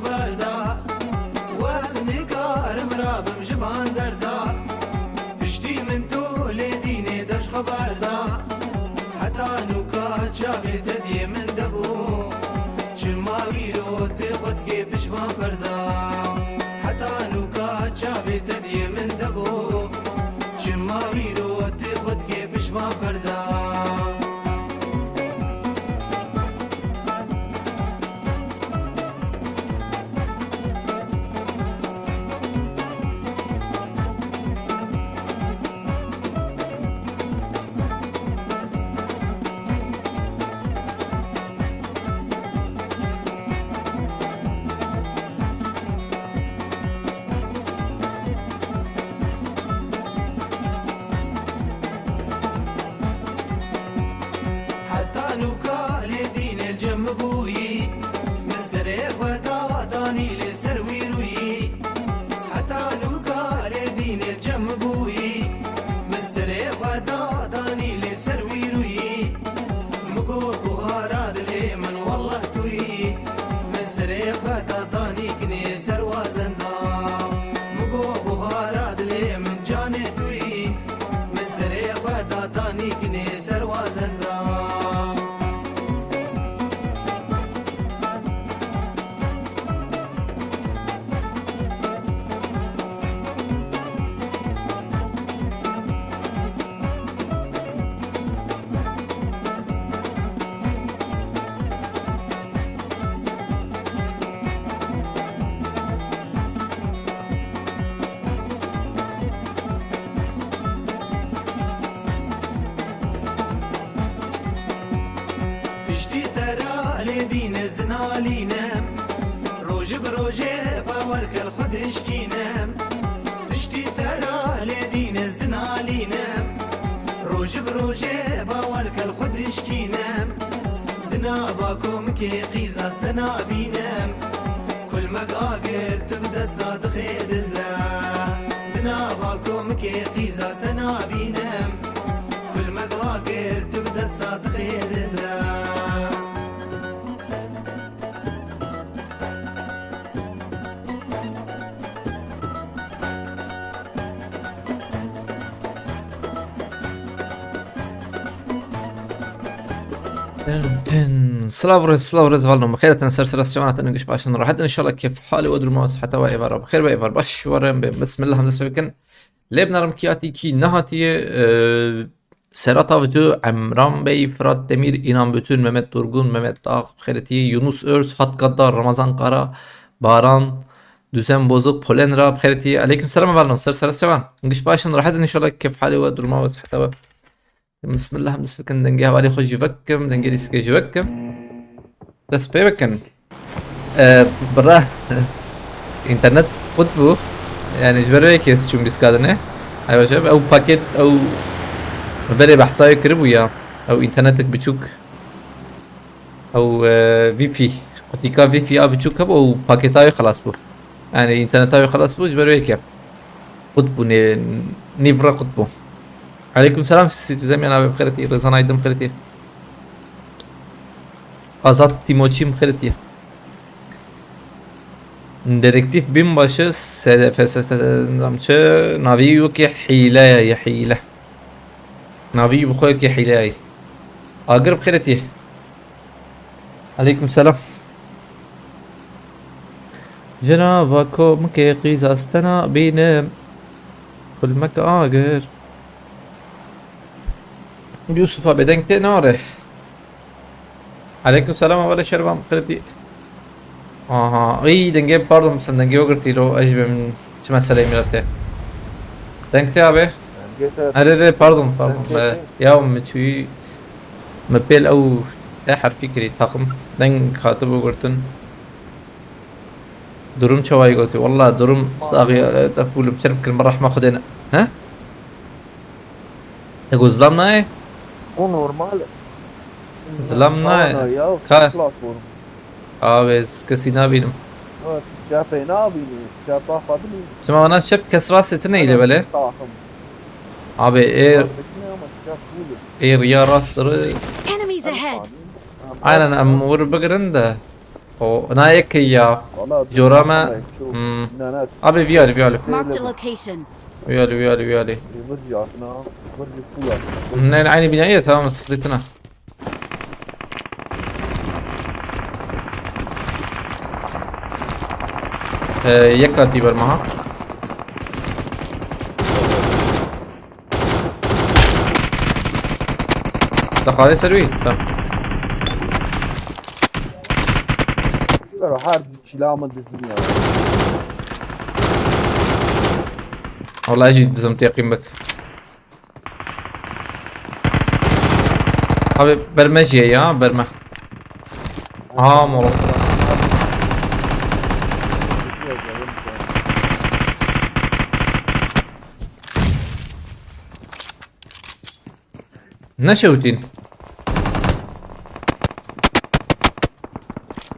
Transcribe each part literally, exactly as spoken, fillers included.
Berda, wez nikarim rabim ji van derda. Piştî min tu lê dînê deş xwe berda. Heta nûka çavê te diyê min debû. Çima wîro tê xwe dikê pişt van berda. Heta nûka çavê te diyê min debû. Çima wîro tê xwe dikê pişt van berda. Heta nûka lê dînê cem bûyî, min serê xwe da danî lê ser wî rûyî. Heta nûka lê dînê cem bûyî, min serê xwe da danî lê ser wî rûyî. Min got buhara dilê min, wallah tu yî. Min serê xwe da danî kinê ser wazenda. Min got buhara dilê min, canê tu yî. Min serê xwe da danî kinê ser wazenda. Piştî te ra lê dîn ez dinalînim. Roj bi rojê bawer kel xwe dişkînim. Piştî te ra lê dîn ez dinalînim. Roj bi rojê bawer kel xwe dişkînim. Di nava komikê qîza te nabînim. Kulmek agir tu bi desta dixê dil de. Di nava komikê qîza te nabînim. Kulmek agir tu bi desta dixê dil de. Tin, tin. Silav rêz, silav rêz, valno. Bixêr hatin ser sera siyona, hatin giş başin rahat. İnşallah keyf hali ve durumu ve sihhata ve êvara. Bixêr be êvar, baş werin be. Bismillah, em dest pê bikin. Lê binarim kî hatî, kî nehatiye, e, Serhat Avcı, Emran Bey, Fırat Demir, İnan Bütün, Mehmet Durgun, Mehmet Dağ, Xêretî, Yunus Öz, Hat Gaddar, Ramazan Kara, Baran, Düzen Bozuk, Polen Rab, Xêretî. Aleyküm selam, Evalno, ser sera sevan. Giş başin, rahat in inşallah, keyf hali ve duruma ve sihheta ve. Bismillah, em dest bikin, dengê hevalê xwe jî vekim, dengê lîstikê jî vekim. Dest pê bikin. Ee, bira, internet qut bû. Yani ji ber wê yekê çûm lîstika dinê. Ay baş e, ew paket, ew berê behsa wê kiribû ya. Ew internetek biçûk. Ew, e, wifi. Qutîka wifi ya biçûk hebû, ew paketa wê xilas bû. Yani interneta wê xilas bû, ji ber wê yekê. Qut bû, nê, nîvre qut bû. Aleyküm selam, Citizen Yan abi, bixêretî, Rêzan Aydın bixêretî. Azat Timoçî bixêretî. Dedektif binbaşı S D F S S çi navî wekî hîle ye, ye hîle. Navî bi xwe yekî hîle ye. Agir bixêretî. Aleyküm selam. Jina va komikê qîza stena bînim. Kulmek agir. Yusuf abi deng tê nare. Aleyküm selam, hevalê şervan, bixêretî. Aha, î dengê, pardon, sen dengê wegirtî lo, ez ji bim çi meseleyê miletê. Deng tê abi. Dengê te. Erê, erê, pardon, pardon. Dengê te. Ya min çûyî, min pêl ew E herfî kirî, takım. Deng hatibû girtin. Durum çawa yî gotî? Walla durum saxî, e, te fûlim çerm kirin, min rehma Xwedê ne. He? Te got zilam nayê? O normal e. Zilam nayê. Ana ya, ka- platform. Abi, ez kesî nabînim. Evet, çepê nabînî, çepa xwe binî. Çima ana çep kes rastê tine île belê? Tahim. Abi, êr, Rastê tine ama çep fûl e. Êr ya rast rê. Enemies ahead! Aynen, em wir bigirin de. O, na yek ya. Valla Jora me. Hmm. Abi viyali viyali. Marked a location. Viyali viyali viyali. Vur yakına. Vur bir su yakına. Ne aynı binaya tamam sıkıntına. Ee, yek katî ber me ha. Te xalê ser wî? Tamam. Sero her çila mı dizim ya. Vallahi jî dizim teqîm bik. Abi berme jî ya, berme. Aha, molotof. Neşewtîn.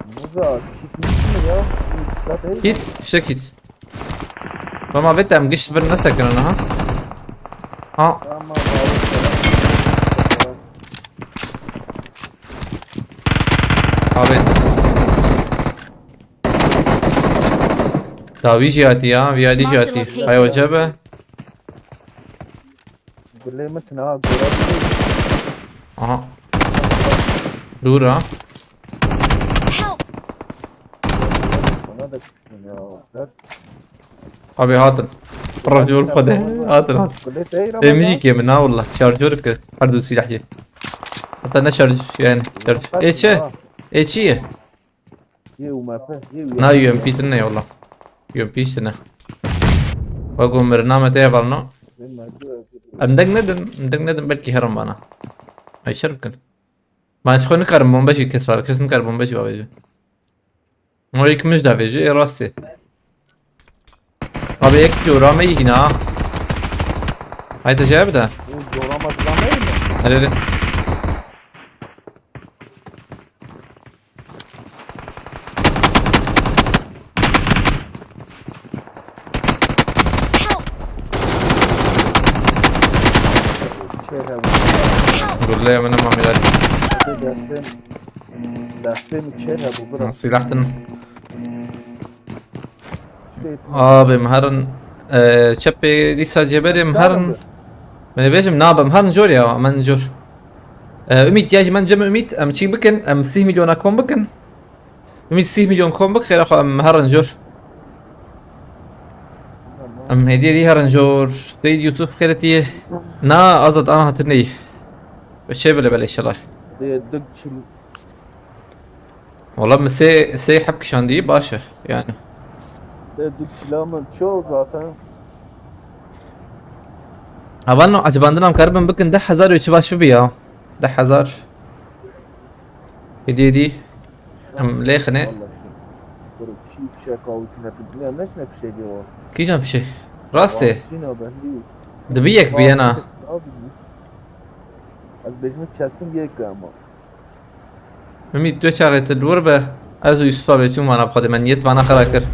Muza, kit mi ya? Kit, dikkat et. Kit, fişek kit. Tamam, vê te em gişt vir nesekirin ha. Ha, Tamam, abi, selam. abi. Dawî jî hatî ya, viyadî jî hatî. Hay hoca be. Gulê min tine ha, gora. Aha. Dûr ha. Help! Bana da ya. Ver. Abi hatin. Racor xwede. Hatin hatin. Gulê seyir ama. Demicî kê min ha wallah. Şarjör kir. Her du silah ye. Hatta ne şarj yani. Şarj. E çi? E çi ye? Ye U M P, ye U M P. Na U M P tine wallah. U M P işte ne? Wa gomir name te yavalno. Em deng nedin, em deng nedin belkî herin bana. Ay şer bikin. Ben xwe nikarim bombe jî kes var, kes nikar bombe jî bavêje. Ama ilk mij davêje, e rastê. Abi ek diyor, rame yine ha. Haydi cevap da. Bu zorlama falan değil mi? Hadi hadi. Help! Şey he bu. Gurle yemene mamiler. Dersin. Dersin şey he bu biraz. Silahtın. Şey, Abi em herin e, çepê dîsa cêberê em herin. Min ê bêjim na em herin jor ya, em herin jor. E, Ümît ya jî min cem Ümît em çî bikin, em sîh milyona kom bikin. Ümît sîh milyon kom bik xêra xwe em herin jor. Em hediye dî herin jor. Seyid Yusuf xêretî. Na Azad ana hatir neyî. Ve şey bile bile inşallah. Diye dük çil. Valla min sê, sê heb kişandî baş e yani. Diye dük çila min çok zaten. Hevalno ecibandina em karibin bikin deh hezar û çi baş bibi ya. Deh hezar. Hediye dî. Em lêxine. Vallahi. Kuru çi fişek avuçuna tutmaya ne ne fişek o. Kîjan fişek? Rastê. Çin o belli. Dibi yek bi yena. Abi. Ez bejme kesin yek ama. Ümît, tu çaxê tu dûr be, ez û Yusuf abi çûn vana bi xwedê me niyet vana xera kir.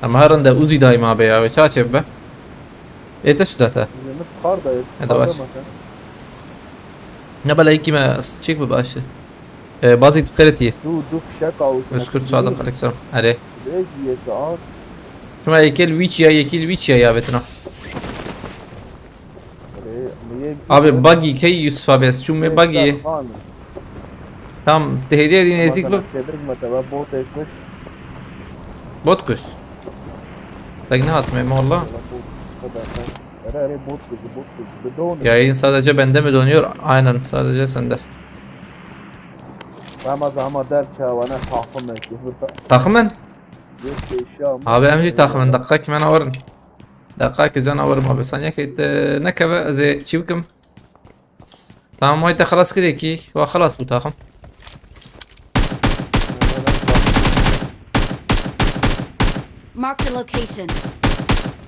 Em herin de Uzî dayî ma be ya, wê ça çê bibe? Ê te şu date. Yemiş kar da. Ne de baş. Ne bela yekî me çêk bi baş. E, bazî tu xêretî. Du, du fişek avuçuna. Özkurt Sadık Alexander. Erê. Bejiyek ağır. Şima yekê li wî çiya, yekî li wî çiya ya vetina. Abi buggy key Yusuf abi, ez çûm wê buggy. Tam, te hêdî hêdî nêzîk bib. Şebrik me teva botê kuş. Bot kuşt. Tek nehat me molla. Ere ere bot kuş, bot kuş. Bidon. Yayın sadece bende mi donuyor? Aynen, sadece sende. Ama ama der çawana tahmin et. Takımın? Yok değişiyor ama. Abi em jî taxmin, deqqa ki me nawerin. Deqqa ki ze nawerim abi. Saniyekê te nekeve, ez ê çî bikim. Tamam, way te xelas kirê ki. Wa xelas bû taxim. Marked a location.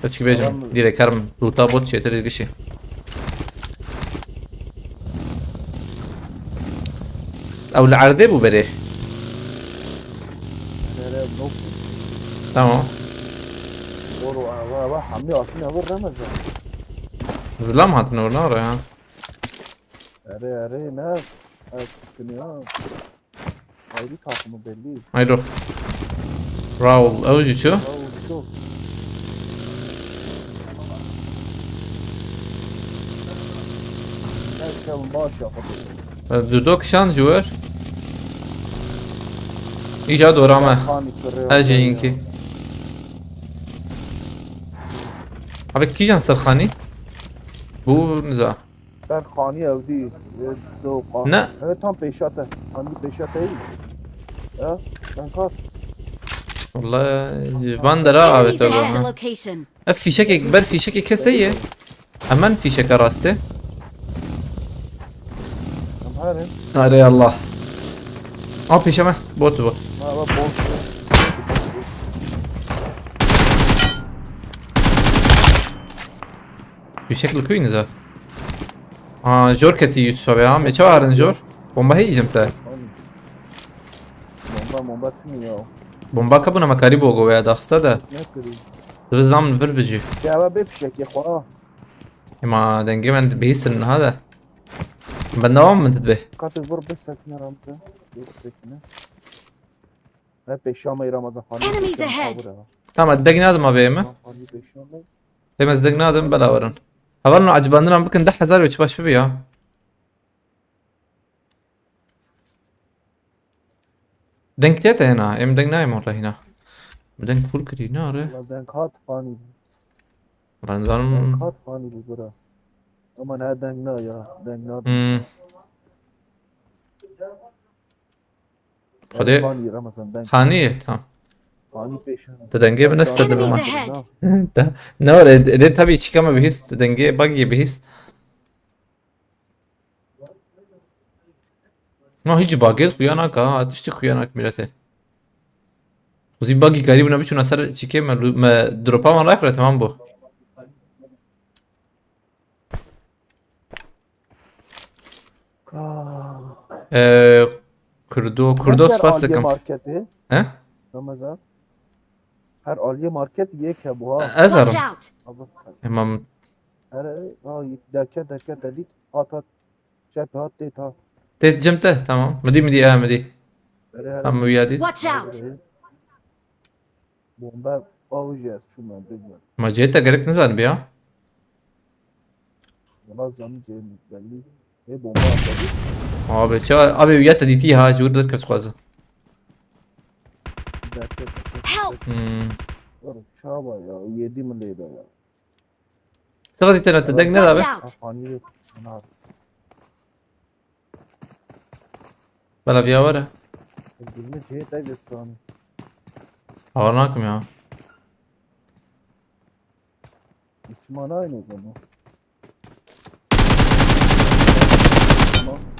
Te çi bêjim? Direk herim. Luta bot çêtir gişî. Ew li erdê bû berê. Nere nok. Tamam. Oru ava ava hamle asın avur ramazan. Zilam hatin orada oraya. Ere ere ne? Ay, ya. Ayrı takımı belli. Hayro. Raul, ew jî çi? Raul çok. Gel, gel, maşallah. Dudo kişan ji wir. Îja dora me. Hani kırıyor. Her şeyinki. Abi kîjan ser xanî? Bu niza. Ben Xanî evdî. Doqa. Ne? Evet, tam pêşate. Xanî pêşate iyi. Ya, ben kat. Wallahi van dera Enemies avete ahead. bana. Location. Ev fîşekê, ber fîşekê kes heye. Hemen fîşeke rastê. Tamam, hadi. Are Allah. Al pêşe me. Bot bu. Ha, bak, bot. Fîşek li ku yî niza. Aa, jor ketî Yusuf abi ha. Me çawa herin jor? Bomba heyî jim te. Bomba, bomba timi ya. Bomba kabûna me karî bo go veya daxista de. Ne kırayım? Dibiz lan vir bijî. Ya, ben bir fişek ya, ha. Ema dengê me bihîstin niha de. Ben devam mı dibe? Katı vur bir sekine ramtı. Bir sekine. Hep eşya mı Ramazan Xanî. Enemies Tamam, ahead. bravo. Tamam, deng nadim abi mi? Ramazan Xanî eşya mı? Hem ez deng nadim bela verin. Hevalno acibandina bikin deh hezar ve çi baş bibi ya. Deng tê te hena, em deng nayem orada hina. Deng full kiri ne are? Ulan ben kat Xanî. Lan Ben zanım. kat Xanî bu bura. Ama ne deng ne ya, deng ne. Hmm. Xwedê Xanî Ramazan deng. Xanî, tamam. Xanî peşan. Te dengê bi neste de Enemies bima. Ahead. Da, ne var? Ede tabii çıkama bihist, dengê bagî bihist. No, hiç bagê xuya naka, ha, tiştî xuya nak milete. Xuzî bagî karî bûna biçûna ser çikê me, lu- me dropa wan rakire, tamam bu. Aa. Ee, Kurdo, Kurdo Her spas Aliye dikim. Marketi. He? Ramazan. Her Aliye Market yek bu ha. Ez Watch herim. Out! Abi. Tamam. Her ha, deke deke te dît. Hat hat. Çep hat tê ta. Te cim te, tamam. Midi midi, e midi. Her her. Tamam, uya dî. Watch out! Bomba avcı çû me bilmiyorum. Ma cê te gerek nizanibî ya. Valla zanî cê belli. E bomba atladı. Abi, ça, abi, uya te dîtî ha, jûr dest kes xwaze. Deke deke. Help! Hmm. Oğlum çaba ya. Yedi mi leyda ya. Sıra dîtene te deng ne Watch abi? Out! Kafanı yok. Şuna. Bela viya were. Birini cê te göstereyim. Hava nakim ya. İçman aynı o zaman.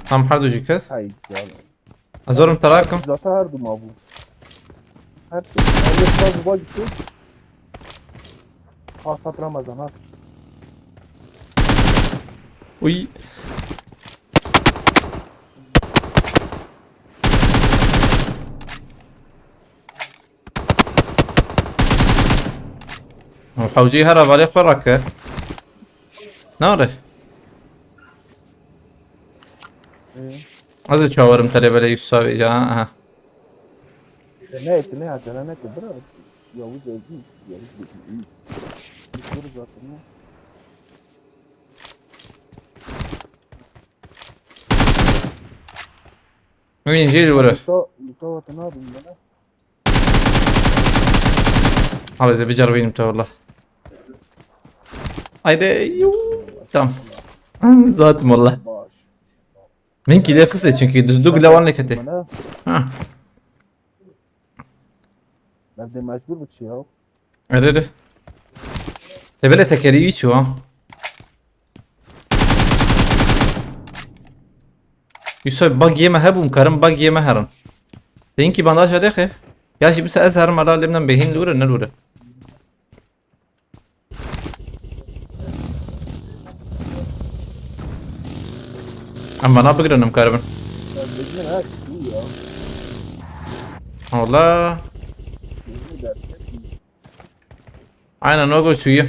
Tam her dujî kes. Hay canım. Ez werim te rakim. Zaten her duma bu. Her şey. Alıyor sağ bu bak gitti. At at Ramazan at. Uy. Hewcî her hevalê xwe rake. Nare. Ee, Ez ê çawerim te lê belê Yusuf abi, ca, aha. Ne etti ne yaptı ne etti bırak. Yavuz öldü. Yavuz öldü. İyi. Biz vururuz zaten ya. Min jê li wir e. Luta, luta vatana bin bana. Abi ez ê biceribînim te wallah. Haydi, yuu, tamam. Zaten wallah. Baş. Min kîlê xise çünkü du, du gule wan lêkete. Bana. Ha. Ben de mecbur bir şey ya. Ere de. Te belê tekerî wî çû ha. Yusuf bug yeme hebûm karim bug yeme herin. Te inkî bandaj alêxe. Ya jî bisa ez herim ala limden behin lure ne lure. Em bana bigrin em karibin. Ben bilmiyorum ha. İyi ya. Ola. İyi de. Aynen o go çûye.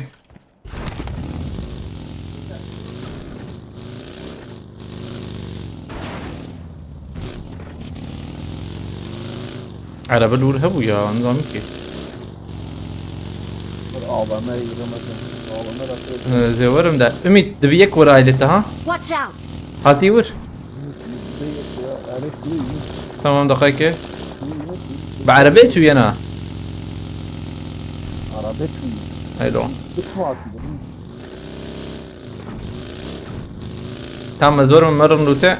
Erebe li wir hebû ya, nizam kî. Bir A V M yürümesin. A V M de sürekli Ee, Zêwerim de. Ümit, dibi yek were ailete ha? Watch out! Hatî wir. değil ya. Erek değil. Tamam, daxayke. Değil, değil. Bi erebê çûyena. Araba çünkü. Haylo. Bitme artık. Tam ez werim merim lûte.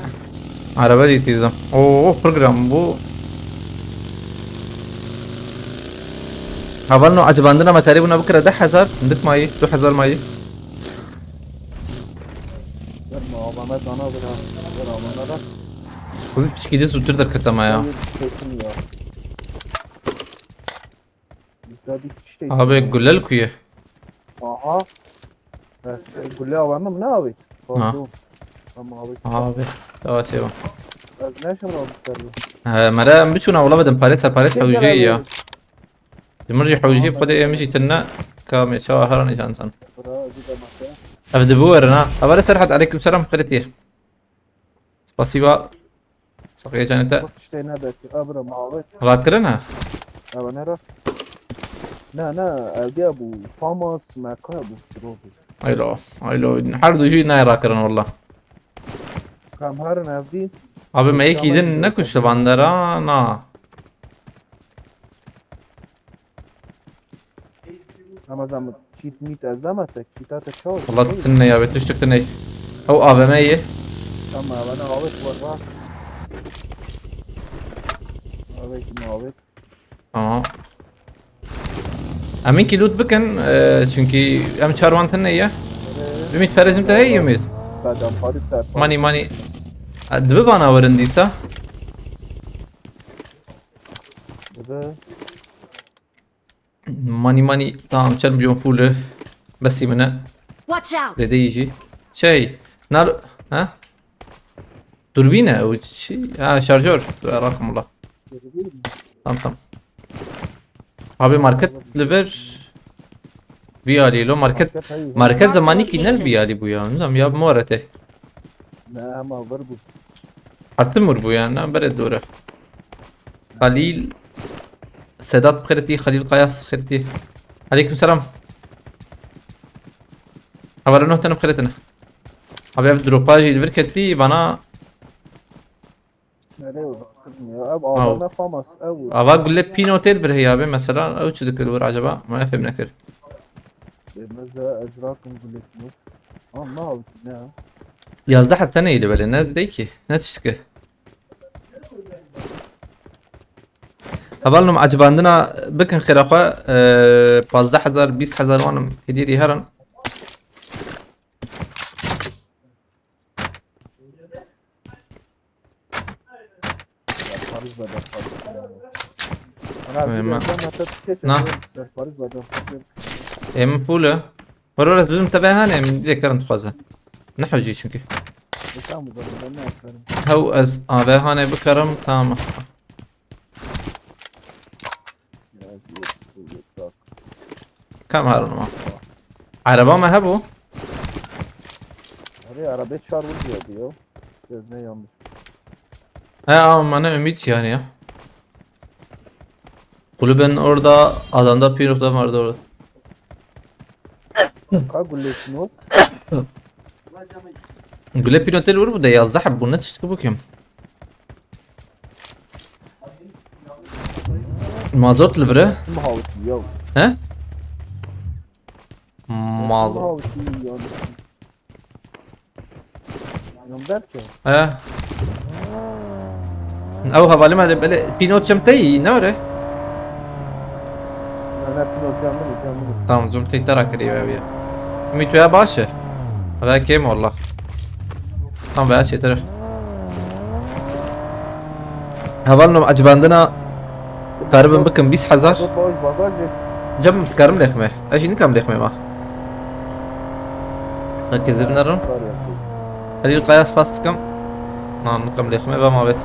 Araba dîtîzim. Oo, program bu. Hevalno, ecibandina me karî bûna bikire deh hezar, hindik mayî, du hezar mayî. Verme A V M dana bira. Ver A V M da. Xwezî piçkî de zûtir derketama ya. Kesin ya. Bizde bir kişi de Abi gule li ku ye? Aha. Evet, gule A V M mi ne abi? Pardon. Tamam abi. Abi. Tamam, şey var. Ez ne yaşam abi serbi? He, mere em biçûna wala bidim parê ser parê hewceyî ya. Ji min jî hewcî xwedê ê min jî tune. Ka me çawa heranî jansan. Bura bir de masaya. Ev dibi werin ha. Evere Serhat, aleyküm selam, xêretî. Spasiba. Saxiye canê te. Bak işte ne dersi. Abra mavi. Rakirin ha? Ama ne ra? Ne ne evde bu. Famas meka bu. Robi. Aylo. Aylo. Her du jî nayê rakirin wala. Kam herin evdî. Abi me yekî din nekuşti bandera na. Ama zaman kit mit ez dama te kita te çaw. Wala tune ya be, tiştik tune. Ew A V M ye. Tamam bana avet var var. Avet mi avet? Tamam. Em ê kî loot bikin, e, çünkü em çar wan tune ye. Ümit, perê ji min te heye Ümit? Badam pari ser. Mani mani. E, dibi vana werin dîsa. Dibi. Mani mani, tamam, çend milyon full. Besî min e. Watch out! Zêde yî jî. Şey, nar, ha? Durbîn e, ew çi? Ha, şarjör. Dur, rakim wala. Tamam, tamam. Abi market li vir. Vî alî lo market. Market hayır. Market zamanî kî ne vî alî bû ya. Nizam ya bi moret e. Ne ama var bu. Artı mur bu ya, ne bere dore. Halil Sedat xêretî, Halil Kayas xêretî. Aleyküm selam. Hevalê neh tene xêretine. Abi ev dropa jî li vir ketî bana. Nereye o? Ya ev adamlar famas ev. Ava gule pîno tê li vir heye abi mesela, ew çi dikir li vir acaba? Ma fêm nekir. Mesela ezrakum guletini. Ama ne? Yazdeh heb tane yê li belê, ne zidey ki? Ne tiştike? Hevalno, ecibandina bikin xêra xwe, e, pazdeh hezar, bîst hezar wanim hediye dî herin. Serpariz beden. Ana Tamam, bir ben- de mata tike Na. Serpariz beden. Ê min full e. Were were ez bidim te ve hane, min lê kerin dixwaze. Ne hewcî çünkü. Tamam bu zaman ben ne yaparım? Hew ez ave hane bikerim, tamam. Ya, yok, yok, yok. Kam herin ma. Araba me hebû? Araya arabaya çağır vur diyor diyor. Biraz ne yanlış. He, ama bana ümit yani ya. Kulübün orada, adamda piruk da vardı orada. Ka guleşin o. Gule pîno tê li wir bû de yazdeh heb bû, ne tiştike bû kim? Mazot li vir e? Kim havut ya? He? Mazot. Havut yani. Yan belki. He. Ew hevalê me de belê pîno çim te yî, ne were? Ne ne pino camını camını. Tamam, cim te tera kiriye ev ya. Ümit ya baş e. Ve kêm wallah. Tam veya çêtir. Hevalno, ecibandina karibim bikim bîst hezar. Boş bagajı. Cem, dikarim lêxme. Ez jî nikam lêxme ma. Herkes binerim. Var ya. Halil Kaya, spas dikim. Na, nikam lêxme ve ma bet.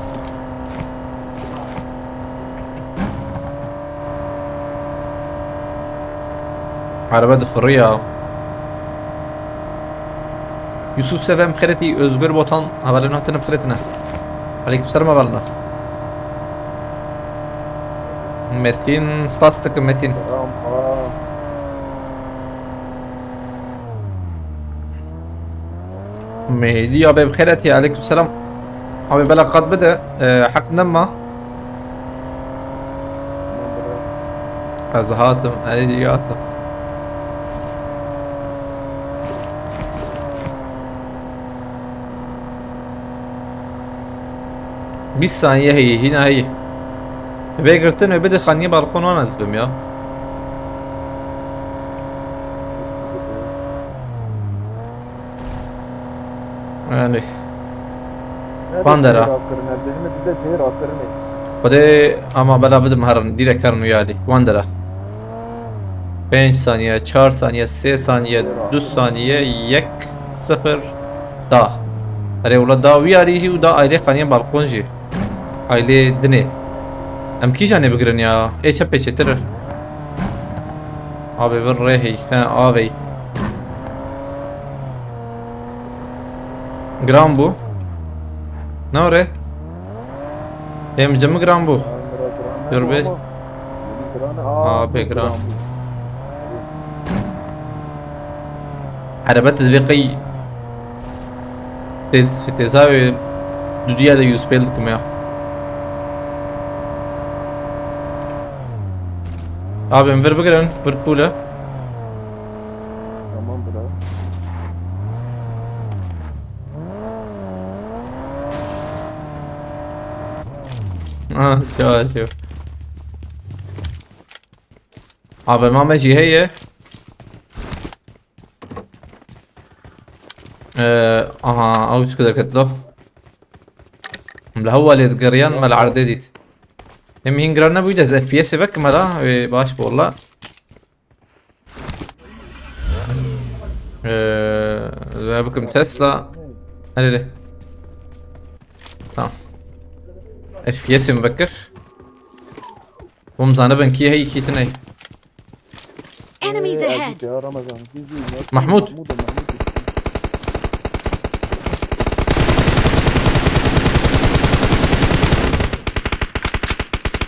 Araba difiriya. Yusuf Seven bixêretî, Özgür Botan, hevalên hatine bixêretine. Aleyküm selam hevalina. Metin, spas dikim Metin. Rampa. Mehdi abi bi xêr etî, aleyküm selam. Abi bela qat bide, e, heq nema. Ez hatim, ey hatim. Bîst saniye heye, hîna heye. Vê girtin û bide xaniye balkon wan ez bim ya. Yani. Bandera. Xwedê ama bela bidim herin, direk herin û yalî. Bandera. Pênc saniye, çar saniye, sê saniye, du saniye, yek, sifir, da. Erê wela da wî alî jî û da ayrê xaniye balkon jî. Ailê dinê. Em kîjanê bigirin ya? Ê çepê çêtir. Abi vir rê hey. He, avey. Giran bû. Ne re? Ê min cem giran bû. Dur bê. Abi giran. Erebe te divê qey. Têz, têza wê dudiya de use pêl dikim ya. Abi em vir bigirin, vir pûle. Tamam bro. Ah, çawa çawa. Abi mame jî heye. Ee, aha, ew çi kadar ketlo. Li hevalê digeriyan me li erdê dît. Em hîn giran nebûyî de ez F P S'ê vekim hela, wê baş bû wela. Ee, ez bikim Tesla. Hele hele. Tamam. F P S'ê min vekir. Hûn zanibin kî heyî kî tune. Enemies ahead. Mahmud.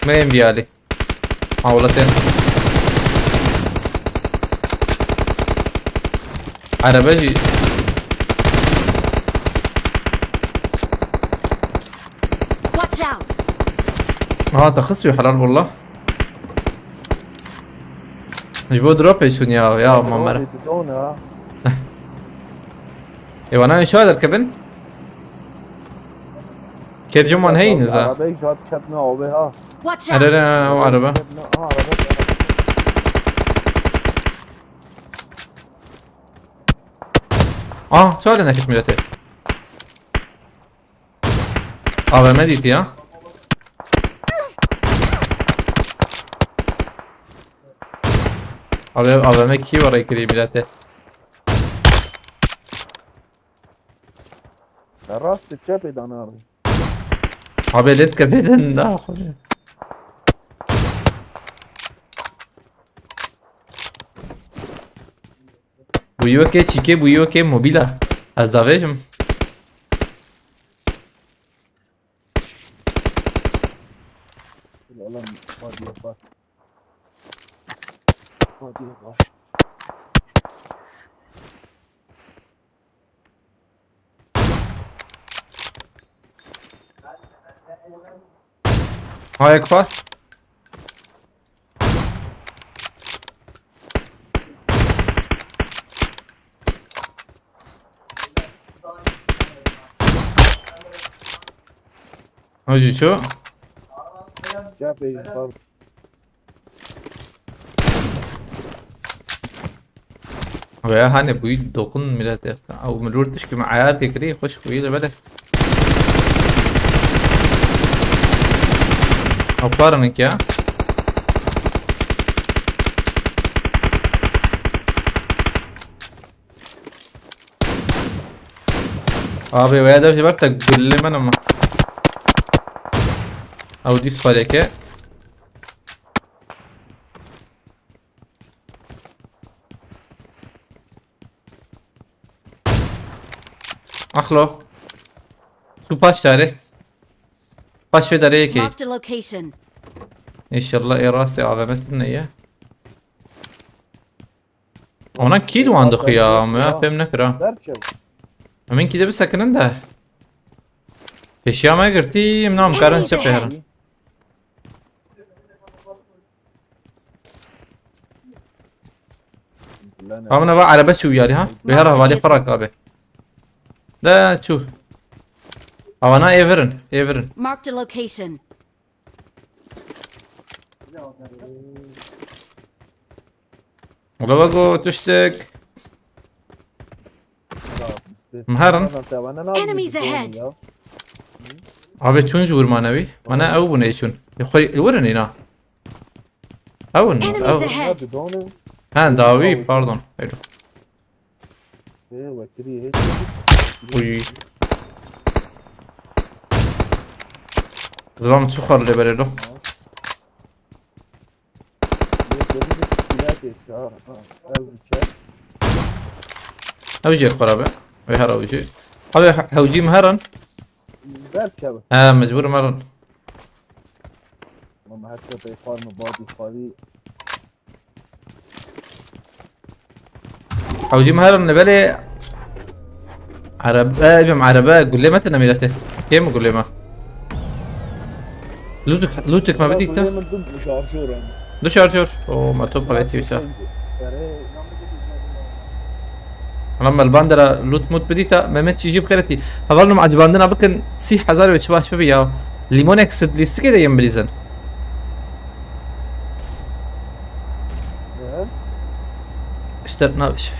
Me em diyalî. Hawlete. Araba jî. Watch out! Aha, te xist wî helal wallah. Ji bo dropê çûn ya, ya Mamer. Ê wana şo derkevin. Kevcim wan heyî niza. Arabeyek jat çepne avê ha. Watch out! Ere, ere, o araba. Çepne, ha, araba. Ah, çare nekit milletê. A V M dîtî ya. Abi A V M kî were kirî milletê. Ya rast çepê dana abi. Abi lêt kefê din da xwe. Bûyî wekê çîkê, bûyî wekê mobîla. Ez davêjim. Oğlum, hadi yapar. Hadi yapar. Hayek var. Hacı şu. Gel beyim, sağ ol. Veya hani bu dokun millet ya. Ew milûr tişkî me eyar tê kirî, xweş xwî li bele. Ew xwarin ya. Abi veya dev ber te gulle men ama. Ew dîs xwareke. Axlo. Tu paş dare. Paş ve dare yekê. Marked a location. Înşallah ê rastê A V M tune ye. Ona kî li wan dixuya, me ya fêm nekira. Berçew. Em hinkî de bisekinin de. Pêşiya me girtî, em nam karin çi pê herin. Amına va araba çû yarî ha. Wê her hevalê xwe raka be. De çû. Avana êvirin, êvirin. Marked a location. Wala wego tiştek. Miherin. Enemies ahead. Abi çûn ji wir manewî. Mana ew bûne çûn. Xwe wirin îna. Ew ne? Enemies ahead. Ha dawî, pardon. Eylo. Ê, wekirî hêt. Uy. Zilam çi xwar lê berê lo. Ew jê xwara be. Wê her ew jê. Abi hewcî mi herin? He, mecbur merin. Ama her şey beyfar mı, badi fari. Hewcî me herin li belê. Erebe, bim erebe, gulê me tine mîlete. Kê mi gulê me? Lûtik, lûtik me bidî te. Du şarjör. O, me top xevetî wisa. Ana me li bandera lût mût bidî te, Mehmet çî jî bixêretî. Heval nûm ecibandina bikin, sî hezar ve çi baş bibî ya. Lîmonek sid lîstikê de yên bilîzin. Hı hı. İşte ne bir şey.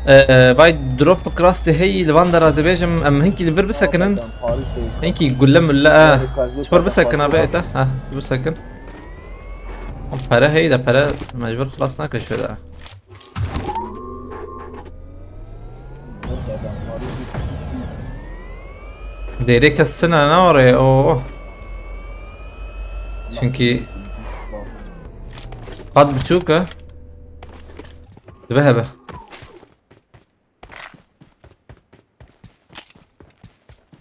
Ee, vay drop bi krastê hey li van derazê bêjim, em hinkî li vir bisekinin. Hinkî gulle mulle, e. Spor bisekin abi, ete. Ha, bisekin. Pere hey de pere mecbur xilas nake şöyle. Dêrê kes çine ne orê, o. Çünkü qad biçûk e. Dibe hebe.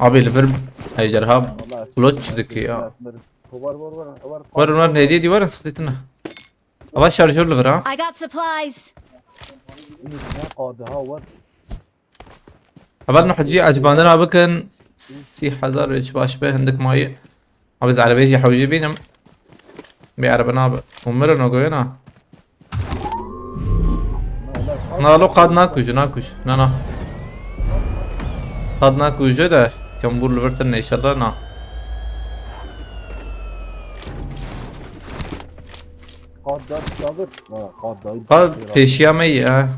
Abi li vir ejderha plot çi dikî ya. Var, var, var, var. Var, var, ne diye diwara sıktı. Ava şarjör li vir ha. I got supplies. Heval Nuh Hecî ecibandina bikin. Sî hezar ve çi baş be hindik mayî. Abi ez erebeyê jî hewcî bînim. Bê erebe nabe. Û mirin o goyena. Na lo qad nakujî, nakujî. Na, na. Qad nakujî de kembûr li vir tine inşallah na. Qad da sabir. Ha, qad da. Qad pêşiya me yî, ha.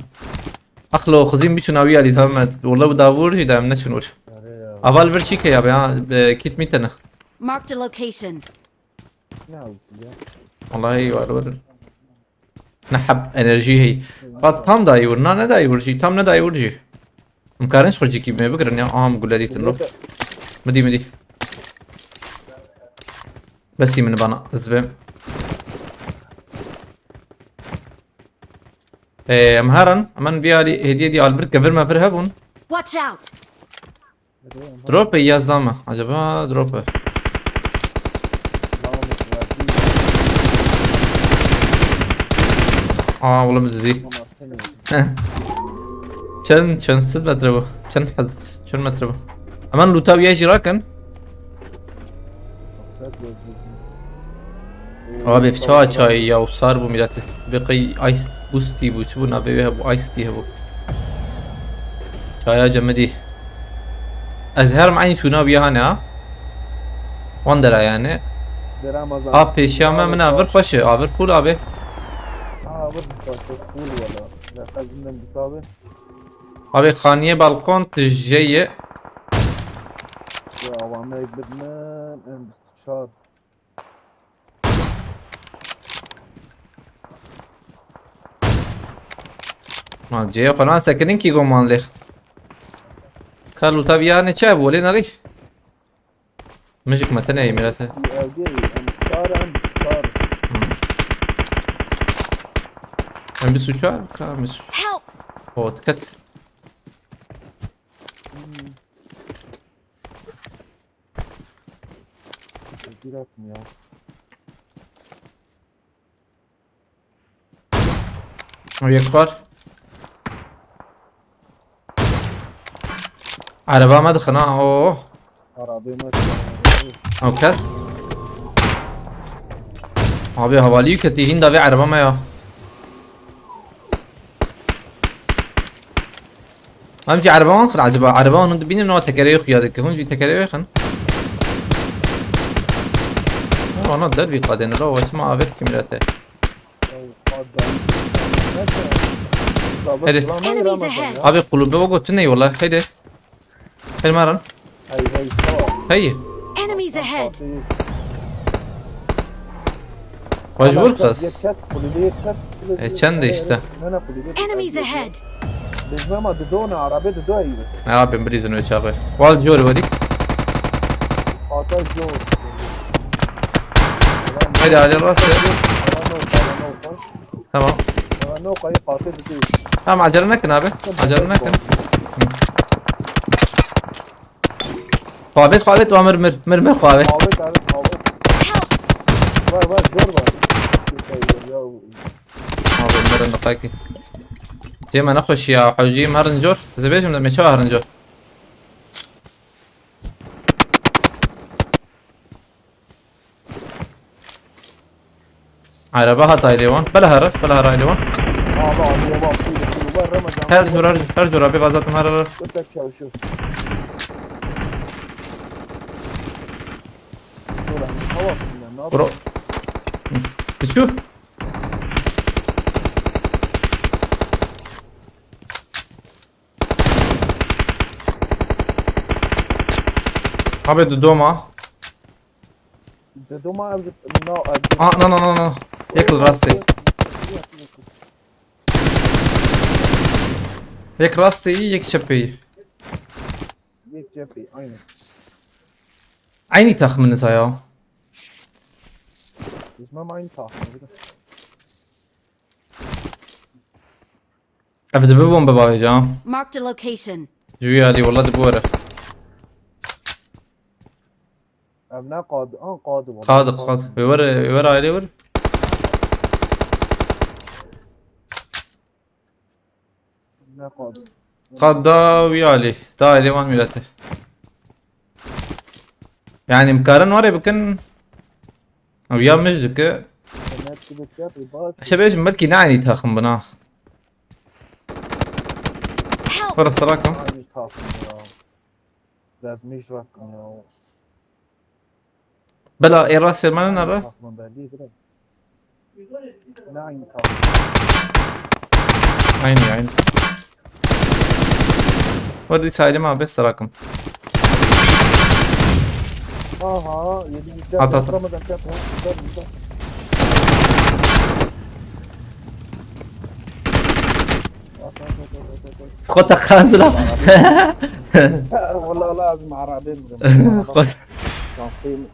Axlo xizîn biçûn awî alî zahmet. Wala bi davûr jî de em neçûn wir. Are ya. Aval vir çî ke ya be, ha, be, kit mîtene. Marked a location. Ne yapsın ya? Wallahî var wir. Ne heb enerjî hey. Qad tam dayî wir, na ne dayî wir jî, tam ne dayî wir jî. Em karin ji xwe cîkî me bigirin ya, aha, em gule dîtin lo. Midî, midî. Besî min bana, ez bêm. Ee, em herin, hemen bir alî hediye diye al bir kevir me vir hebûn. Watch out! Drop e yaz dama. Acaba drop e. Aa, oğlum dizi. Çend, çend siz metre bu? Çend haz, çend metre bu? Hemen loot'a bir jî rakin. Abi çawa çayê ya, sar bû mîletê. Bi qey ice boostî bû, çi bû navê wê hebû, ice tea hebû. Çaya cemidî. Ez herim eyn şûna biya hane ha. Wan dera yani. Ha pêşiya me min avir xweş e, avir full abi. Ha, avir xweş e, full wala. Ya, xezin dem bitabe. Abi xaniye balkon tijeye. Ya, avame ek bitmen, em çar. Ma cê xwe nan sekinin ki goman lêx. Ka lûta viya ne çe bû lê narî. Mijik me tenê mirete. Ew dê em çar em çar. Em bîst û çar ka em bîst û çar. Help! O dikkat. Bırakın ya. Ew yek xwar. Ereba me dixin ha, oo. Arabê me. Ew ket. Abi, hevalî ketî hîn davê ereba me ya. Em jî ereba wan xin acaba? Ereba wan hûn dibînin, nava tekereyê xuya dike. Hûn jî tekereyê wê xin. Wana der vî qadên ra, we çima avêt kimîrete. Hadi. Enemies ahead. Abi, qulûbe we gotin ney wala. Hadi. Hadi maran. Hey, hey, tamam. Hey. Enemies ahead. Mecbur kız. E, çend işte. Enemies ahead. Bizmem ama didona, arabe dido evi. Ne yapayım, bir izin ve çağır. Wal jor wadi. Ata jor. Hadi, Ali Rasta. Tamam. Tamam, acele nekin abi. Acele nekin. Xwabêt, xwabêt, wa mir, mir, mir, mir, xwabêt. Xwabêt, xwabêt, xwabêt. Var, var, zor var. Abi, mirin diqekî. Cê me nexweşî ya, hewcî herin cor. Ez ê bêjim de me çawa herin cor. Araba hat aile wan. Bela hara, bela hara aile wan. Abi, abi, abi, abi, abi, Ramazan. Her cor, her, her cor abi, vazatim her, her. Köpek çalışıyor. Dur abi, tamam. Bro. Düşüyor. Abi, didoma. Didoma ev, no, ev. Ah, no, no, no, no. Yek li rastê. Yek rastê yî, yek çepê yî. Yek çepê, aynen. Aynı takımınız ha ya. Biz mam aynı takım. Ev dibi bombe bavê can. Marked a location. Jüyali, wala dibi were. Ev ne qad, an qad wala. Qad, qad. Ve were, ve were aile were. Ne qad. Qad da wî alî. Da aile wan milete. Yani imkarin were bikin. Ew ya mij dike. Net gibi şey yapıyor, bak. Eşe bêjim belkî ne aynî takım bina. Help! Para sarakim. Aynı takım ya. Biraz mij rakım ya. Bela ê rastê me nere? Takımın belli değil. Ne aynı takım? Aynı, aynı. Hadi saydım abi, sarakim. Aha, yedi yüz. At, at. Ramazan, at, at, at, at. At, at, at. Squat kanzıla. Vallahi lazım arabim. Squat. Şansım.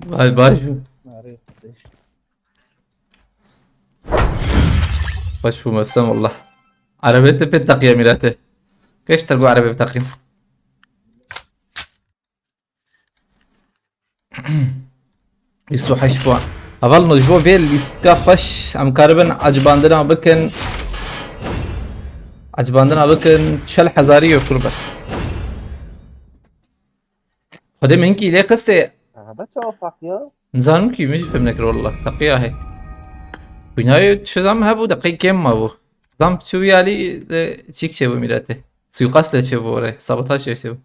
Vay, baş. Arayış. Baş bu mesem Allah. Arabete pet takıya milete. Geç tergo arabete takayım. Bîst û heşt puan. Hevalno, ji bo vê lîstka xweş em karibin ecibandina bikin. Ecibandina bikin çel hezarî ye kurbe. Xwedê min hinkî lê qistê. Aha, da çawa paqiya? Nizanim kî, min jî fêm nekir wallah. Teqiya hey. Wînayê çi zam hebû, deqeyê kêm mabû. Zam çi wî alî de çîk çêbû mîletê. Suîqast de çêbû orê. Sabotaj çêbû.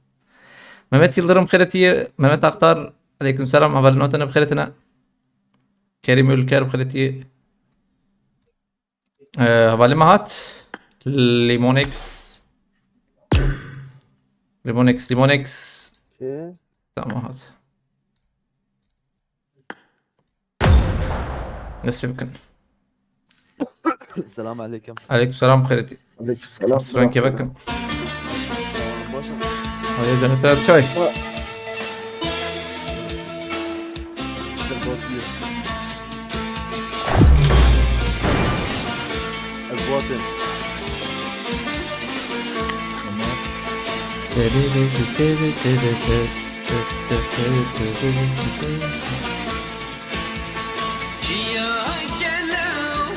Mehmet Yıldırım xêretiye. Mehmet Aktar. Aleyküm selam. Hevalê notene bi xêretine. Kerîm Ülker bi xêretiye. Ee, hevalê me hat. Limonex. Limonex, Limonex. Çi? Tamam hat. Dest pê bikin. Selam aleyküm. Aleyküm selam, xêretî. Aleyküm selam. Sven kevekim. Hayır, cennet çay.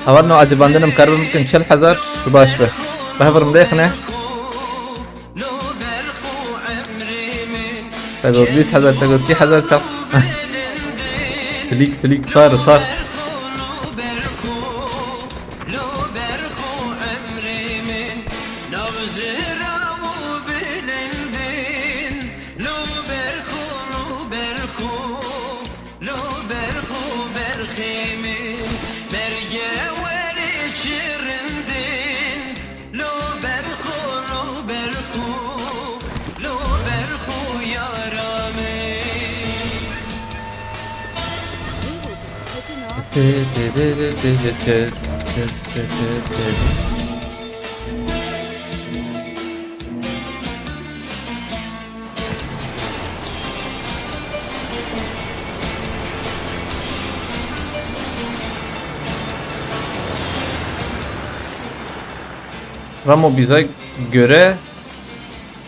Hevalno, ez ê bandinê karibim bikim çil hezar, baş be. Bi hev re rêxine. Te got bîst hezar, te got sî hezar çal. Tilîk, tilîk, sar, sar. Lo berxo, lo berxo, lo berxo berxê min, merge werê çi rindin. Lo berxo, lo berxo, lo berxo yara min. Ramo bize göre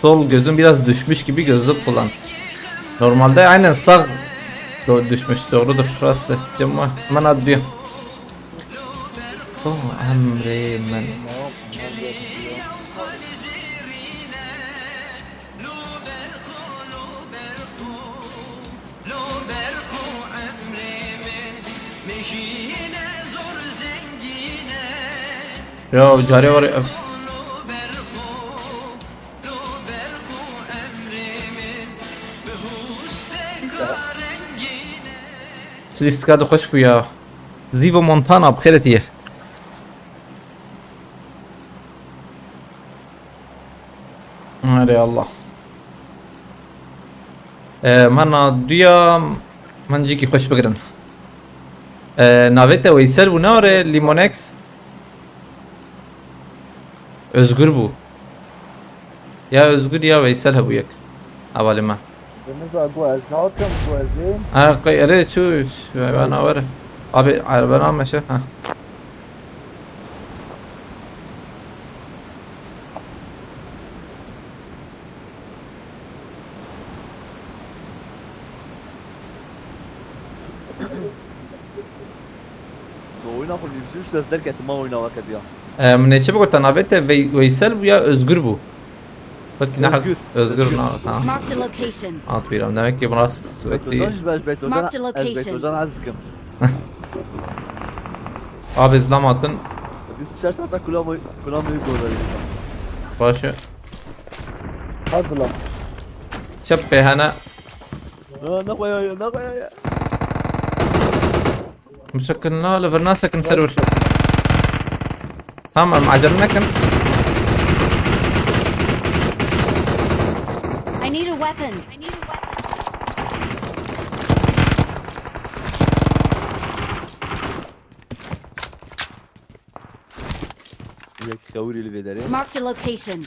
sol gözün biraz düşmüş gibi, gözlük kullan. Normalde aynen sağ do- düşmüş, doğrudur. Rastı. Cema, hemen at diyor. Oh, emre men. Ya, carê var ya. Stilistika de xweş bû ya. Zivo Montana, bi xêr hatiye. Erê Allah. Ee, mana duya, man cîkî xweş bigirin. Ee, navê te Weysel bû, ne were Limonex? Özgür bû. Ya Özgür ya Veysel hebû yek. Hevalê me. Deniz a, ku ez nakim, ku ez êm. Ha, qey-, erê çû, çû, bana were. Abi, araba nameşe, ha. Tu oyuna xwe nîvcî û derketî ma oyuna weke diya. Ee, min ê çi bigota, navê te Vey-, Weysel bû ya Özgür bû? Belkî ne Özgür. Özgür, Özgür. Na, tamam. Marked a location. At bîra min. Demek ki buna Betocan, wekî ji ber Betocan, Marked a ez location. Betocan ez dikim. Abi, zlam atın. Biz şer saata kula mı, kula mı gol verir? Başı. Hadi lan. Çep pehana. Ha, ne koyuyor, ne koyuyor ya? Bişekin la, li vir nasekin server. Tamam, acele nekin. I need a weapon. Yek xewirî li vê derê. Marked a location.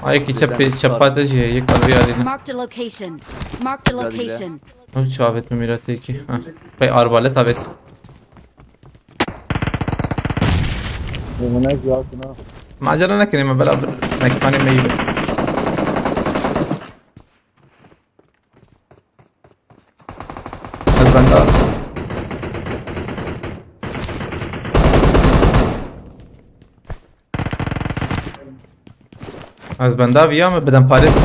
Ay ki çep, çepa te jî heye, yek alvî alî ne. Marked a location. Marked a location. Ew çi avêt min mîratê kî? Heh. Pey arbalet avêt. Bimine ziyaretine. Macera nekinê me, bela bir mekmanê me yî be. Ez benda. Ez benda viya me bidem parêz.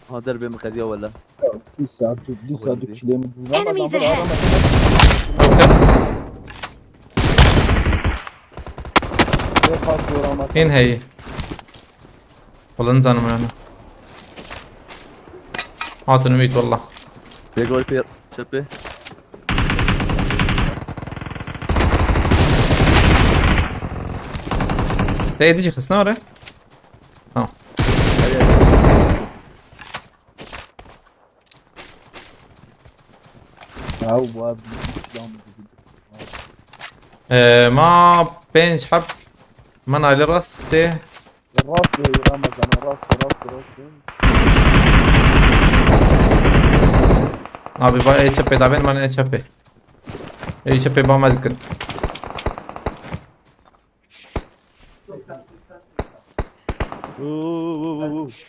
Ha, derbê min qediya wele. Dîsa tu, dîsa tu çilê min dûna. Enemies ahead. Hên heyî. Wala nizanim yani. Hatin Ümit, wala. Yek gol pê çepê. Te êdî jî xistine were? Tamam. Ew wa bi Ee, ma pênc heb. Min alî rastê. Rastê, Ramazan, rastê, rastê, rastê. Abi, ba ê çepê davên, man ê çepê. Ê çepê ba me dikin. Wuu, wuu, wuu, wuu.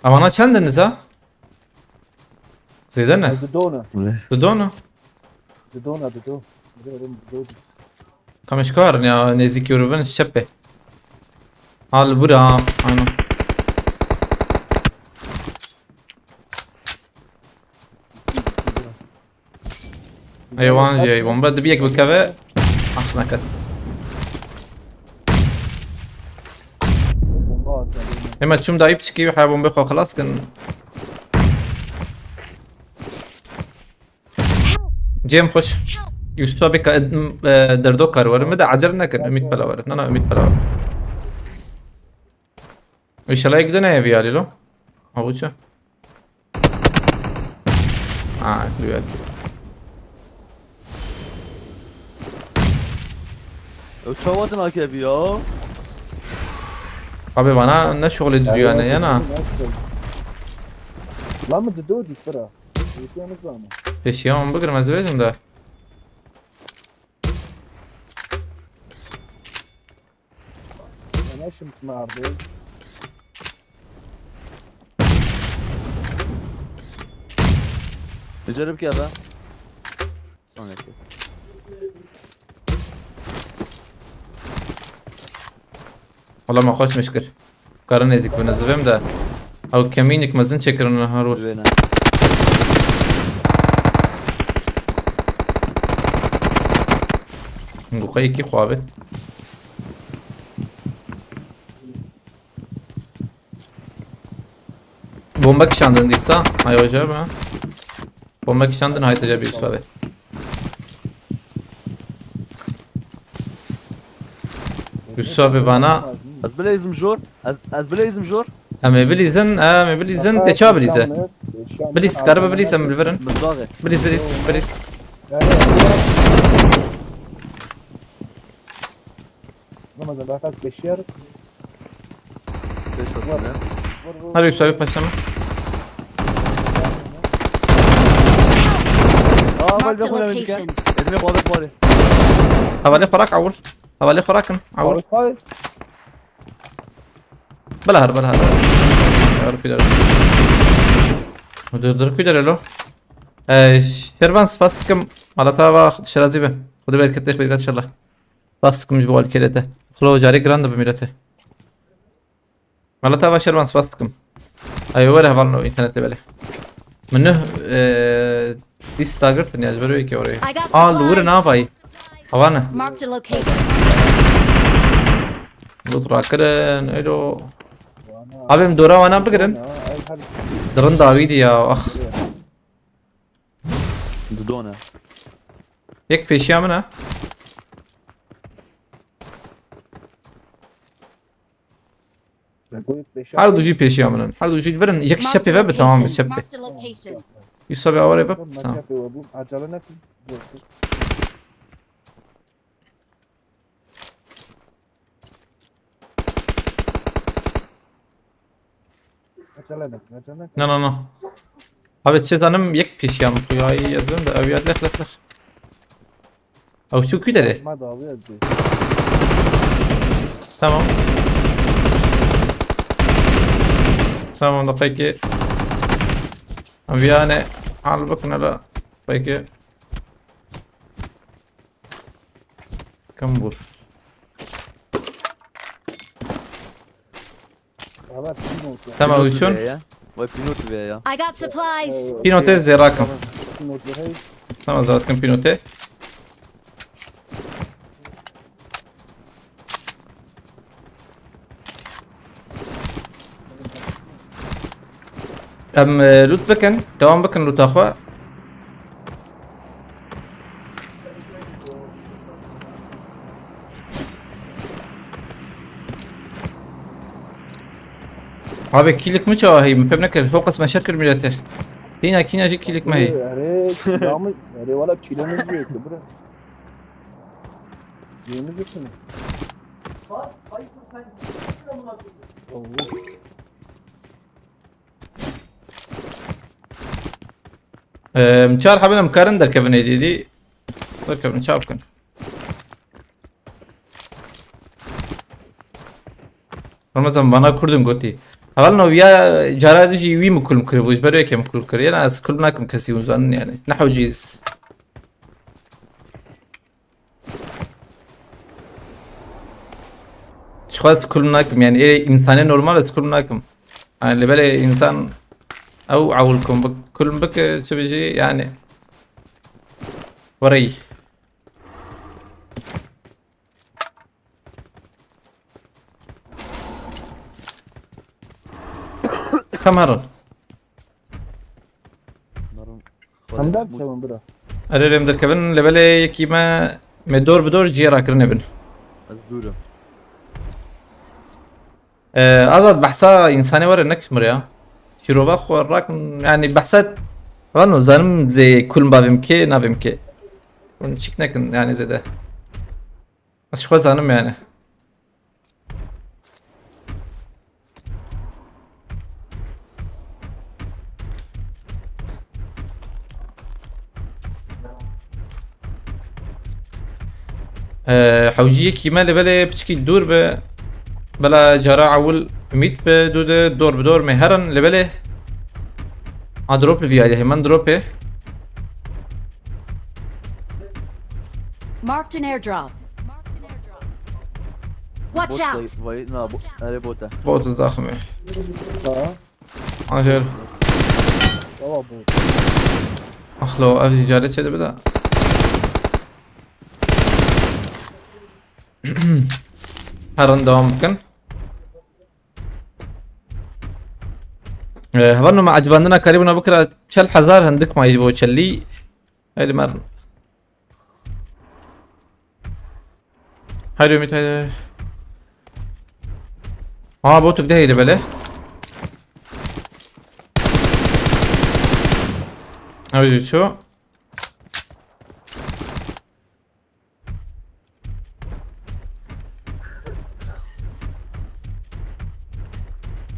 Evana çend in niza? Zêde ne? Di do ne. Ne? Di do ne? Di do ne, di do. Di do, di do. Kameşkar ya, nêzîkî were bin şepê. Hal bura, aynen. Eywan jî bombe dibi yek bikeve. Aslında ket. Bomba atıyor. Ema çûm dayî piçikî wî heya bombe xwe xilas kin. Cem xweş. Yusuf abi ka, e, derdo kar were. Me de acele nekin. Ümit pela were. Na, na, Ümit pela were. İnşallah yek de ne evi alilo. Ha, bu çi? Ha, güzel. Ew çawa din akevî ya? Abi bana ne şoğlu diyor yani yana. Lan mı dido di sıra? Yetiyor mu zaman? Peşiyan bıkırım ez verdim de. Ana şimdi mi abi? Becerip ki abi. Sonraki. Wala me xweş mişkir. Karin nêzîk bin zivêm de. Ew kemînik mezin çêkirin her wek. Wêne. Guqeyekî xwavê. Bombe kişandin dîsa. Hay hoca be. Bombe kişandin, hay teca bir üstüne. Yusuf abi bana. Ez bileyzim jor. Ez, ez bileyzim jor. Em ê bilîzin, em ê bilîzin, te ça bilîze? Bilîz, karibe bilîz, em bilverin. Mizraxê. Bilîz, bilîz, bilîz. Ramazan daha kaç beşer. Beş atın ya. Her Yusuf abi paşlama. Aa, Marked a bak bak bak. location. Elime balık var. Havale xorak awul. Havale xorakin awul. Harikayız. Bela her, bela her. Dur, dur, dur, dur, elo. Ee, Şervan, spas dikim. Malata va şirazi be. Xuda bereket lêx bereket inşallah. Spas dikim ji bo alkêlê te. Xilo carê giran dibe mîrete. Malata va Şervan, spas dikim. Ay, were hevalno internetê bele. Min nuh, ee, dîst dagirtin ya, ji ber wê ke orayê. I got Aa, li wir supplies. navayî. Havane. Marked a location. Lut rakirin, elo. Abi em dora wana bigirin. Dirin dawî di ya, ah. Dudona. Yek pêşiya min e. Her du jî pêşiya min in. Her du jî verin. Yek çepê ve bi, tamam, bi çepê. Marked a location. Yusuf abi aware ve, tamam. Acele nekin. Acele nekin, acele nekin. No, no, no. Abi çi zanim yek pêşiya min xuya, ez de ev ya lex lex lex. Ew çû kî derê? Ma dawiye di. Tamam. Tamam da peki. Em viyane hal bakın hele. Peki. Kim bu? Valla Pinot ya. Tamam, Pinot uçun. Veya ya. Vay Pinot veya ya. I got supplies. Pinote zêrakim. Pinot ya. Tamam, zaten Pinote. Em, e, loot bikin. Devam bikin loota xwe. Abi, kîlik mi çawa heyî? Min fêm nekir. Ho qisme şer kir mîrete. Hîna kîna jî kîlik me heyî. Erê, kîlamı, erê valla çilemiz yok ki bura. Yemiz yok ki. Allah. Em, çar heben em karin derkevin êdî dî. Derkevin, çav kin. Ramazan, bana kurdun gotî. Hevalno, ya cara dijî wî min kulm kiribû, ji ber wê yekê min kulm kir. Yena ez kulm nakim kesî, hûn zanin yani. Ne hewcî ez. Ji xwe ez kulm nakim yani, ê însanê normal ez kulm nakim. Yani, li belê însan ew ewil kulm bik-, kulm bike, çi bijî yani. Werey. Kam herin. Em derkevin bira. Erê, em derkevin, lê belê yekî me, me dor bi dor ciyê rakirinê bin. Ez dûr im. Ee, Azad, behsa însanê were nekişmir ya. Şîrova xwe rakin, yani behsa, vano zanim zê kulm bavim kê, navim kê. Hûn çîk nekin yani zêde. Ez ji xwe zanim yani. Ee, hewcî yekî me li belê piçkî dûr be. Bela cara ewil Ümît be, dû de dor bi dor me herin li belê. A drop li viyayê, hemen dropê. Marked an airdrop. Watch out! Vay, vay, na, bo-, erê bot e. Bot zaxim e. Ha? Ajer. Tamam bu. Axlo, ev jî carê çê dibe de. Herin devam bikin. Ee, hevalno me ecibandina karîbûna bikira çel hezar hindik ma ji bo çelî. Haydi merin. Haydi Ümit, haydi. Aa, botuk de heydi belê. Haydi şu.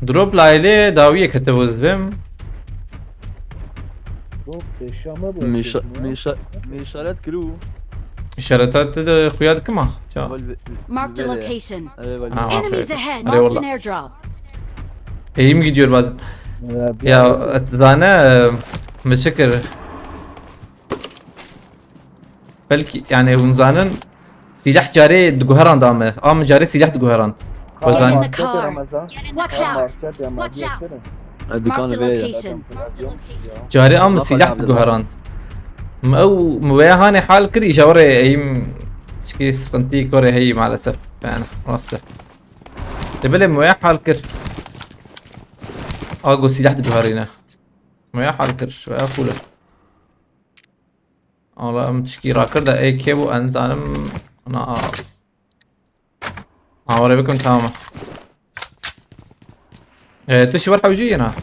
Drop layilê dawiyê ketibû dizvêm. Drop pêşiya me bû. Min îşa-, min îşa-, min îşaret kirî. Îşareta te de xuya dikim ha. Ça. Vel ve-, Marked a vele. Location. Erê, vel. Ha, Enemies aferin. Ahead. Erê, marked an wallah. Airdrop. Eğim gidiyor bazen. Ya, bir Ya, yerde et zane, e, me çi kir? Belkî, yani, hûn zanin, sîleh carê diguherand a me. A min carê sîleh diguherand. Get in the car. Watch out! Watch out! Marked a location. Carê a min sîleh diguherand. Min ew, min wê hanê hal kir, îja were eyim çikê sıkıntı kore heyî maalesef. Yani, rast e. Te belê min wê hal kir. A go sîleh diguherîne. Min wê hal kir, wê xûle. Ala em tişkî rakir de ê kê bû, ez nizanim. Ana a. Aware bikim, tamam. E, tu şiver hewcî yena.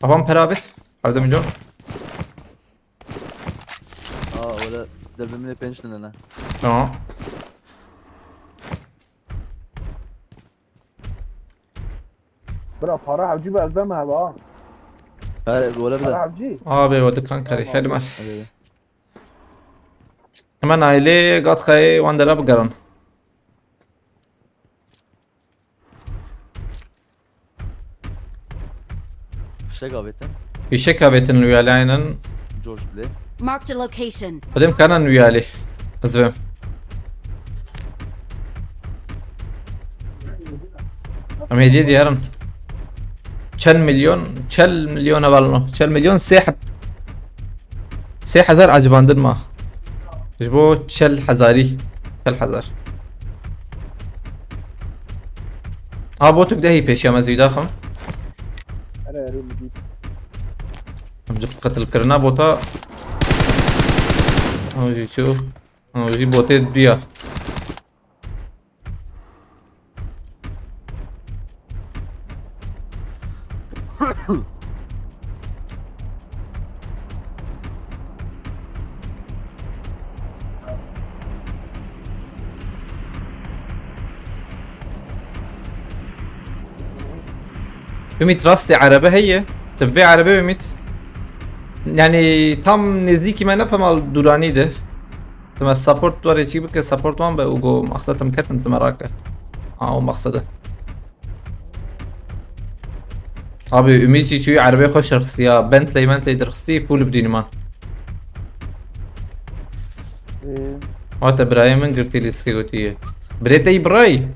Avan pera bit. Hewde min can. Aa, öyle derbimine penç tane ne? Tamam. Bira, para hewcî be, ez deme heba. He, wele bide. Para hewcî. Abi, o dikan karî, Tamam. Helmal. Hadi, hadi. Hemen aile Gatxayê wan dera bigerin. Fişek avêtin. Fişek avêtin li wî alî, aynen. George Blê. Marked a location. Xwedê em kanan wî alî. Ez vêm. Em hêdiyê diyarin. Çel milyon, çel milyon hevalno. Çel milyon sê heb. Sê hezar acibandin ma. Ji bo çel hezarî. Çel hezar. Ha, botuk dehî pêşiya me zî daxim. Erê, erê, min dît. Em ji qetilkirina bota. Ew jî çû. Ew jî botê duya. Ümit, rastê erebe heye? Tu vê erebe Ümit? Yani tam nêzdîkî me ne pema dûranî de. Tu me support warê çî bike, support wan be û go maqsed tim ketin tu me rake. Ha, o maqsede. Abi Ümit jî çûyî erebeyê xwe şirxisiya. Bentley Mentley dirxisî full bi dîniman. Ee, Hate birayê min girtî lîskê gotiye. Birê te yî birayî.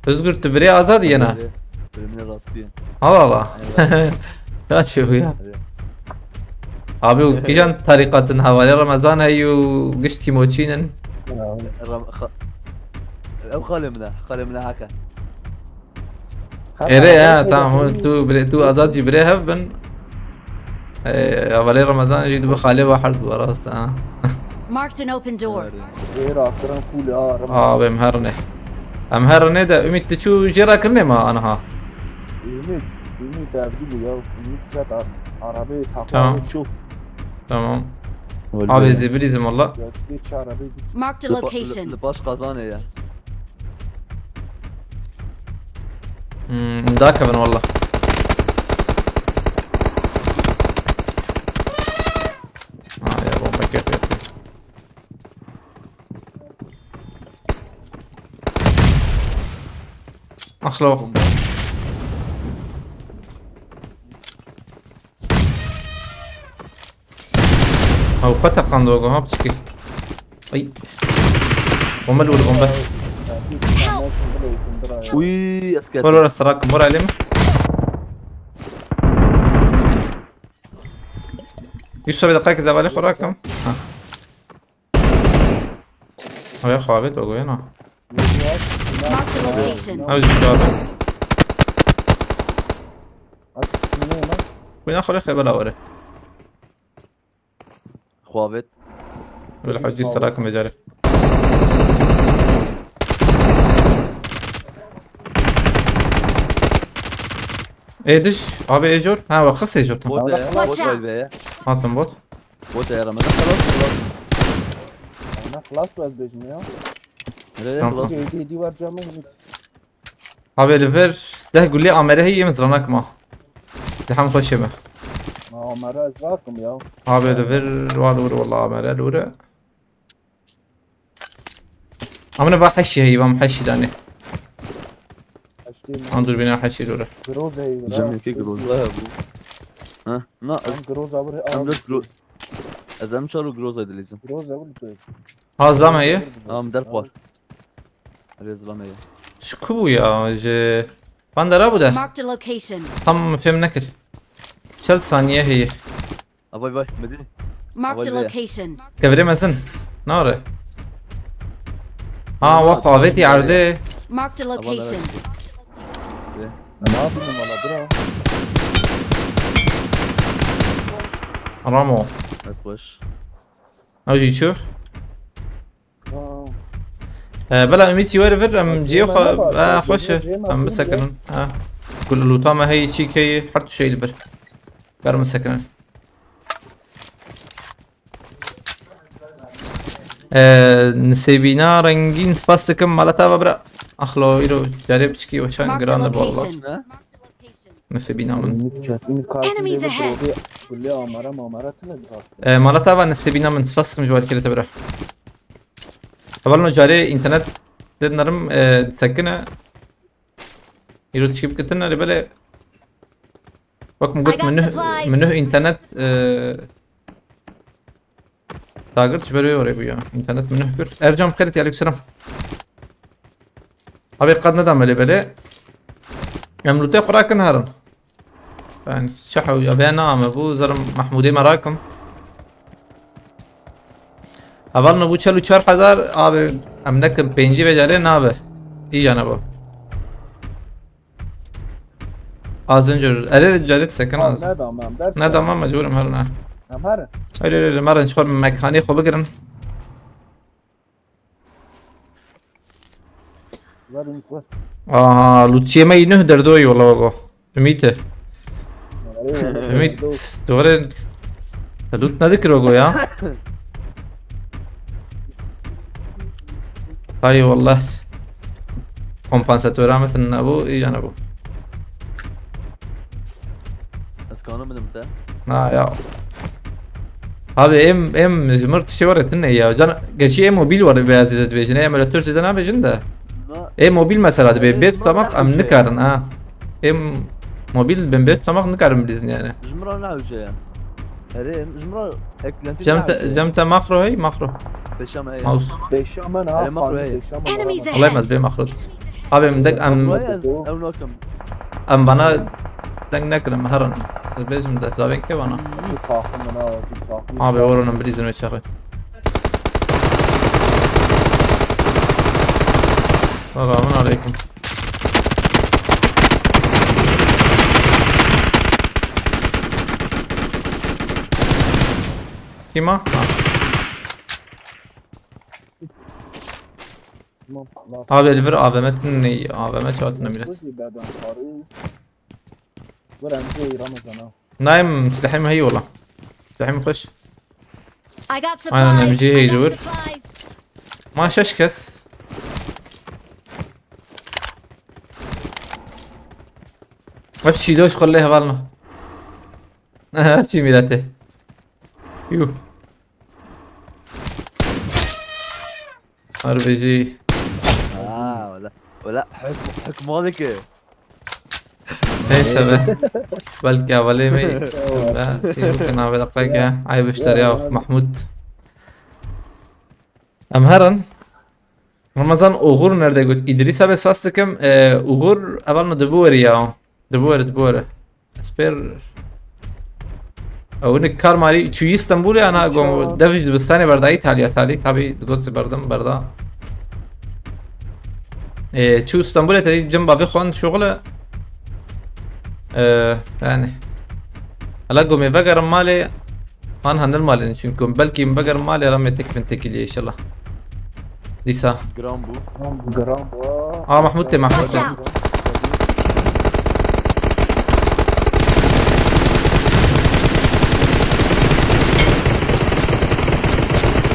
Özgür tu birê azad yena. Bölümüne rastlıyorum. Allah Allah. Evet. Ya çi bu ya. Evet. Abi û kîjan tarîqatin hevalê Remezan heyî û gişt kîmoçîn in? Ram-, xa-, ew xalê min e. Xalê min e heke. Êrê ya, tamam, hûn tu birê, tu azad jî birê hev bin. Ee, hevalê Remezan jî dibe xalê ve her du rast ha. Marked an open door. Ê rastiran kûl a, Remezan. Abi em herine. Em herine de Ümit tu çû jê rakirinê ma aniha. Ümit, Ümit evdî bû ya. Ümit jet ar-, arabeyê Tamam. Takla çû. Tamam. Abi zî bilîzim valla. Ya, geç arabeyê git. Marked a Li pa-, location. Li, li paş qazanê ye. Hmm, dakevin valla. Ha ya, bomba kef yapıyor. Aslo. Ew xwe teqand wego ha piçkî. Ay. Bombe li wir bombe. Uy, ez ketim. Bora sera kim bora elê min. Yusuf bir dakika ki zevalê xwe rakim. Ha. Oya xwe avêt wego yena. Marked a location. Ew jî abi. Wîna xwe xebela were. Xwavêt. Wele hewcî serakim vê carê. Ê dij, abi ê jor. Ha, we qis ê jor tam. Bot e, Watch bot out. Elbeye. Hatim bot. Bot e, Ramazan, xelas, xelas. Ana xelas, ez bêjim ya. Re, re, Tamam. Xelas. Êdî, êdî war camê. Abi li vir deh gulê amere heye, min ziranak ma. Li hem xweşê me. Ma amere ez rakim ya. Abi li vir wa li wir wala amere li wir e. Amine va heşî heye, va min heşî danê. Heşî mi? An durbîna heşî li wir e. Groza heye. Cemekê groza ya bu. Ha? Na, ez, em groza vir, em dört gro-, ez em çar û groza dilîzim. Groza vir tu. Ha, zam heye. Am derxwar. Rêzlame ye. Ji ku bû ya? Ji bandera bû de. Marked a location. Tam fêm nekir. Çel saniye heye. A vay vay, Medî. Marked a Vay be. Location. Kevirê mezin. Nare. Ha, wa xwe avêtî erdê. Marked a location. Ye. Ne yapayım valla, bro? Ramo. Ez xweş. Ew jî çû. Aa. E, bela Ümît jî were vir, em ciyê xwe, e, xweş e. Em bisekinin. Ha. Gul lûta me heyî, çîk heyî, her tu şey li bir. Ber bisekinin. E, Nisêbîna rengîn, spas dikim, mala te ava bira. Axlo, îro carê piçkî weşan giran dibe valla. Marked a location. Nisêbîna min. Enemies ahead. Kulê amara mamara tine biraz. E, mala te ava Nisêbîna min, spas dikim ji wan kirê te bira. Hevalno carê înternet dê narim, e, disekine. Îro tişkî bikitine, lê belê wek min got, I got min nuh, supplies. Min nuh înternet, e, dagir ji ber wê orê bûya. Înternet min nuh kir. Ercan bi xêr hatî, aleykum selam. Abi qet neda me lê belê. Em lûtê xwe rakin herin. Ben şehew ya ben name bu, zerim Mahmudê me rakim. Heval ne bu çel û çar hezar abi, em nekin pêncî vê carê nabe. Îca ne bu. Az önce erê carê sekin az. Ne dam em ders. Ne dam em mecbur em herin ha. Em herin. Öyle öyle, merin çıkar mekanî xwe bigirin. Aha, lûtçiyê me yî nuh derdoyî wala wego. Ümît e. Ümît, dore te lût nedikir wego ya. Ay wallah. Kompansatora me tune nebû, î ya nebû. Ez kanû min te. Na ya. Abi em, em ji mir tiştê were tune ya. Can, gerçi em mobil were be ezîze dibêjin. Em emulator zêde nabêjin de. Na. Em mobil mesela dibê. Evet, bê tutamak em nikarin ha. Em Mobil bin beş tutamak nikarim bilîzin yani. Ji min re newce ye. Herê, ji min re eklenti Cem te, newce ye. Cem te makro hey, makro. Peşa me ye. Mouse. Peşa me ne? Hele makro heye. Peşa me ne? Enemies ahead. Olayım ez bê makro dizim. Abi em dek em, Makro ye, ew nakim. Em bana deng nekirim herin. Dibêjim de davên ke bana. Bir takım mı ne? Bir takım. Abi oranın bilîzin ve çakı. Selamun aleyküm. Kîma? Ha. Tamam, tamam. Abi, li vir A V M tune, A V M çawa tune millet? Kuzî beden xariz. Were em jê Ramazan ha. Nayê min, silahê min heye wela. Silahê min xweş. I got Aynen, supplies. M G heye li wir. Supplies. Ma şeş kes. Hep çî doş xwe lê hevalno. Hep çî mîretê. Yuh. Her bijî. Aa, wala, wala hukm, hukm alike. Neyse be. Belki hevalê me. Be, şey, bu kanal ve dakika ya. Ay, bu işler ya, Mahmut. Em herin. Ramazan Uğur nerede got? İdris abi spas dikim. Ee, Uğur, hevalno dibi weri ya. Dibi weri, dibi weri. Ez pêr. Ew hinek kar marî çûyî Stenbolê, ana gom dev ji dibistanê berda Îtalya talî. Tabî digot berdim berda. Ee, çû Stenbolê te cem bavê xwe şoxile. Ee, yani. Hala gomê vegerim malê. Han handel malê çünkü belkî vegerim malê hala me tekfin tekiliye inşallah. Dîsa. Gram bu. Gram bu. Aa, Mahmut de, Mahmut de. Watch out!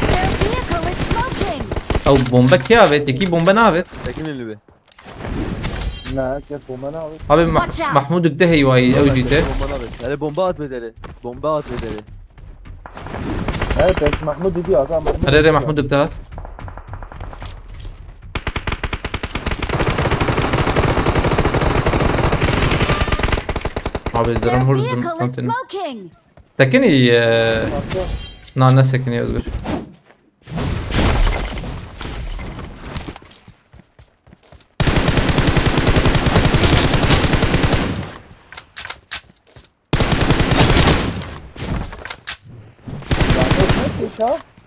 Their vehicle is smoking! Ew bombe kê avêt? Yekî bombe navêt? Tekin elli be. Ne, kes bombe navêt? Abi, Mah-, Watch out! Mahmut de heyvayî, ew jî te. Bombe navêt. Hele bombe at bedeli. Bombe at bedeli. Evet, evet, Mahmut dedi ya, Mahmut Herê dedi rê ya. Mahmut de hat. Abi, Their zırım vurdum. Vehicle is smoking! Sekinî, e, na, ne sekinî Özgür.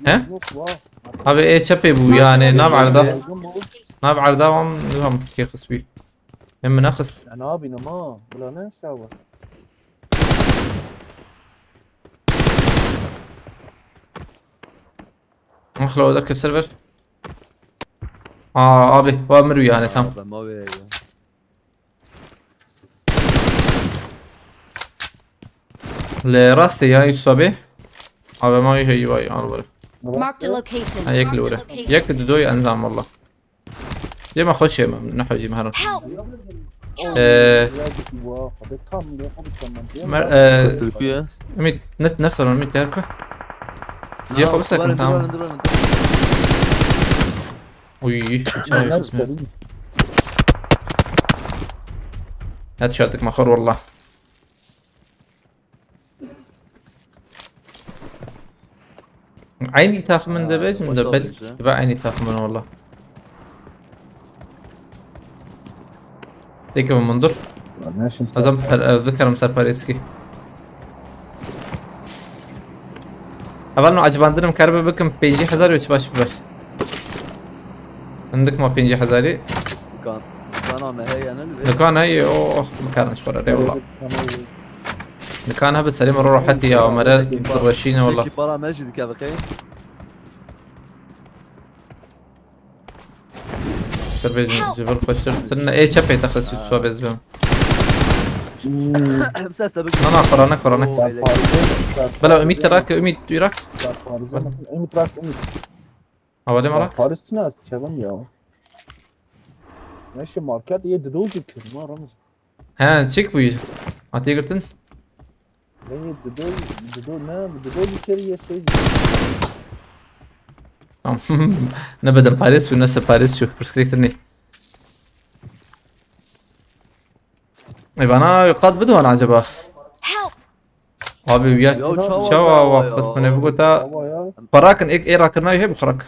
He? Abi, e, çepê bû, yani, nav erda. Nav erda wan, nizam, kê xist bî. Em min nexist. Ya, ne yapayım ama? Bila ne şey var? Axla, o da keser ver. Aa, abi, wa mir yani, tam. Abi, ma be ya. Li rastê ya, Yusuf abi. Abi, ma heyvay, al böyle. Marked a location. Ha, yek li were. Yek di doy enzam valla. Cema xweş e, ne hewcî me herin. Help! Ee, Mer-, ee, Ümit, ne, ne sorun Ümit, gel ku? Cê xwe bisekin, tamam. Uy, çay kısmet. Headshot-dik me xor valla. Aynı takımın da Ha, belki de başladı belki işte. Gibi aynı takımın valla. Peki, Mundur. Lan ne şimdi Azam sen- per-, e, bikarim ser parê eskî. Heval no, acıbandirim, karibe bikim pêncî hezar ve çi baş bibe. Hindik ma pêncî hezarî. Kan, kan ame heye ne? Nikan heye, oh, bikarin şora rê valla. Tamam. Nikan hebe serê me ro rahetî ya, me re diweşîne wala. Şekî para me jî dike biqey. Ser bê civil xweştir. Sen ê çepê te xist çuwa bez bim. Ser te bik. Na, na, korane, korane. Oo, öyle. Bela Ümit te rak, Ümit tu rak. Ümit rak, Ümit. Havalê me rak. Paris ne, çevan ya. Ne şey market ye, dido ki kırma, Ramazan. He, çek bu. Hatiye girtin. Hey, dido, dido ne? Dido bir kere yeseydi. Tamam. Ne beden Paris û ne se Paris û. Pirsgirêk ne. Ê, bana qat bidwan acaba? Help! Abi ya Ya çawa çawa ya waqt ya? Qismine bigota. Baba ya. Xwarakin ek ê rakirina wî hê bixwarak.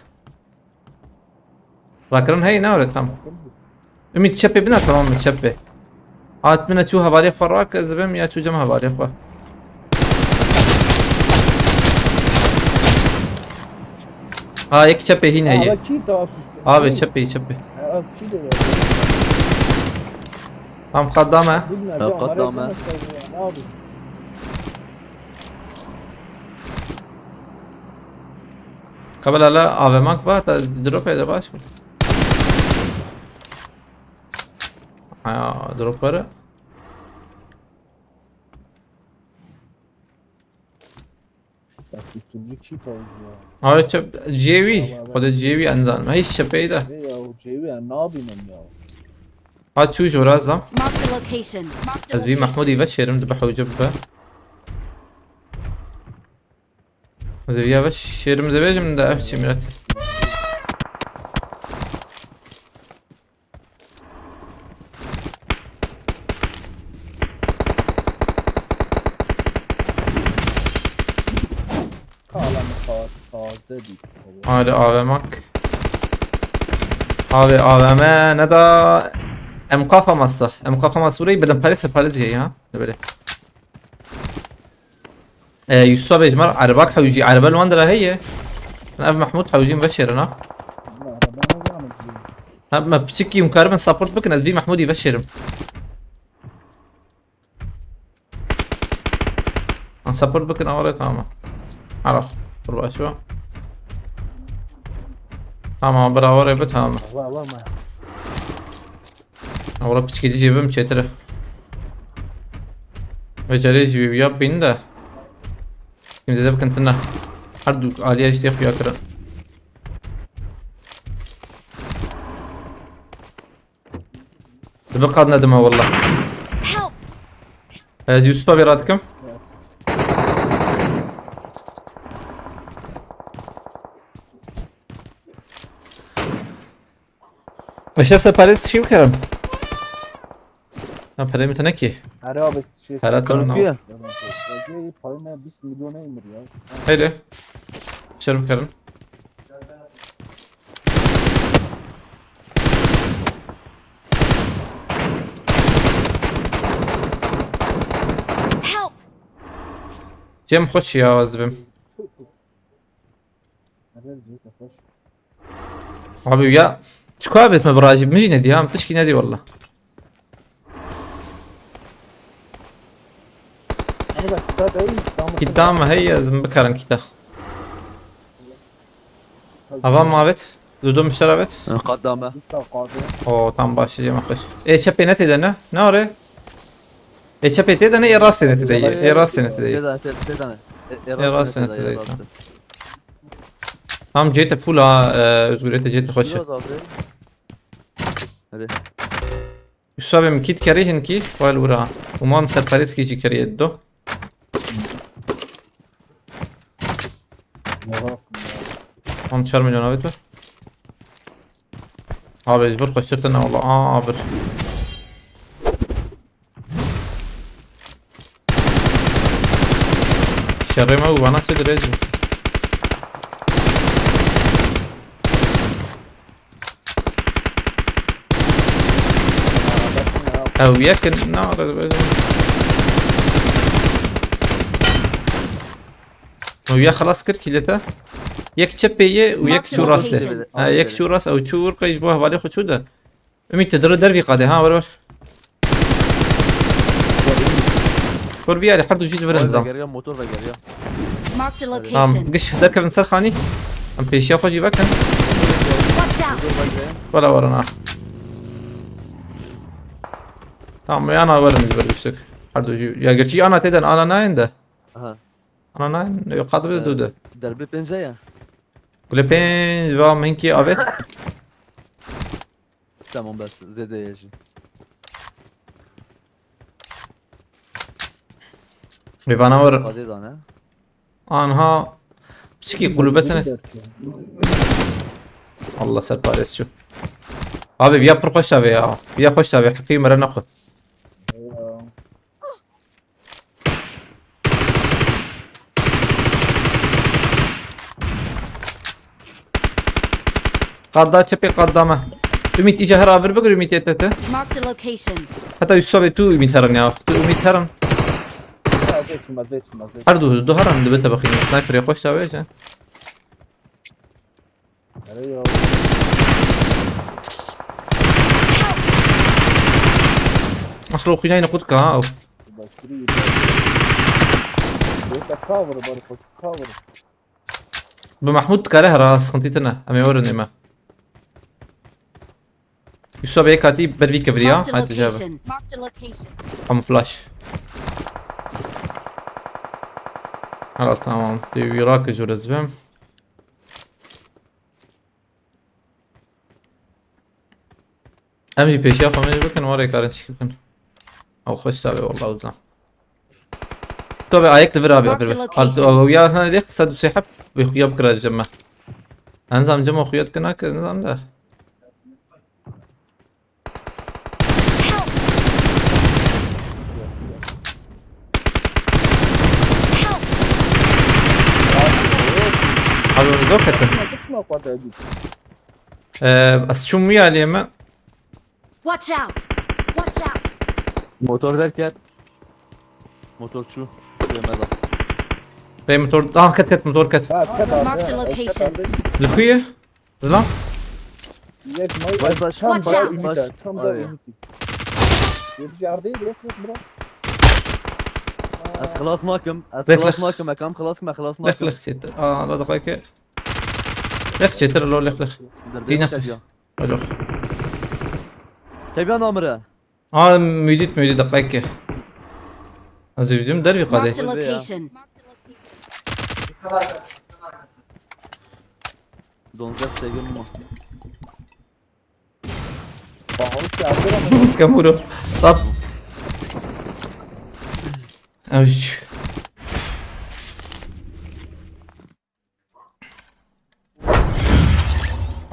Rakirin hey ne öyle tam. Ümit çepê bina tamam mı çepê? At bina çû hevalê xwe rak ez bim ya çû cem hevalê xwe. Ha ek çepê hîn heye. Ara kî tavsiz? Abi çepê çepê. Ara kî de ya? Tam qadame. Bilmem Ya, ya, qadame. Ara kî de ya, ne abi? Kabela la avemak ba ta drop ede baş. Ha drop var. Ya, susturucu kî tavsiz ya? Abi çep G V. Xwede G V enzan. Hiç çepeyde. Ne ya, o cevi ya, ne yapayım ya? Ha çû ji raz lan. Marked a location. Ez vî Mahmudî ve şêrim dibe hewce bibe. Ez vî ve şêrim zevêjim de ev çî miret. Kalan taze taze bir. Hadi A V M ak. Abi A V M ne da em kafa masa. Em kafa masa burayı bedem parası parası ya. Ne böyle. E, Yusuf abi ecmar arabak hewci araba luan da heye. Ev Mahmud hewcin ve şerina. Araba ne zaman? Ha me piçik yum karben support bakın ez bir Mahmudî ve şerim. An support bakın avare tamam. Ara. Dur başo. Tamam bir avare be tamam. Var var mı? Avare piçik cebim çetire. Ve jere jî ya bin de. Kimse de bakın tına. Her du aliye işte ya kırın. Dibe qad nedime wallah. Help! Ez Yusuf abi radikim. Eşref se parêz çi bikerim? Ya parayê min tune ki. Her abi şey. Para tune Kaloriye. Parayı ne bir milyon emir ya. Hele. Şer bikerim. Help! Cem xweş ya ez bim. Her yer zeyt hoş. Abi ya. Çikoya betme birajî. Min jî nedî ha. Min tişkî nedî wallah. Ama bak kitap değil mi? Tamam. Kîta me heye ez min bikarim kîta. Ava mavet. Dudu mişter avet. Qadame. Bir saat kaldı. O tam başlayacağım xweş. E çepê ne têde ne? Ne ore? E çepê têde ne? E rastê ne têde ye? E rastê ne têde ye? Têde, tê- têde ne? E, e, E rastê ne têde ye? Tam cê te full ha. E, Özgür te cê te xweş e. Biraz abi. Hadi. Yusuf abi min kît kerê hinkî xwel wira. Û mam serperêskî jî keriye do. Merak. Mam çar milyon avêt. Abi ji vir xweştir tine wala. Aa abi. Şerê me û bana çi dirêj bû. Ew yekin ne ara dibêjim. Ew ya xelas kir kîlete. Yek çepê ye û yek çû rastê. Ha yek çû rast ew çû wir qey ji bo hevalê xwe çû de. Ümît te dire dervî qadê ha ver ver. Kur biyarê her du jî ji vir ez dam. Geriya motor ve geriya. Marked a Tamam location. giş derkevin ser xanî. Em pêşiya xwe jî vekin. Watch out! Wala wala na. Tamam ya na verin ji vir giştik. Her du jî. Ya gerçi ana têden ana nayên de. Aha. Ana nayên. Yok kadı bir dudu. Derbi pênce ya. Gule pênc va min hinkî avêt. Tamam bes zêde ye jî. Vê vana wir Qadê da ne? anha piçikî qulubetine. Allah serpares şu. Abi viya pir xweş avê ya. Viya xweş avê. Heqî mere nexwe. Qadda çepê qadda me. Ümit, îca her avir bigir, Ümit, yê te te. Marked a location. Heta Yusuf abi, tu Ümit herin ya. Tu Ümit herin. Ya, zê çima, zê çima, zê çima. Her du, du herin dibe te bixîne. Sniper ya xweş da wê je. Erê ya. Asıl o xwînayî ne qut ka ha. Başkiri. Bêta cover, bari xwe cover. Bi Mahmud dikare hera, sıkıntı tine. Em ê werin ême. Yusuf abi katî ber vî kevriya. Marked a location. Kamuflaj. Hala tamam. Dê wî rakijû ez bim. Em jî pêşiya xwe me jî bikin, warê karin çi bikin. Ew xweş tabe, wallah, uzam. Tabe ayek li vir abi, abi. Marked a location. Al, ya, ha, lê qisa du sê heb, bi xuya bikira cem me. Enzam cem xuya dikina ki, nizam da. Abi, onu yok ettim. Ee, az çum mu ya aliyeme? Watch out! Watch out! Motor derket. Motorçu. Yemez. Rê motor, ah, ket, ket, motor ket. Ha, ket abi. Marked a location. Li ku ye? Zilam? Yek may. Vay, vay, şam, Watch vay, out! Ümit, tam da Ay. Ümit. Yedi yardım, yek, yek, bırak. Ez xilas nakim. Ez Lek, xilas lek. Nakim. Ekam xilas kim, xilas Lek, nakim. Lek çêtir. Aa, la daqiqe. Lek çêtir, lo, lek, lek. Derdê Tîne tebiya. Alo. Tebiya namire. Ha, müdit, müdit, daqiqe. Ez ê bidîm dervî qadê. Marked a location. Donzeh seviye mi? Kamuro. Sat. Ew jî.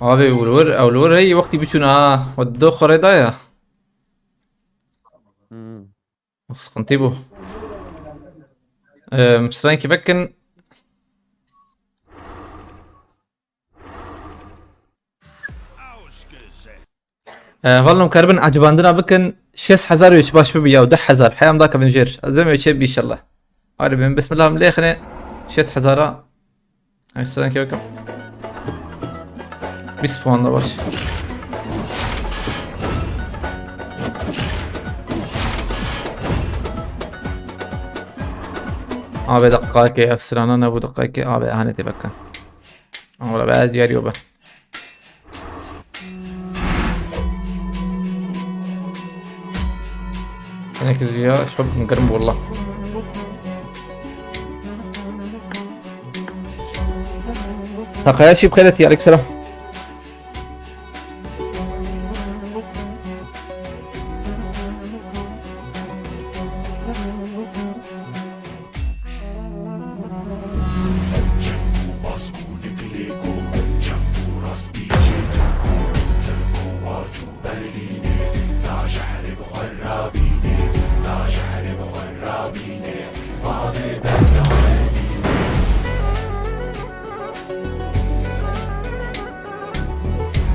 Abi, wir wir, ew li wir hey wextî biçûn ha. Xwe do xwe rê daye. Hmm. Sıkıntı bu. Em, strankî vekin. Ee, vallahi karin ecibandina bikin, şêst hezar û çi baş bibi ya, deh hezar. Heyam da kevin jêr. Ez bim çê bi inşallah. Hadi bin bismillah, em lêxine şêst hezara. Ay, strankî bikin. Bîst puan da baş. Abi, daqiqayekê ev strana ne bu, daqiqayekê abi, hanê tê vekin. Ama be, diğer yok be. Tenekî zî ya, ji xwe bikim germ, wallah. Takaya şî bi xêr etî, aleykum selam.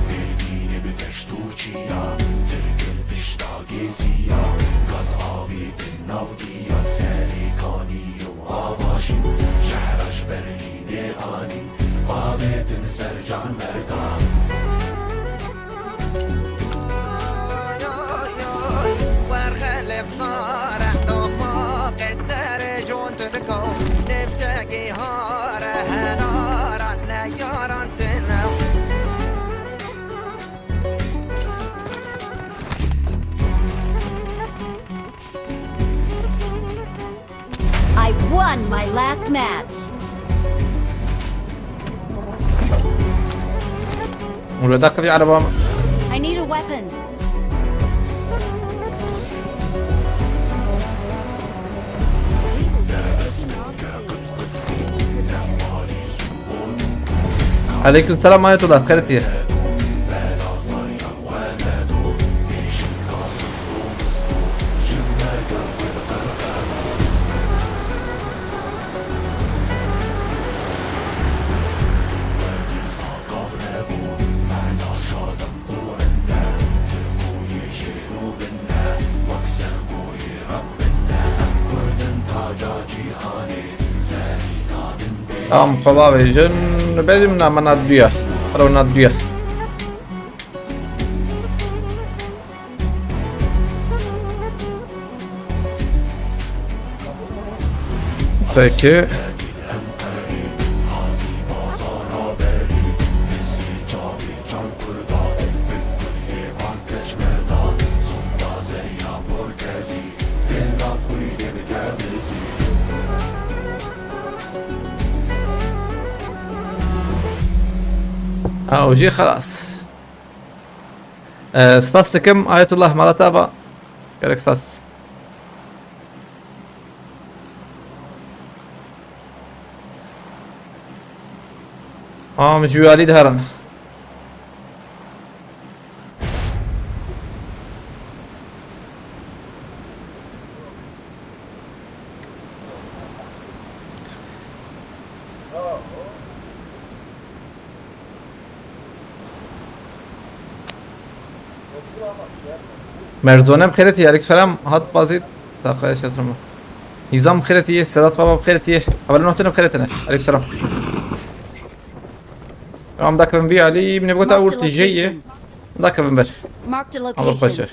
Mêrdînê bi deşt û çiya, Tirk li pişta geziya, gaz avêtin nav giya, serê kanî û ava şîn, jehra ji Berlînê anîn, bavêtin ser can merdan. I won my last match. Wala dakika fi araba. I need a weapon. Aleyküm selam, Ayetullah. Xêr diye. Tamam, xwe bavêjin. Bêjim na me na duya. Ero na duya. Peki. Ha, o jî xelas. Ee, spas dikim Ayetullah, mala te ava. Gelek spas. Aa, min ji wî alî diherin. Merzone bi xêretî, Aleyküm selam, hat bazî. Daqe şetrama. Nîzam bi xêretî, Sedat Baba bi xêretî. Haber nohtine bi xêretine. Aleyküm selam. Em dakevin vî alî, min ê bigota Marked a urt jê ye. Location. Em dakevin ber. Marked a Ama location. Paşa.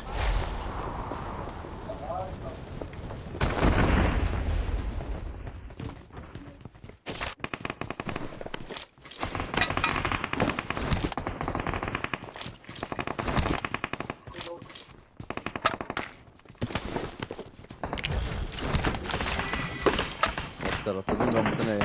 Bak, tarafı bilmem bu ne ya.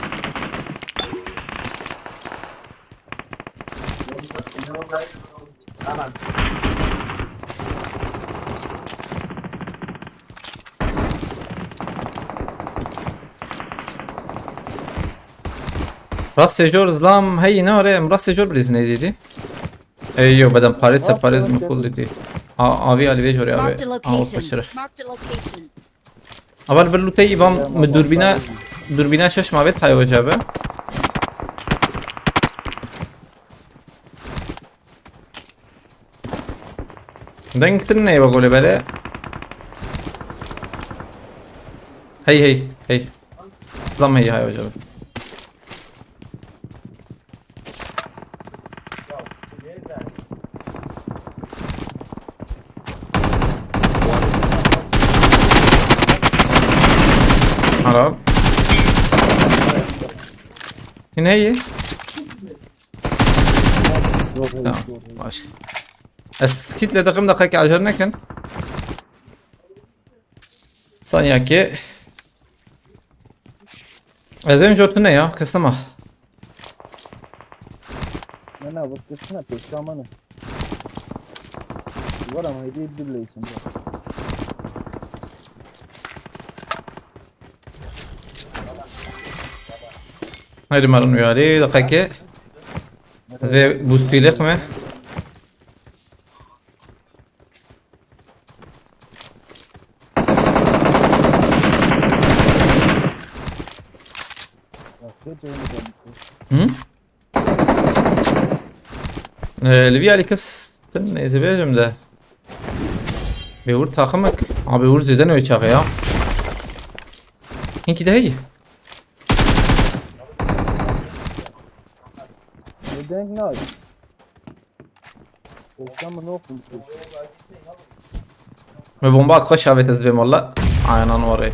Rastê jor zilam heyî ne ore, em rastê jor bilîzine dîdî. Ey yo, bedem parêz se parêz min full dîtî. A, avî alî vê jorê avê. Marked a location. Aw, peşire. Marked a location. Aval bir luteyî vam mi durbîna, durbîna şeş ma vê tayê hoca be. Deng tin neyve gole bele. Hey, hey, hey. Slam hey, hay hoca be. Helal. Yine iyi. Tamam, başka. Ez kit li dixim, deqekî acer nekin. Saniye ki. Ez ên jor tune ya, kes nema. Ne ne, bu kesine pêşka mane. Var ama hediye bir leysin. Haydi marın uyarı, dakika. Ez vê boost ile xime. Hı? Ee, li vî alî kes tin neyse bêjim de. Bêwir taximek. Abi bêwir zêde ne wê çaxê ya. Hinkî de heyî. Deng nayê. Ekran mı ne okumuş? Me bomba xweş avêt ez divêm walla. Aynen orê.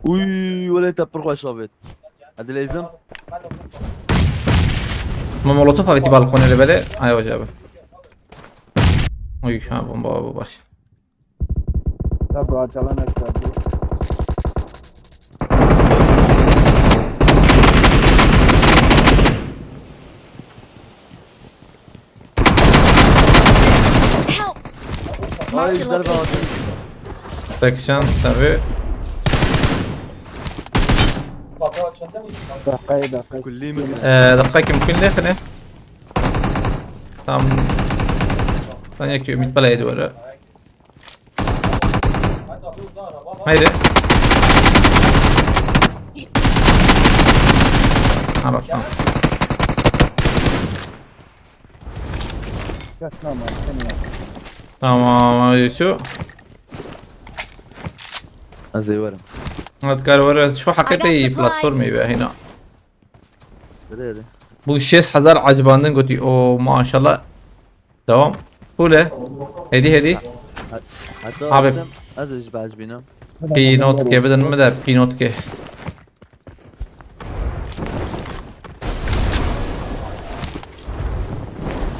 Uy, wele te pir xweş avêt. Hadi leyzim. Me molotof avêtî balkonê re bele. Ay hoca abi. Uy, ha bomba bu baş. Tabii, acalan eklendi. Help! Ay, Marked a darbe location. Aldım. Section tabii. Dakikayı, dakikayı. Kulli mi? Ee, dakika kim kulli xine? Tam. Tam yekî ümit belayê dû were. Haydi. Ha bak, tamam. Kes nama, sen ya. Tamam, haydi şu. Ez ê werim. Hadi kar were, şu hakikaten iyi platform iyi be, hina. Erê, erê. Bu şêst hezar acibandin gotî. O maşallah. Devam. Full e. Hedi, hedi. Heta Abi. Azim, ez ji becbînim. Pînotke bidin mi de pînotke.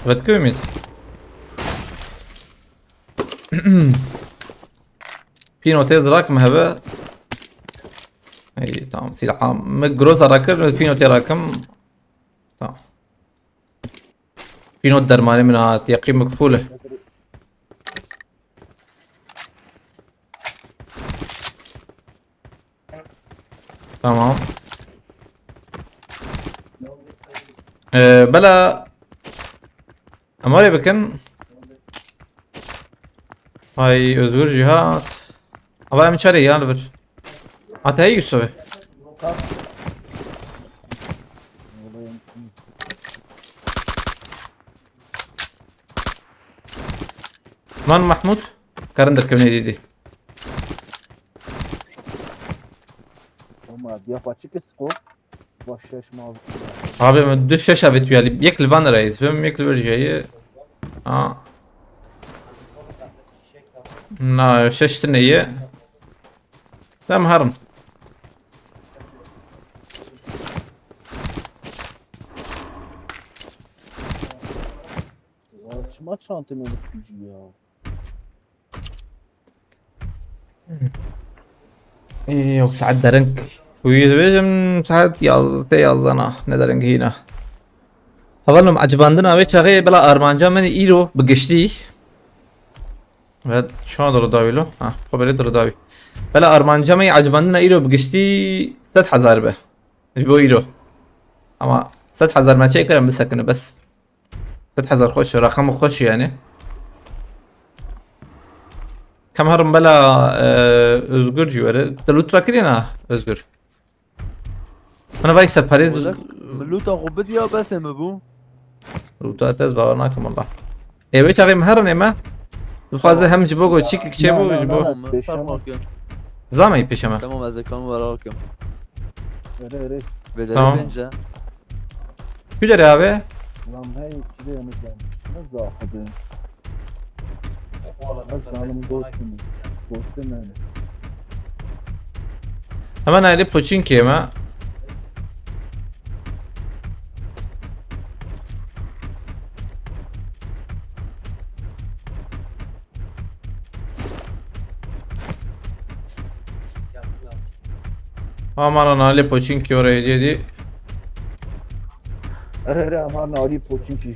Vetkö Ümit? Pînotê zirak mi hebe? Ey, tamam, silah. Mi groza rakir, mi pînotê rakim. Tamam. Pînot dermanê min hat, yeqîn bik full e. Tamam. Ee, bela. Em were bikin. Ay, Özgür Cihat. Ama em çare ya li vir. Ata hey Yusuf. Man Mahmut. Karin derkevine didi. Ama diya paçik siko. Baş şeş mal. Abi, min du şeş avêt wî alî. Yek li van reis. Vim yek li vir jeyî. Ha. Na, şeş tine ye. Dem herin. Ya, çima çantê min bi tûjî ya? Ê, yok, saet dereng. Wî dibêjim saet yaz-, tê yazdana, ne dereng hîna. Hevalno, ecibandina wê çaxê bila armanca min îro bi giştî. Ve şu an diri dawî lo. Ha, xwe berê diri dawî. Bila armanca min ecibandina îro bi giştî sed hezar be. Ji bo îro. Ama sed hezar me çê kirin bisekine bes. Sed hezar xweş, rakam xweş yani. Kam herim bela, e, Özgür jî were. Te lût rakirî na Özgür? Min vay serparêz Wele, min lûta xwe bidiya besê min bû. Lûta te ez bawer nakim wallah. Ê, wê çaxê min herin ê me. Dixwaze hem ji bo go çîkik çê bû, ji bo. Tamam, min ferma kim. Zlameyî pêşe me. Tamam, ez ê kamî were kim. Erê, erê. Bê derê Tamam. pênce. Kü derê abi? Lan hey, kü derê mi lan? Ne zahidi? Ez zanim dostum. Dostum yani. Hemen ayrı Pochinki mi? Aman ana, Aleppo çünkü oraya dedi. Erê, erê, aman Aleppo çünkü.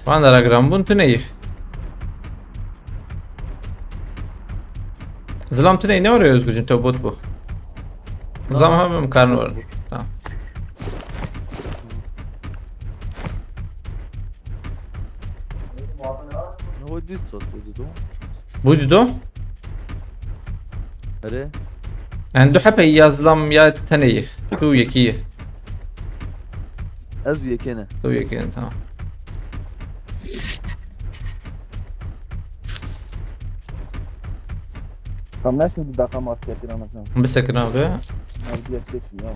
Van dera giran bûn, tu neyê. Zilam tu neyê, ne oraya Özgürcüğüm, te bot bu. Zilam ha, ben karnı var. Tamam. Ne o düz tut, bu düz o. Bu dido? Erê. Yani du hepe ya zilam ya tenê ye. Tu yekî ye. Ez û yekê ne. Tu yekî ne, tamam. Tam ne şimdi dakika market bir anasını. Bisekin abi. Abi bir yetişsin ya.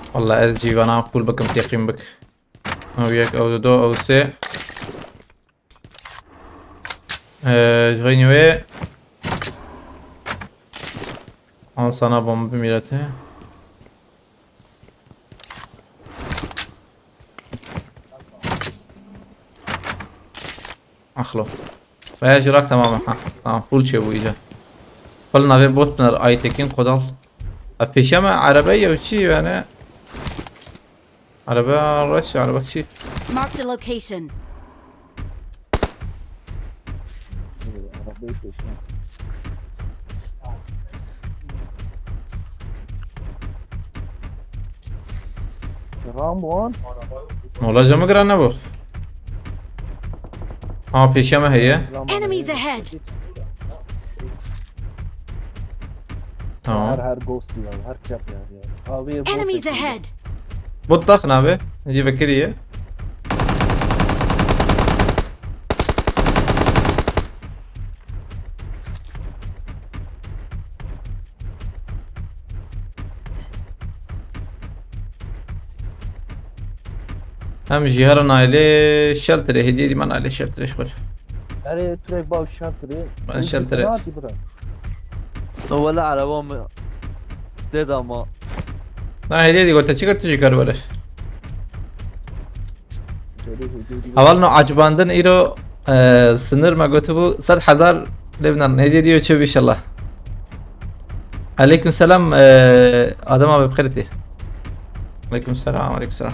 Wallah ez jî vana qûl bikim, teqîm bik. Ew yek, ew dido, ew sê. Ee, ji xeynî wê. Al sana bombe millete. Axlo. Veya jirak tamam ha. Tamam, full çê bu iyice. Full navê bot biner Aytekin Kodal. A peşeme araba ya çi yani? Araba reş, araba kişi. Marked a location. Arabayı peşine. Rambo an. Mola camı giran ne bu? Ha, peşeme heye. Rambo Enemies an. Ahead. Tamam. Her her ghost ya, her çap yani. Abi bu Enemies seçim. Ahead. Bot daxin abi. Cî vekiriye. Hem jî herin aile shelterê, hediye dî man aile shelterê ji xwe. Erê, turek bav shelterê. Ben shelterê. Hadi bırak. No wele araba mı? Dedi ama. Na hediye dî gote çi kir tu jî kar were. Şöyle hediye gibi. Heval no acibandin îro e, sınır me gotibû sed hezar lê binan hediye dî çi inşallah. Aleyküm selam e, Adem abi bixêr tê. Aleyküm selam, aleyküm selam.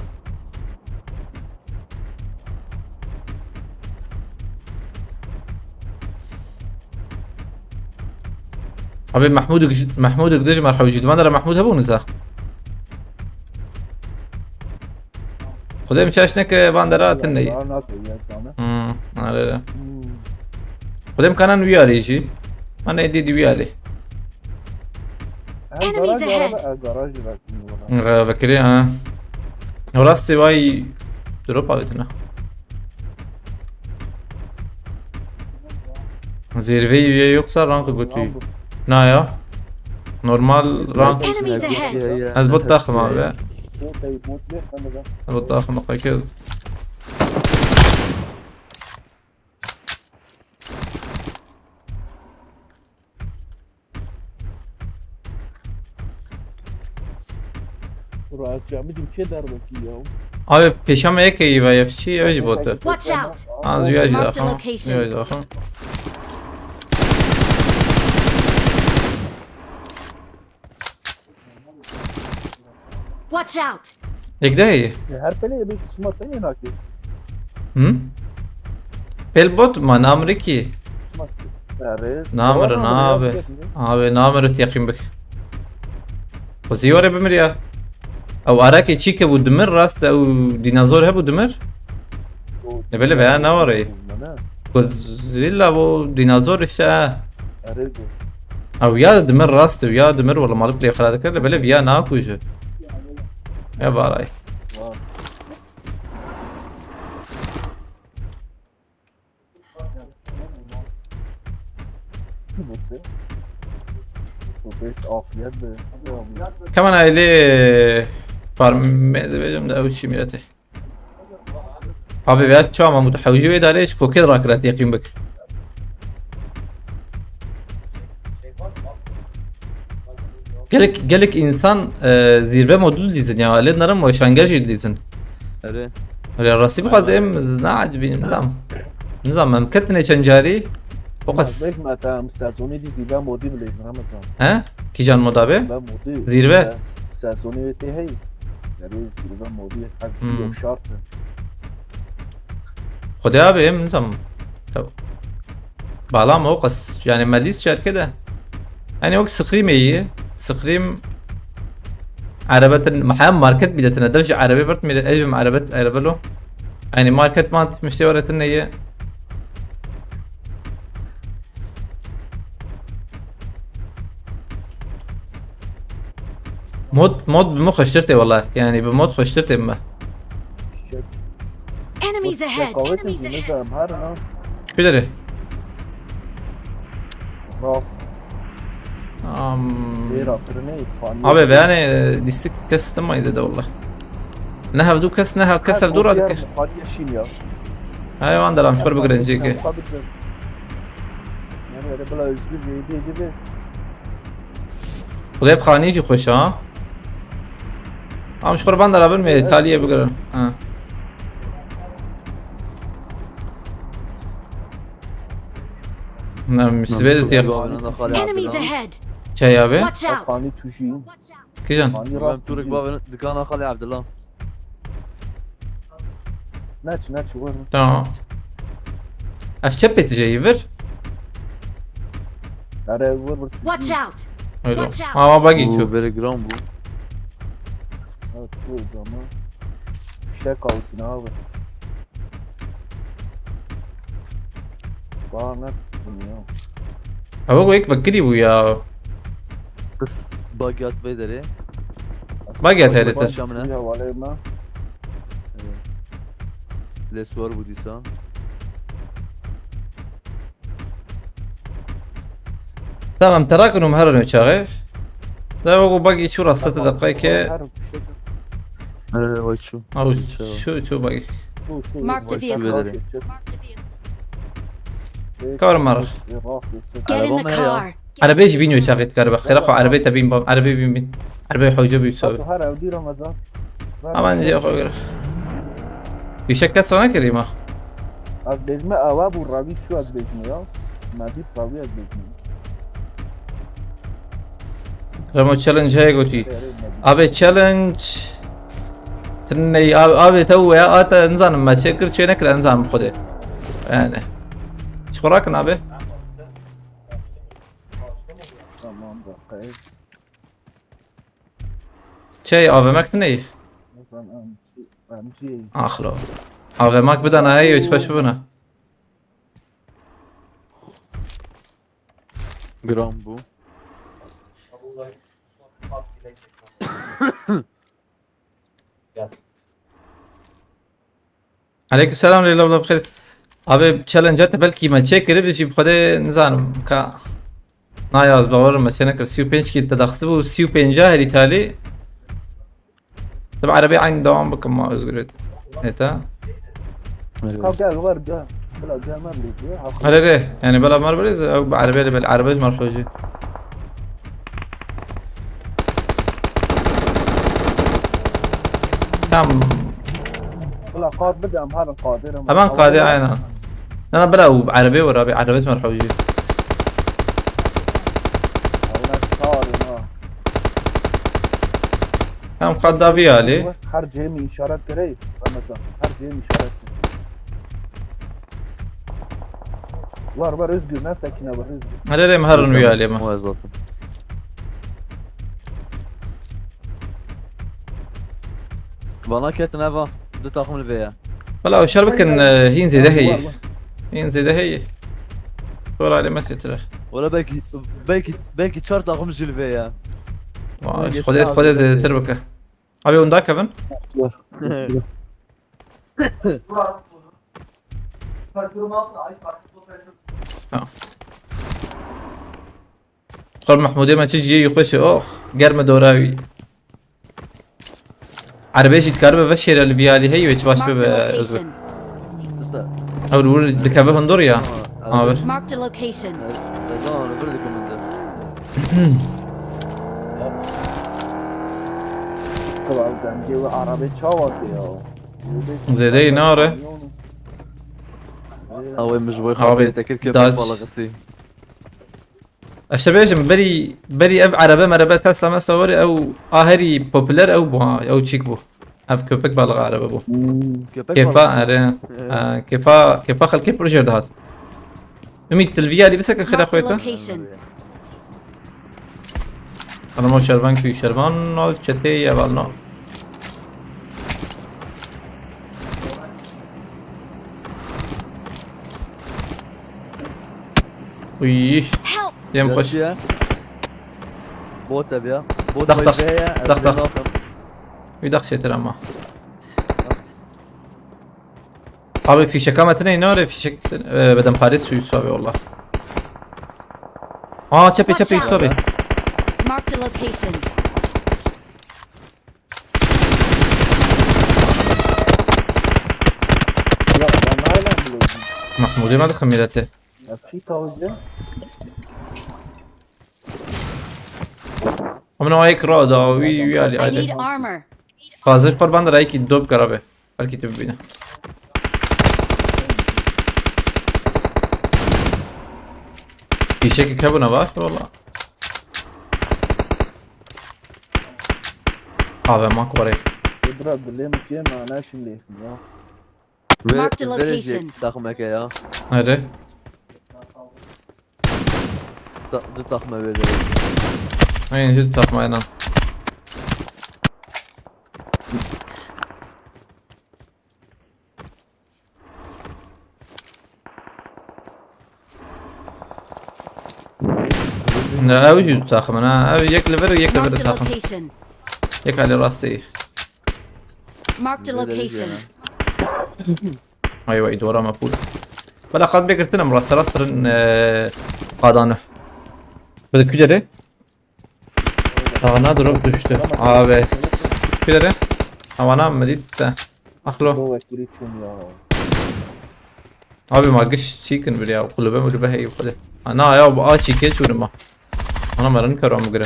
Abi Mahmud Mahmud Gdij merhaba jî. Van dera Mahmud hebû niza. Xwedê min şaş neke van dera tune ye. Daha nasıl ya sana? Hmm, are. Hmm. Xwedê min kanan wî arê jî. Ana êdî di wî arê. Ha, Enemies garaj ahead. araba, ha, garaj bıraktım buna. Nga vekirê ha. Rastê vay drop avêtine. Zirveyi üye yoksa rank götü. Rambo. Na ya. Normal rank. Enemies ahead. Ez bot daxim abi. Bot, bot, bot, bot, bot. Bot daxim dakika. Rahat camı dim keder bakıyor ya. Abi peşama yekeyî ve yefşî ev jî botu. Watch out! Az ya jî Marked a daxim. location. Ya jî daxim. Watch out! Yek de heye. Ya her pele bir kısmet değil mi nakit? Hı? Pel bot ma namre ki. Kısmet. Yani. Namre Tamam, na abi. biraz bekle. Abi namre teqîm bik. Xwezî were bimir ya. Ew arakê çî ke bû dimir rast ew dînazor hebû dimir. O Ne bele veya ne var ey? Ne? Godzilla bu dînazor işte ha. Erê bu. Ew ya dimir rast ew ya dimir wala malik lê xira dikir le bele viya nakujî. Ya varay. Var. Bu beş afiyet de. Keman aile parme de bejim de ew çi mirete. Abi veya çawa mutehewji wê dare ji kokê rakira teqîm bik. Gelek gelek insan e, zirve modul dizin ya. Lê narim weşanger jî dizin. Erê. Öyle rastî bixwaz em na acibînim nizam. Nizam em ketine çend carî. O qas. Belki mesela sezonu di zirve modi bile izin ama sen. He? Kijan moda be? Ben modi. Zirve? Sezonu ve te hey. Yani zirve modi. Hmm. Hadi yok şartı. Xwedê abi em nizam. Bala me o qas yani me lîst şerke de. Yani wek Scream iyi. Scream erebetin hem market bile tine dev ji erebe bert mire ev erebet erebe lo. Yani market man müşteri öğretin neye. Mod mod bi min xweştir tê wala. Yani bi mod xweştir tê me. Enemies ahead! Kavete dinle de her an. Kudere. Raf. Am. Bir atırı ne? İspanya. Abi yani lîstik kes temayize de wala. Ne hevdu kes ne hev kes hevdu ra dike. Hadi yaşayım ya. Hayvan da ram xor bigrin ceke. Yani öyle böyle özgür bir hediye gibi. Xwedê bi xanî jî xweş a. Am ji xwe van derabin me taliyê bigirin. Ha. Na, sibê de tiya. Enemies ahead! Çaya be? Watch out! Fani tuşu. Kijan? Fani Ben raf. Turk babının dükkanı Xalê Abdullah. Naç naç var mı? Tamam. Ev çep eteceği ver. Nereye vur vur. Watch out! Öyle. Watch out. Ama bak geçiyor. Bu böyle gram bu. Evet bu zaman. Çek altına abi. Bana ne tutmuyor? Ew wek vekirî bû ya. Kız bug yat vê derê. Bak ya T R T. Başlamına. Havalayma. Lesuar bu dîsa. Tamam, terakin um herin çaxê. Da wek bagî çû rastete deqayke. Her bir şey. Ee, vay şu. Aw şu şu bagî. Şu, şu, Mark the şu, vehicle. Vezerim. Mark the vehicle. şu, Kar mar. Şu, şu, şu. Get in Araba the mı ya? Car. Erebê jî bîn wê çaxê dikare be. Xêra xwe erebê te bîn ba. Erebê bîn bîn. Erebê hewce bî sabe. Her evdî Ramazan. Aman jê xwe gir. Fîşek kes ra nekirî ma. Ez bêjme ewa bû ravî çû ez bêjme ya. Me dît ravî ez bêjme. Remo challenge heye gotî. Erê, me dît. Abi challenge. Tiney abi, abi te ya ate nizanim me çê kir çê nekir nizanim xwedê. Yani. Çi xwe rakin abi? Tamam, dakika. Çey A V M'ek tiney. Tamam, M G. Axlo. A V M'ek bidana hey hiç xweş bibina. Gram bu. Aleyküm selam Leyla abla, bixêr. Abi challenge te belkî me çêkirib jî bi xwedê nizanim ka. Nayaz bawer me sê nekir sî û pênc kîl te daxistibû sî û pênc herî talî. Te bi erebê eyn dewam bikim ma Özgür et. Heta. Ka gel var gel. Bila gel ben bir diye. Erê rê, yani bela mar birêz, ew bi erebê li bel erebê ji mar xwe jî. Tam. Bila qad bide em herin qadir em. Hemen qadê aynen. Na na bela û erebê wera bi erebê ji mar xwe jî. Ona çar ona. Tam qad da vî alî. Her cihê min işaret kirey. Ramazan. Her cihê min işaret kirey. Var var Özgür ne sekine var Özgür. Erê rê me herin wî alî me. Vay zaten. Bana ketin eva. Du takım li vê ya. Valla şer bikin, e, hîn zêde heye. Hîn zêde heye. Sonra alê me sêtire. Wala belki belki belki çar takım jî li vê ya. Vay, xwedê xwedê zêdetir bike. Abi hûn dakevin. Xwe Mehmûdê me çi jiyê xweş e, ox, germe dora wî. Erebê jî dikaribe veşêre li vî alî heyî wê çi baş Marked bibe a Özgür. location. Usta. Ew li wir dikeve hundur ya. Aver. Marked a location. Ez zaman li vir dikim min de. Kral dengê ve arabe çawa ya. Zêdeyî nare. Ew ê min ji bo Abi, xatirê te kir köpek daş. Balığı. Ez te bêjim, berî, berî ev erebe merebe Tesla mesela were ew a herî popüler ew bû ha, ew çîk bû. Ev köpek balığı erebe bû. Köpek Kêfa balığı. Ere, e, kêfa, kêfa xelkê pir jêr dihat. Ümît, tu li vî alî biseke xêra Marked xwe a te. Location. Xanimo şervan kû şervan nal çetê ye val nal. Uy, Help! yem xweş. Bot ev ya. Bot Dax, vay dax, be ya, dax, ez dax. naxim. Wî dax çêtir ama. Abi fîşeka me tine nare fîşek, e, bedem parê suyu suabe valla. Aa, çepê, çepê suabe. Marked a location. Ya ben hala bileyim. Mahmudê me dixin mîretê. Ya çi tavizde? Amına ayık ra da, uy, uy, ali, I need ali. Armor. Fazil kurban da ayık dop karabe. Belki de bine. Fîşekê kebûna baş valla. Abi mak var. Bira dilê min kê mana şimdi ya. Ve- Marked a vereceğiz location. Takım eke ya. Hadi. Ta, du takım vereceğiz. Aynen, hüt takma aynen. Ne, ew jî du taxim in ha. Ew yek li vir, yek li vir Marked a taxim. Location. Yek li rastê. Marked a location. Ay vay, dora me pûl. Bela qad bê girtin em rastera sirin, e, qada nuh. Bi ku derê? Daha ne drop düştü. Abi. Ku derê? Havana mı dit de. Aklo. Bo wekîrî çûn ya. Abi ma giş çîkin bir ya. Kulübe mulübe hey kulübe. Ha, na ya, bu a çîkê çûnum ma. Ana merin karam gire.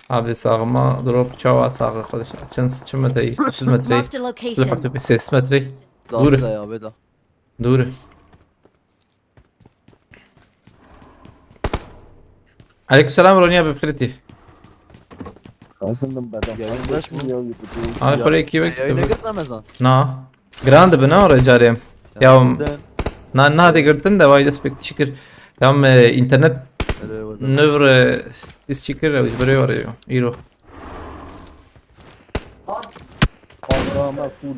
Abi sağıma drop çawa sağı arkadaşlar. Çın, çın metre, yüz metre. Marked a location. Sesli metre. Dur. Dağda ya be da. Dur. Aleykümselam Ronya, bi xirîtî. Aslında bedava. Yayındaş mı? Ay xore iki wek. Yayına git Ramazan. Na. Grand bi na re carê. Ya Sen- na na de girtin de vay dest pek teşekkür. Ya me internet Öyle oldu. növ re teşekkür re uzbere var ya. Îro. Fazla ama full.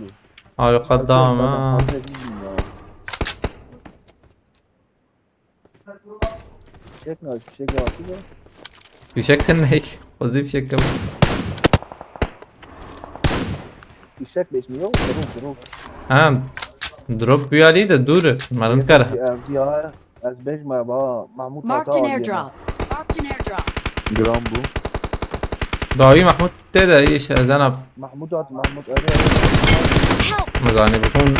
Abi qadam ha. Fişek ne? Fişek var mı? Fişek ne? Xwezî fişek kebû. Fişek beşmiyor. Drop, drop. Ha. Drop buyalî de dûr. Merin kara. Ya, ya, ez bêjme ba Mahmut Marked Ata an aliyê me. Airdrop. Marked an Airdrop. Gram bu. Dawî Mahmut tê de îş ezena. Mahmut At, Mahmut Ata. Help! Mizanî bi hûn,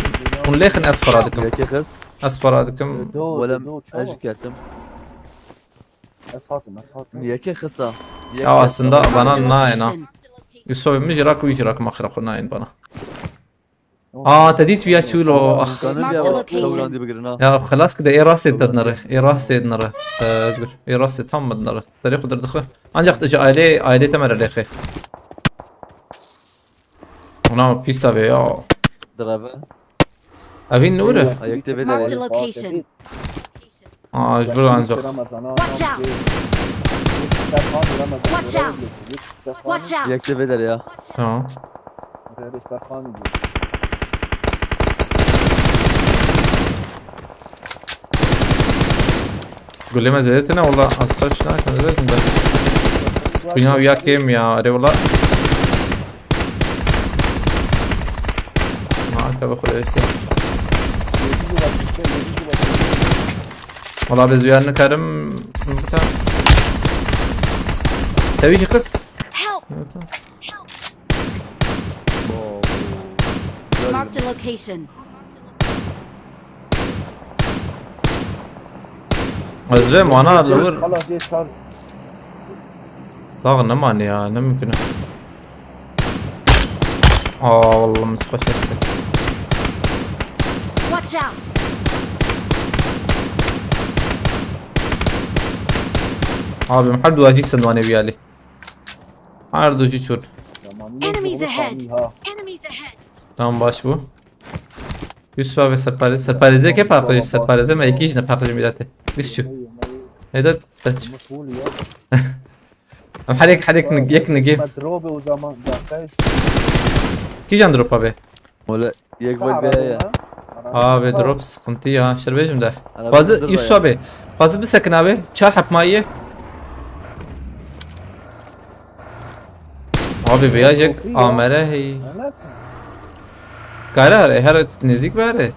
hûn lêxin ez para dikim. Yeke xist. Ez para dikim. Do, Welem do, ez çabuk. Jî ketim. Ez hatim, ez hatim. Yeke xista. Ya aslında bana Marked a nayê na. Location. Yusuf abi min jî rak wî jî rak maxira xwe nayên bana. Aa, te dît ya çûlo. Ah. Kanı Marked bir a location. Tavran diye bir girna. Ya xelas ki de ê rastê te dinere. Ê rastê dinere. Ee, Özgür. Ê rastê tam mı dinere? Serê xwe derdixwe. Ancak ji ailê, ailê te mere lêxê. Ona pîsa be ya. Dreve. Evîn nûr e? Ayakta Marked a veler. Location. Aa, ji vir ancak. Watch out! Watch out! Watch out! Ayakta veler ya. Tamam. Gulê me zêde tine, wala astar şuna, şuna zêde tine. Bina ya kêm ya, erê wala. Ma, tabi xwe işte. Wala biz uyar nikarim. Tevî ki kız. Help! Marked a location. Ez ve mana li wir. Hala diye çar. Sax ne mane ya, ne mümkün. Aa, vallahi min xweş nefse. Watch out! Abi, her du jî sindwanê viyalî. Her du jî çûn. Enemies ahead! Ha. Enemies ahead! Tamam, baş bu. Yusuf abi serparêz. Serparêzê ke paqij, serparêzê me yekî jî ne paqij mîratê. Biz şu. Neyde? Teç. Em her yek, her yek nig-, yek nigê. Metrobe o zaman dakika. Kîjan drop abi? Öyle yek var bir ya. Abi drop sıkıntı ya. Şerbejim de. Fazla Yusuf abi. Fazla bir sakın abi. Çar hep maye. Abi beyaz yek amere hey. Kare her, her nezik bere.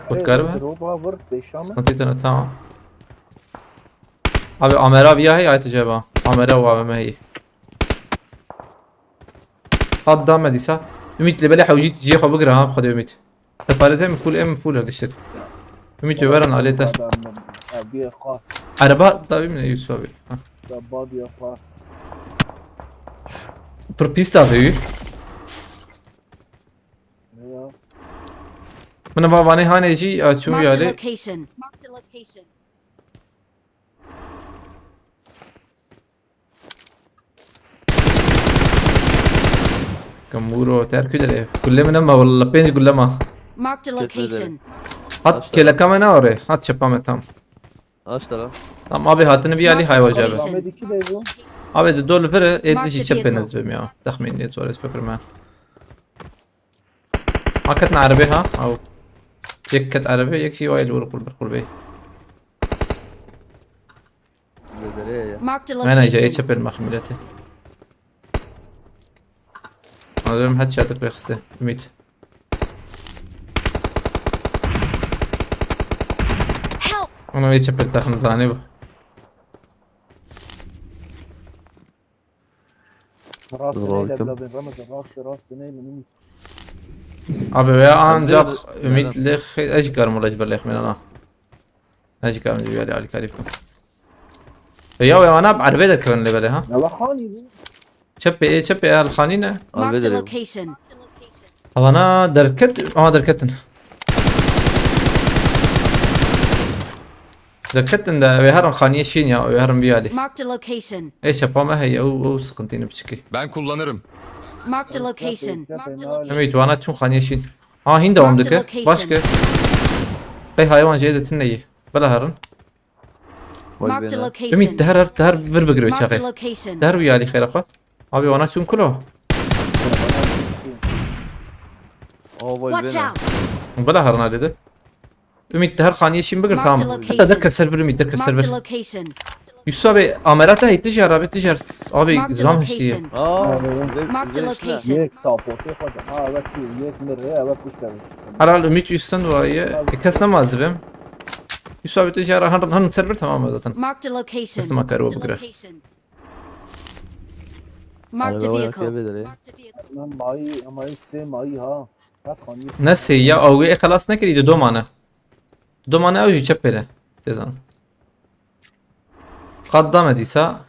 Xudkar be? Droba vur, beşame. Sıkıntı tane, tamam. Abi Amer abi ya hey ayet acaba. Amer abi abi me hey. Qad da me dîsa. Ümit li belê hewcî cihê xwe bigire ha, xwedê Ümit. Separêz em full, em full ha giştir. Ümit överin alete. Abi ya xwa, Araba tabii mi Yusuf abi? Ha. da bad ya xwa. Pir pîs tabii. Ya. Min va vanê hanê jî a çû Marked a yalê. Location. Marked a location. Kamuro terkü dere. Gulle min ama valla pênc gulle ma. Marked a location. Hat keleka me ne ore. Hat çepa me tam. Aç taraf. Tam abi hatini bir yalî hayva cabe. Location. Ahmet iki de bu. Abi de dol vere ê Mark dişi the çep vehicle. benez bim ya. Tahmin ne zor ez fikrim ben. Hakikaten arabe ha. Av. Yek ket arabe, yek şey vay lor kulbe kulbe. Güzel. Marked a Aynen, jayê location. çepel maxmilete. Anladım, headshot bexse. Ümit. Help! Ona ve çepel takım tane bu. Rastı Dur neyle bakayım. bla ben Ramazan rastı rastı neyle Ümit. Abi ve ancak Nereden? Ümit leh ejgar mı leh beleh men ana. Ejgar mı yali ali kalif. E ya ve ana arbe de kön lebele ha. Ya bak hani bu. Çepê, çepê el xanî ne? Marked a Alveda. Location. Havana derket, ama derketin. Derketin de ve herin xaniye şîn ya, ve herin biyali. Marked a location. E çepa me heye, o, o sıkıntı yine biçiki. Ben kullanırım. Marked a location. Hem itwana çum xaniye şîn. Ha, hin devam dike. Başka. Hey hayvan jeyde tinneyi. Bela herin. Marked a Vay be. location. Ümit, deher, deher vir bigire Marked a çaxê. location. Deher wi yali xeyra xwe. Abi wana çum kulo. Aa vay Watch be. Out! Bela herina dedi. Ümit, deher xaniye şîn bigir, Marked tamam. location. Hatta der keser bir Ümit, der keser Marked bir. a location. Yusuf abi, amera te hey tijar abi, tijar. Abi Marked a zam hiştiye. Location. Aa. Abi, Zevk Marked a zevk location. Yek supportê xwe de. Ha evet şu yek mi re evet kuşları. Herhal Ümit Yusuf'tan dolayı e, kes namaz dibim. Yusuf abi tijar han han ser bir tamam zaten. Marked a Teslim location. akar o bigire. Marked a Araba vehicle. yakıyor bedeli. Lan mayi ama işte mayi ha. Bak hani. Nasıl ya? Avı e xelas nekirî de domane. Domane avı çep pere. Tezan. Qat dame dîsa.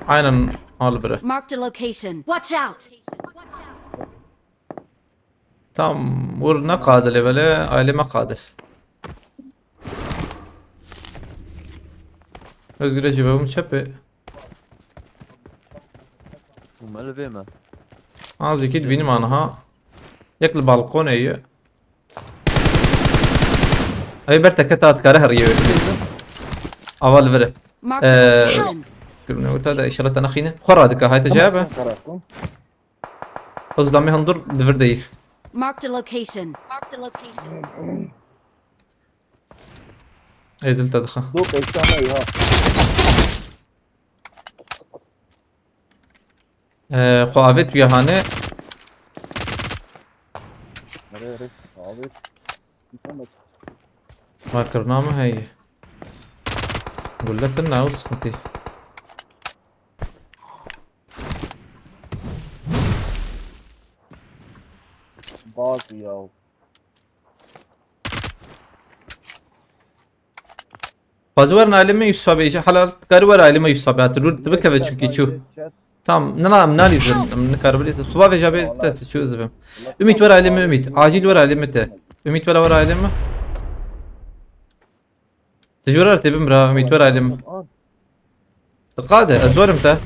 Aynen al bire. Marked a location. Watch out! Tam vur ne qadile böyle aileme qadi. Özgür'e cevabım çepe. Umarım verme. Az iki benim ana ha. Yek li balkon eyi. Ay ber teke tat kare her yeri. Aval vere. Marked a Ee, location. Gülmüne orta da inşallah tane xine. Xora dika hayta cevabı. Karakol. Oz dame hundur divir dey. Marked a location. Marked a location. Edil ta dixa. Dok eşya ya. Ee, xo avet bir hane. Nereye nereye? Abi. Gitmem bak. Marker namı hey. Gulletin ne o sıkıntı. Bazı ya. Bazı var alemi Yusuf abi, halal karı var alemi Yusuf abi, hatırlıyor, tabi keve çünkü çu. Tamam, ne lan, ne lizim, ne karı lizim. Suba ve jabe te çu zibim. Ümit var alemi Ümit, acil var alemi te. Ümit var var alemi. Tecrübe te bim bra, Ümit var alemi. Qade, ez varım te.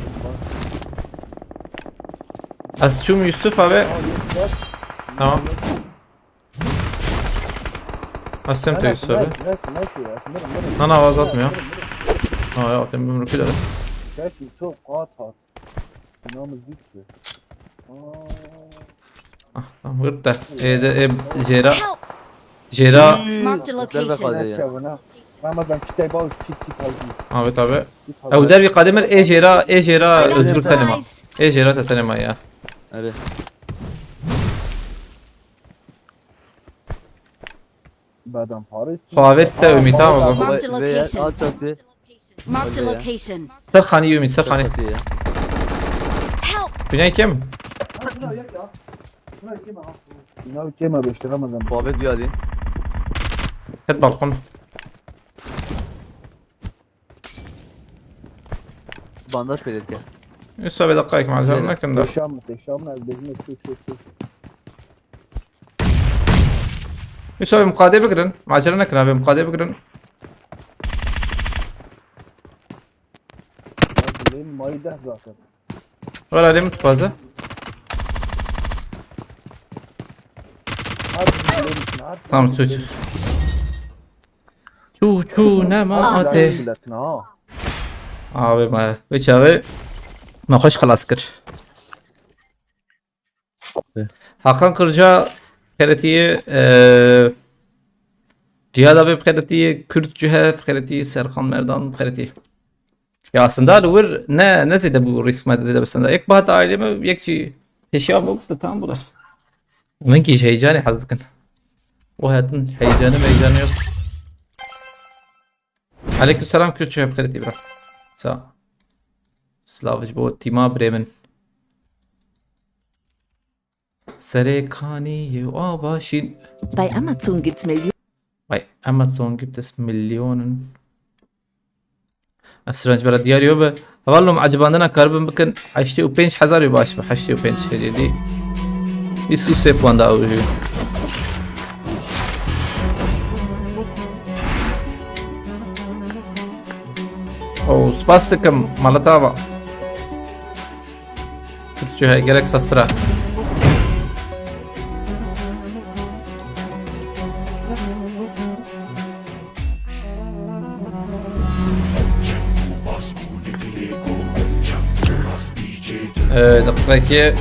Ez çum Yusuf abi. Tamam. Asem te Yusuf abi. Nana, avaz atmıyor. Ha ya, ben bunu kilo. Belki çok rahat at. Binamız bitti. Aa. Ah, tamam, vur da. E de e jera. Jera. Marked a location. Çavuna. Ramazan kitay bal kit kit aldım. Abi tabi. Kit Ew dervî qadê mir ê jêra, ê jêra özgür tenema. Ê jêra te tenema ya. Hadi. Badam Paris. Xavêt te Ümît ama bu. Marked a location. Al çatı. Marked a location. Ser xanî Ümît, ser xanî. Çatı ya. Help! Dünya kim? Bina kema beşte Ramazan. Muhabbet geldi. Ket balkon. Bandaj verirken. Yusuf abi, dakika, malzeme nekin da. Teşam, teşam ez bezme şu şu şu. Yusuf abi, muqade bigirin. Macera nekin abi, muqade bigirin. Benim mayda zaten. Ver alim fazla. Hadi, hadi. Tamam, çu çu. Çu çu ne ma ate. Milletin ha. Abi ma ve çağı ma xweş xelas kir. Hakan Kırca xeyretiye, e, Cihad abi xeyretiye, Kürt Cühe xeyretiye, Serkan Merdan xeyretiye. Ya aslında li wir ne, ne zêde bû, risk me zêde bi senda. Yek bi hata ailê me, yek jî pêşiya me bû, tamam bû da. Min kî ji heyecanê hez dikin. O hatin heyecanı meyecanı yok. Aleyküm selam, Kürtçe hep xelet İbrahim. Sağ. Slav ji bo tîma birê min. Serê kanî û ava şîn. Bei Amazon gibt's Millionen. Bei Amazon gibt es Millionen. Ev strange bera diyar yo be. Hevalno, ecibandina karibin bikin heştê û pênc hezar yo, baş be, heştê û pênc hediye di. Bîst û sê puan da ew jî. Oh, spas dikim, malata va. Kürtçe hey, gerek spas bira. Ee, deqîqekê.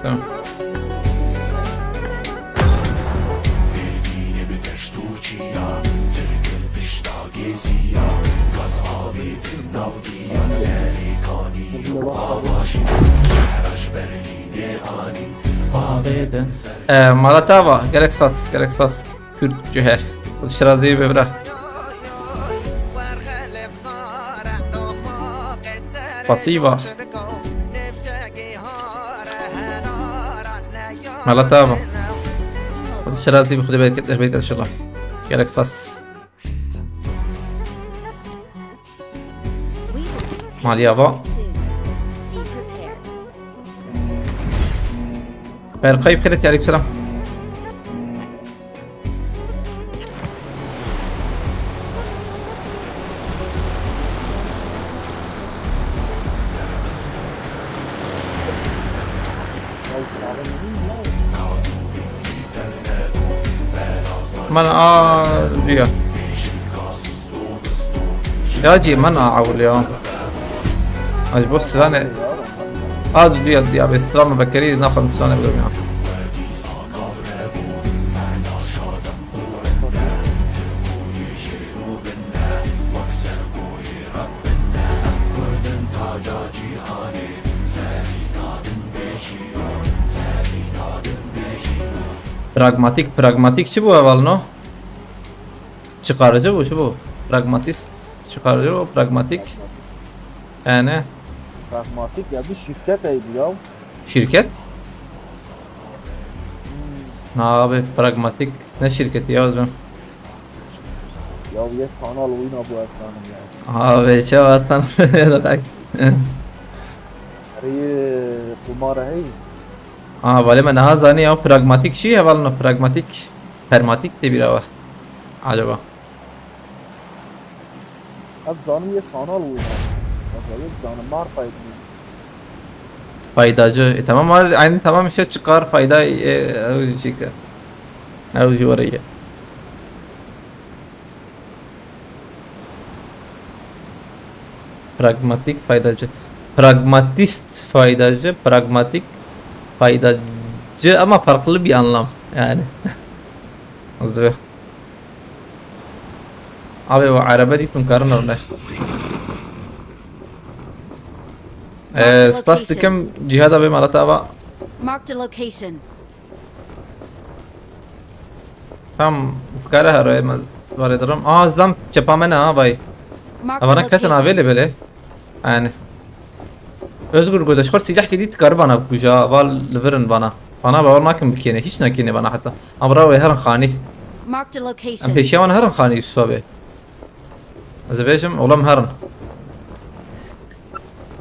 Tamam. Ee, Malatava, gerek spas, gerek spas. Kürt cühe. Şirazi be bira. Pasiva. Malatava. Şirazi be, Xwedê bereket, bereket inşallah. Gerek spas. Maliya va. Berkay, bi xêr hatî, aleyküm selam. Man a diyor. Ya cî, man a ewil ya. Ay, bo stranê. A, diyor, diyor, abi, stran me vekerî, naxwem stranê bidim ya. Pragmatik, pragmatik çi bû hevalno? Çıkarıcı bu, çi bû? Pragmatist, çıkarıcı bu, pragmatik. Yani. Pragmatik ya, bir şirket eydi ya. Şirket? Hmm. Abi, pragmatik ne şirketi ya, özüm? Ya, bir sanal oyun bu, efendim ya. Abi, çawa sanal oyun? Arayı kumara hey. Aa, vale me niha zanî ya, pragmatik çi hevalno, pragmatik. Permatik de bir ava. Acaba? Abi, zanim ye sanal oyun. Mesela, zanim var fayda. Faydacı. E, tamam, var, aynı tamam işte, çıkar fayda, e, e, şey, e, e, şey var ya. Pragmatik, faydacı. Pragmatist, faydacı, pragmatik, faydacı ama farklı bir anlam yani. Hızlı. Abi, o araba dîtin karin ne? Ee, spas dikim, Cihad abi, Malat ava. Marked a location. Tam kare her ay mez vare durum. Aa, zam çepa me ne ha vay. Avana ketin avê lê belê. Yani. Özgür godeş, xor silah kedi tikar vana kuja, val livirin vana. Vana bawer nakin bikene, hiç nakene vana hatta. Amra ve herin xani. Marked a location. Em peşiya wan herin xani Yusuf abi. Ez ê bêjim, oğlum herin.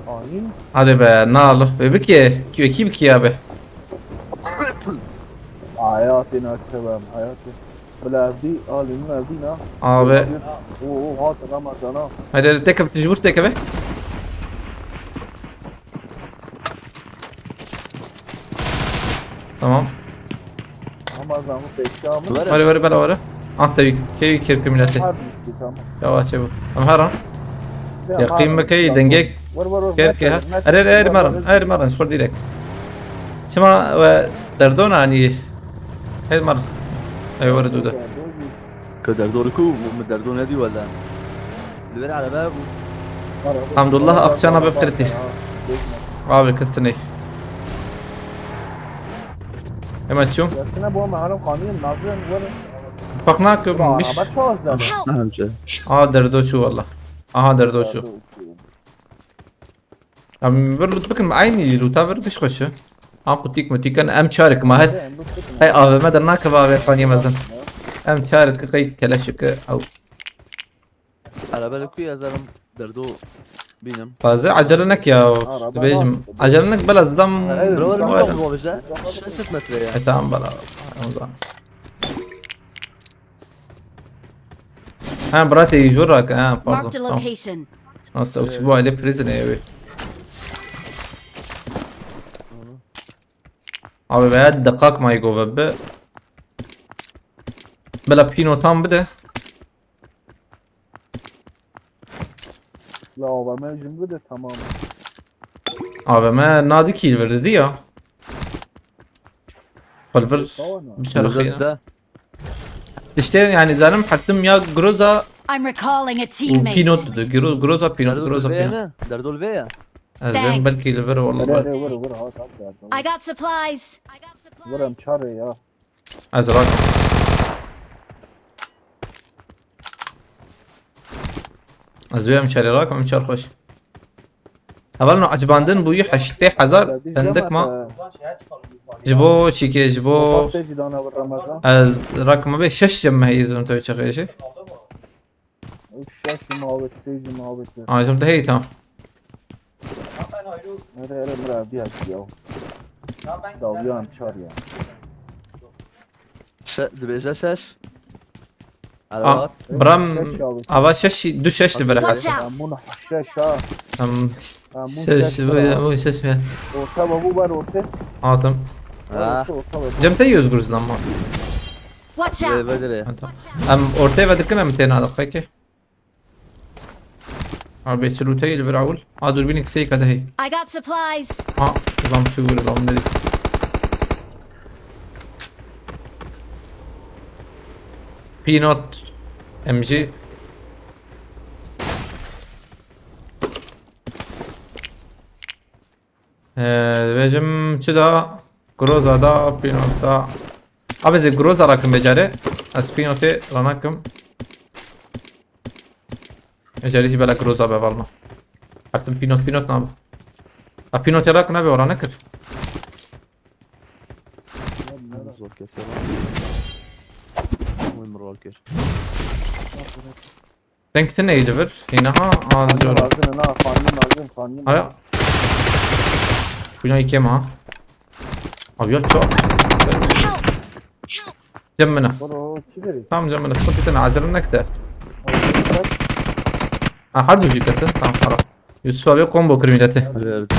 Ayın. Hadi be, nal. Ve bike, ki, ki bike abi. Hayatın akşamım, hayatın. Bila evdî, alî min evdî na. Abi. O, o, hat Ramazana. Hadi, hadi, tek ev, tecbur tek ev. Tamam. Ramazan bu pekka mı? Var, var, bela var. Ah, tabii. Key kirpi milleti. Var bir şey, tamam. Yavaş çabuk. Tamam, her an. Ya, Yaqîn var, bike, tamam. Denge. Var, var, var. Ker, ker. Her, her, her, maran, her, maran, skor direkt. Çima we derdon anî? Hey mar. Ey were dude. Ke derdor ku, min derdor nedî wele. Li ber erebe bû. Hamdullah, akçana be qirtî. Abi, kestinê. Hemen çûm. Yasine bu ama haram kanî, nazın were. Bak ne yapıyorum? Araba çoğazladı. Help! Aha, derdo şu valla. Aha, derdo şu. Em vir loot bikin, aynî loota vir, giş xweş e. Ha, qutîk mutîk in, em çarek ma her. Hey, A V M dernakeve, A V M xaniyê mezin. Em çarek qey keleşik ew. Araba li ku, ez erim derdo bînim. Fazla acele nek ya. Araba dibêjim. Acele nek, bela zidam. Bro, bro, bro, bro, bro. Şeş metre ya. E, tamam, bela. Tamam. Ha, bira, te jor rak, ha, pardon. Marked a location. Nasıl, uçuk bu aile prison evi. Abi, veya dakak may gove be. Bela pino tam bir de. La, A V M jim bir de tamam. A V M nadi kill verdi ya. Xwelbir. Tamam. Bir çarxî. İşte yani zalim, hatim ya Groza. I'm recalling a teammate. Pinot dedi. Gro-, Groza Pinot, Groza Pinot. Derdol be ya. Ez ben belki li vir valla. Vur, vur, vur, ha, tamam, tamam. I got supplies. Vur em çare ya. Ez rak. Ez wê em çarê rakim, em çar xweş. Hevalno, ecibandin bûyî heştê hezar fendik ma. Ji bo çîkê, ji bo. Ez rakim, me bê şeş cem me heyî zon te çaxê jî. Şeş mawet, sê mawet. Ay, jim de heyî tam. Ere, ere, mira, diya, diya. Dawiyan çar ya. Şe-, dibêje şeş. Aa, bram, ava şeş, du şeş li vir e. Watch out! Amuna şeş ha. Em, şeş, bu, bu şeş mi? Orta babu var orta. Atam. Orta, orta babu. Cem te yüz gruz lan ma. Watch out! Vê, vê, vê. Atam. Em ortaya ve dikin, em têna da, peki. Abi, çi looteyî li vir ewil? A, durbînek seyka de hey. I got supplies. Ha, zam çi vur, zam dedi. Pinot M G. Ee, dibêjim çi da? Groza da, Pinot da. Abi, ez ê Groza rakim becare. Ez Pinotê ranakim. Ecelî jî bela Groza be, valma. Artık Pinot, Pinot nabe. A, Pinotê rak nabe, ora nekir. Zor keser. Oy, min rol kir. Denk tine yedi bir. Yine ha, an zor. Lazım, na, kanun lazım, kanun. Aya. Buna iki mi ha? Abi ya çok. Cem bana. Bro, çi verî? Tamam, cem bana, sıkıntı yok, acele nekte. Bak. Ha, her düzgün ketin. Tamam, para. Yusuf abi combo kırmızı. Verdi.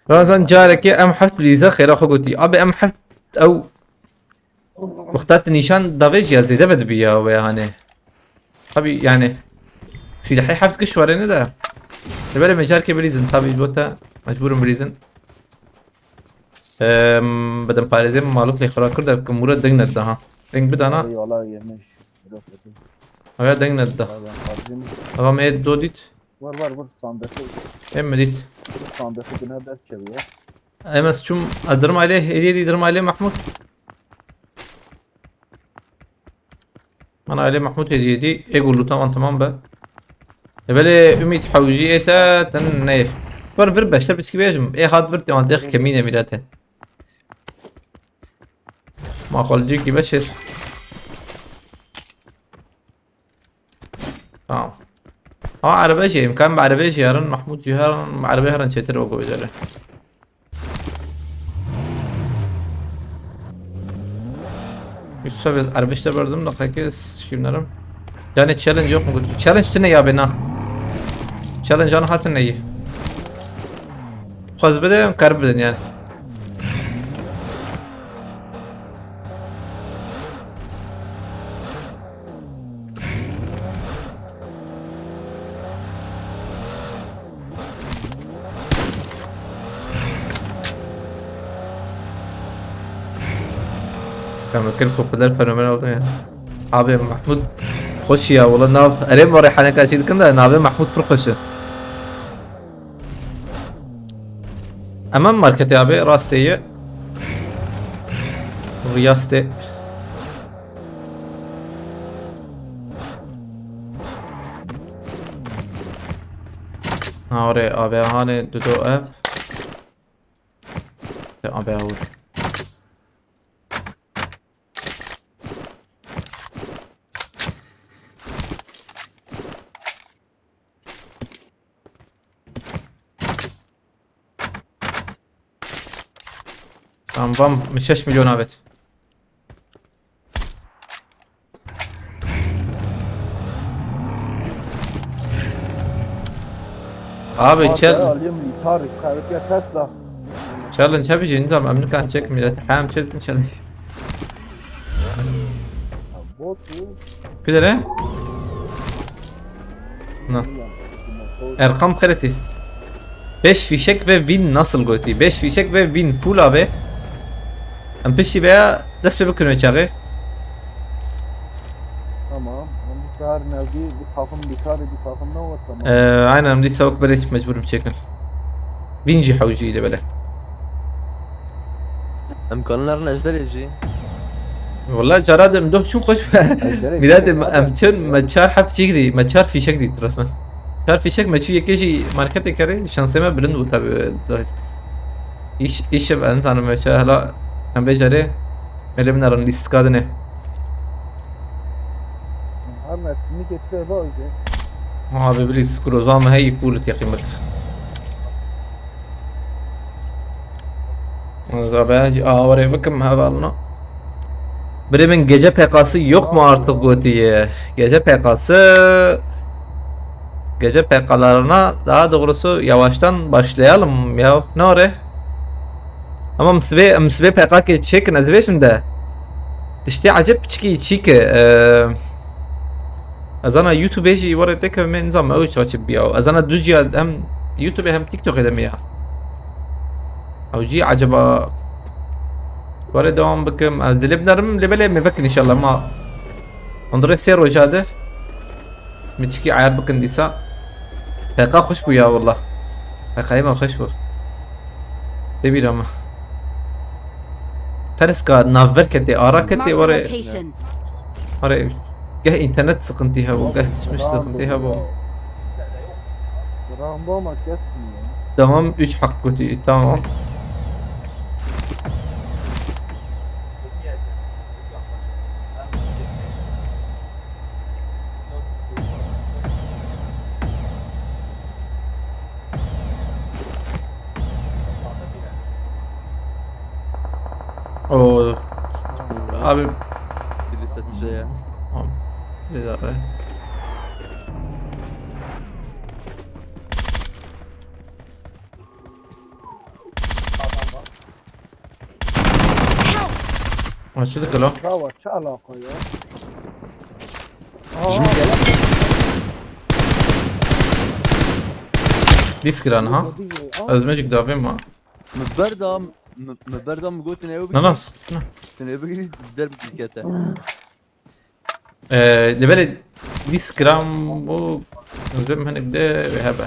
Ramazan, carekê M heft bilîze xêra xwe gotî. Abi, M heft ew wexta tu nîşan davê jî ya zêde ve dibi ya we, hani. Abi, yani, silahê heft giş were ne de. Li ber me carekê bilîzin, tabi bo te mecbûr im bilîzin. Em, bidim parêzê malûk lê xira kir de, kim wira deng nedida ha. Deng bidana. Eyvallah, yemiş. Aya deng nedida. Ava me do dît. Var, var, var, sandıkı. Em mi dît? Sandıkı bine dert çeviriyor. Em ez çûm, ez dirim ailê, hediye dî dirim ailê Mahmud. Mana ailê Mahmud hediye dî, ê gulu tamam, tamam be. E belê Ümit Hewjî ê te, ten neyê. Var vir beşte piçkî bêjim, ê hat vir te, an dex kemîne mîlete. Ma xolcîkî beşir. Tamam. Ha, erebe jî, imkan bi erebe jî herin, Mahmud jî herin, erebe herin çêtir wek o bicare. Yusuf abi, erebe işte verdim da, peki, şîmlerim. Yani challenge yok mu? Challenge tine ya bena. Challenge anı hatın neyi? Xwez bide, em kar bidin yani. Ya me kir popüler fenomen oldu ya. Abi Mahmut hoş ya, wala nav. Erê, ma rêhaneka çî dikin de navê Mahmut pir xweş e. Hemen marketê abi, rastê ye. Riyastê. Ha, orê abi, hanê dudo ev. Te abi, awur. Tamam, bam, şeş milyon avêt. Abi, Abi, çel- alayım, Tarık, Tarık ya Tesla. Challenge hebî jî nizam, em nikan çek millet. Hem çek challenge. Bot mu? Kudere? Na. Erkam xeretî. Beş fişek ve win nasıl gotî? Beş fişek ve win full abi. Em piştî veya dest pê bikin wê çaxê. Tamam. Em dîsa her navî bir takım, bir tane bir takım ne var, tamam. Ee, aynen, em dîsa wek berê mecbûr im çêkin. Win jî hewcî li bele. Em kanin nerin ejderê jî. Wala cara dem doh çûn xweş be. Ejderê Mîrat jî em, var em ya. Çin me çar heb çîk dî, me çar fîşek dît resmen. Çar fîşek me çû yekê jî marketê kerê, şansê me bilind bû tabi. Îş, îş ev en zanim me çar hela em vê carê me lê binarin lîstika dinê. Her mevsimî geçiyor da öyle. Abi bilî skrozan me hey pûl tiqîmit. Zabe awarê bikim hevalno. Birê min gece P K'sı yok mu artık gotiye? Gece P K'sı, gece P K'larına daha doğrusu yavaştan başlayalım ya. Ne ore? Ama msibê, msibê P K K çekin ez vê şimdi. Tiştê acep piçikî çîke. Eee, ez ana YouTube jî warê teke me nizam ew çaçi biya. Ez ana du ciya hem YouTube hem TikTok edem ya. Ew jî acaba warê devam bikim. Ez dilê binerim lê belê me vekin inşallah ma. Ondre sê roja de. Min çikî ayar bikin dîsa. P K xweş bû ya wallah. P K'yê me xweş bû. Tê bîra me. Perska navber ketê, ara ketê, Marked a warê, location. Warê geh înternet sıkıntı hebû, geh tişmiş sıkıntı hebû. Rambama kesmiyor. Tamam, üç hak kötü, tamam. Oo. Abi. Biri satışa ya. Tamam. Bir dakika. Açıldı kilo. Bravo, çi alaka ya? Aa, Disk lan ha. Aa, Ez magic davê ma. Min berda, min, min berda, min got, "Tine ew bigirî." Nana, sıkıntı ne? "Tine ew bigirî, der bikete." Ee, de böyle disk gram bu, özüm hani de ve hebe.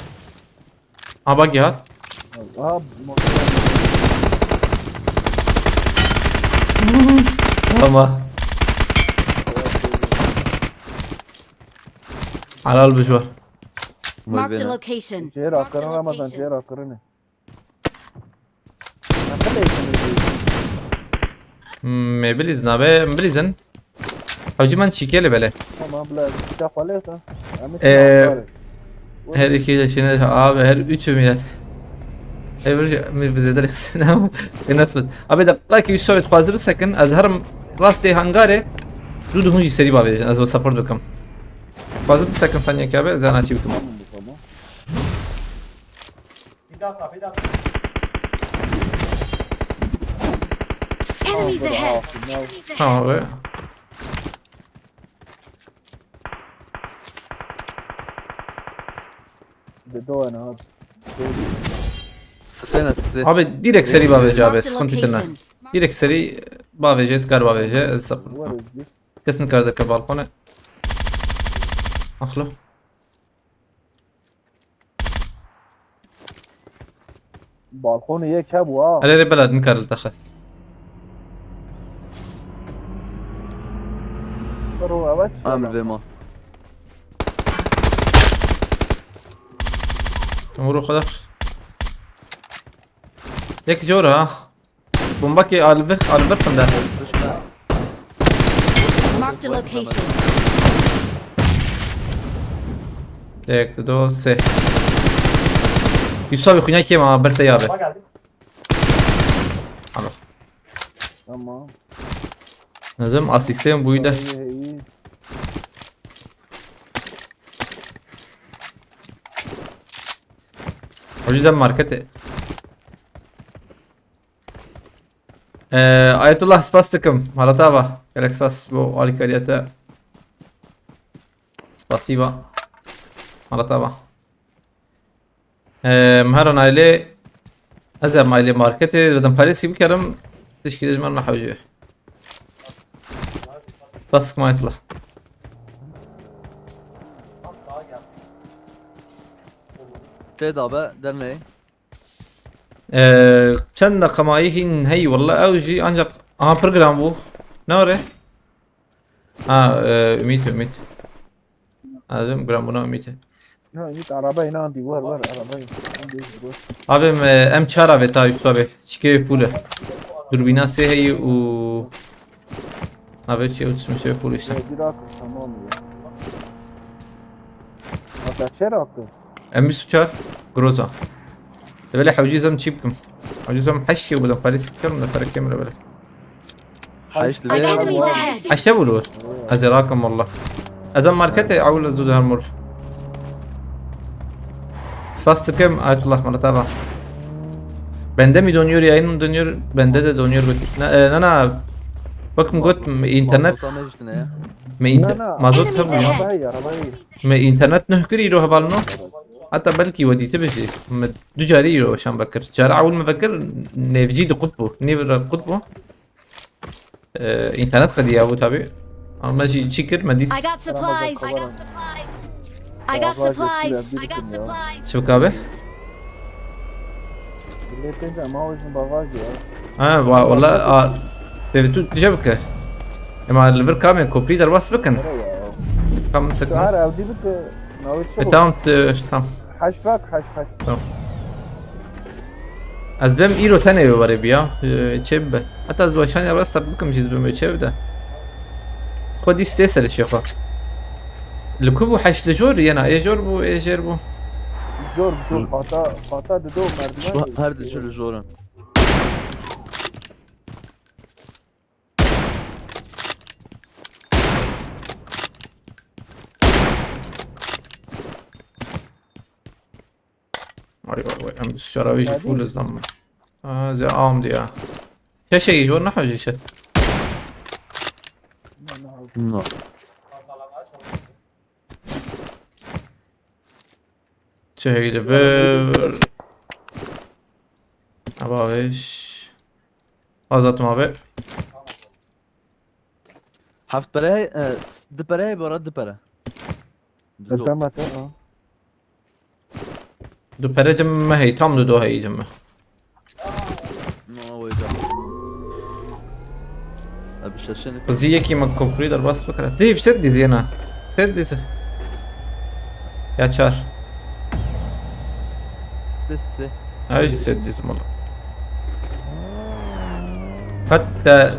Ha, bak ya. Aa, motor. Tamam. Halal bir şey var. Marked a location. Şehir akırın Ramazan, şehir akırın. Nasıl eğitim ediyorsun? Hmm, me bilîz nabe, em bilîzin. Hewcî man çîkê li bele. Tamam, bila, çiçek xwe lê xwe. Em ê Ee, çiçek xwe lê. Her iki de şimdi abi, her üçü millet. Her bir mi bize de sen. Enes mi? Abi, dakika ki üç sovet fazla bir sakın. Az harım rastê hangare. Du du hunci seri bavê. Az o support bakım. Fazla bir sakın saniye ki abi. Zan açı bakım. Tamam, bu tamam. Bir dakika, bir dakika. Enemies ahead! Tamam abi. Bir de oyna abi. Sesene sesi. Abi direkt seri bavê abi, sıkıntı bitene. Direkt seri Bavêje, dikar bavêje, ez support bikim. Kes nikare derke balkone. Axlo. Balkonê yek hebû ha. Erê, erê, bela, nikare li te xe. Bro, ewe çi? Em vê ma. Umuru xwe de. Yek jor ha. Bombakê a li vir, a li vir xinde. Marked a location. Yek, du, sê. Yusuf abi, xwîna kêm a, ber te yabe. Tamam. Tamam. Nazım asistem buydu. İyi, iyi. O yüzden markete. Ee, Ayetullah, spas dikim. Maratava. Gelek spas bo alîkariyê te. Spasiba. Maratava. Ee, Mehran aile. Ez em aile marketê. Dedim parêsî bikerim. Tişkî de ji me nehewce. Spas dikim Ayetullah. Tê dabe dernê. Ee, çend deqemayî hîn heyî, walla ew jî ancak, aha, pir giran bû. Ne were? Ha, e, Ümit, Ümit. Azim giran bûna Ümit. Ya, Ümit, arabayı ne andi? Var, var, arabayı. Andi, var. Abim, e, em çar avê ta Yusuf abi. Çikê full e. Durbîna sê heyî û navê çi, û çişmê full işte. Ya, bir dakika, tamam ya. Hatta çer hakkı. Em bîst û çar Groza. Belê hewcî zem çî bikim. Hewcî zem heşt kê bidim. Parê sik bikim de, parê kêm bile. Heşt li vê. Enemies ahead. Heşt bû li wir. Ez ê rakim walla. Ez em marketê ewil ez dû her mor. Spas dikim Ayetullah Malatava. Bende mi donuyor, yayın mı dönüyor? Bende de donuyor. Na, e, na, na. Bakın got internet. Mazota meclisine ya. Me inter-, Na, na. Mazot Enemies tabii ya. Ahead. Arabayı, arabayı. Me internet nuh kir îro hevalno. Heta belkî we dîtibî jî. Me du carî îro şan vekir. Cara ewil me vekir nêvcî di qut bû. Nêv re qut bû. Ee, internet qediya bû tabii. Ama me jî çi kir, me dîs. I got supplies. I got supplies. Çi bikabe? Millet tênce ama o yüzden bagaj ya. Ha, wa-, wala, a, tevî tu tije bike. Ema li vir kamê koprî derbas bikin. Nereye ya? Kam sekine. Çağır evdî bike. Navê çi E, bu? Tamam, t-, tamam. Haş bak, haş, haş. Tamam. Ez bêm îro tenê wê were biya. E, çê bibe. Heta ez weşanê restart bikim jî ez bêm wê çê bide. Xwedî stê serê şêxwa. Li ku bû heş li jor yena? Ê jor bû, ê jêr bû? Jor, jor, Hı. Pata, pata dido merdiven. Şu her di jor jor in. Vay vay vay, em bi şaravê jî full izlenme. Aa, ze am diye. Şeşe jî, ne hacı şey. No. Çeheyli ver. Aba beş. Azatım abi. Heft pere hey, e, di pere hey, bara di pere. Di do. Tamam, tamam. Du pere cim me hey, tam du do hey cim me. No, wê de. Abi şaşın. Zî yekî me koprî derbas bikire. Dê, set dîzî yena. Set dîzî. Ya çar. Sê, sê. Ay, jî set dîzî mala. Hatta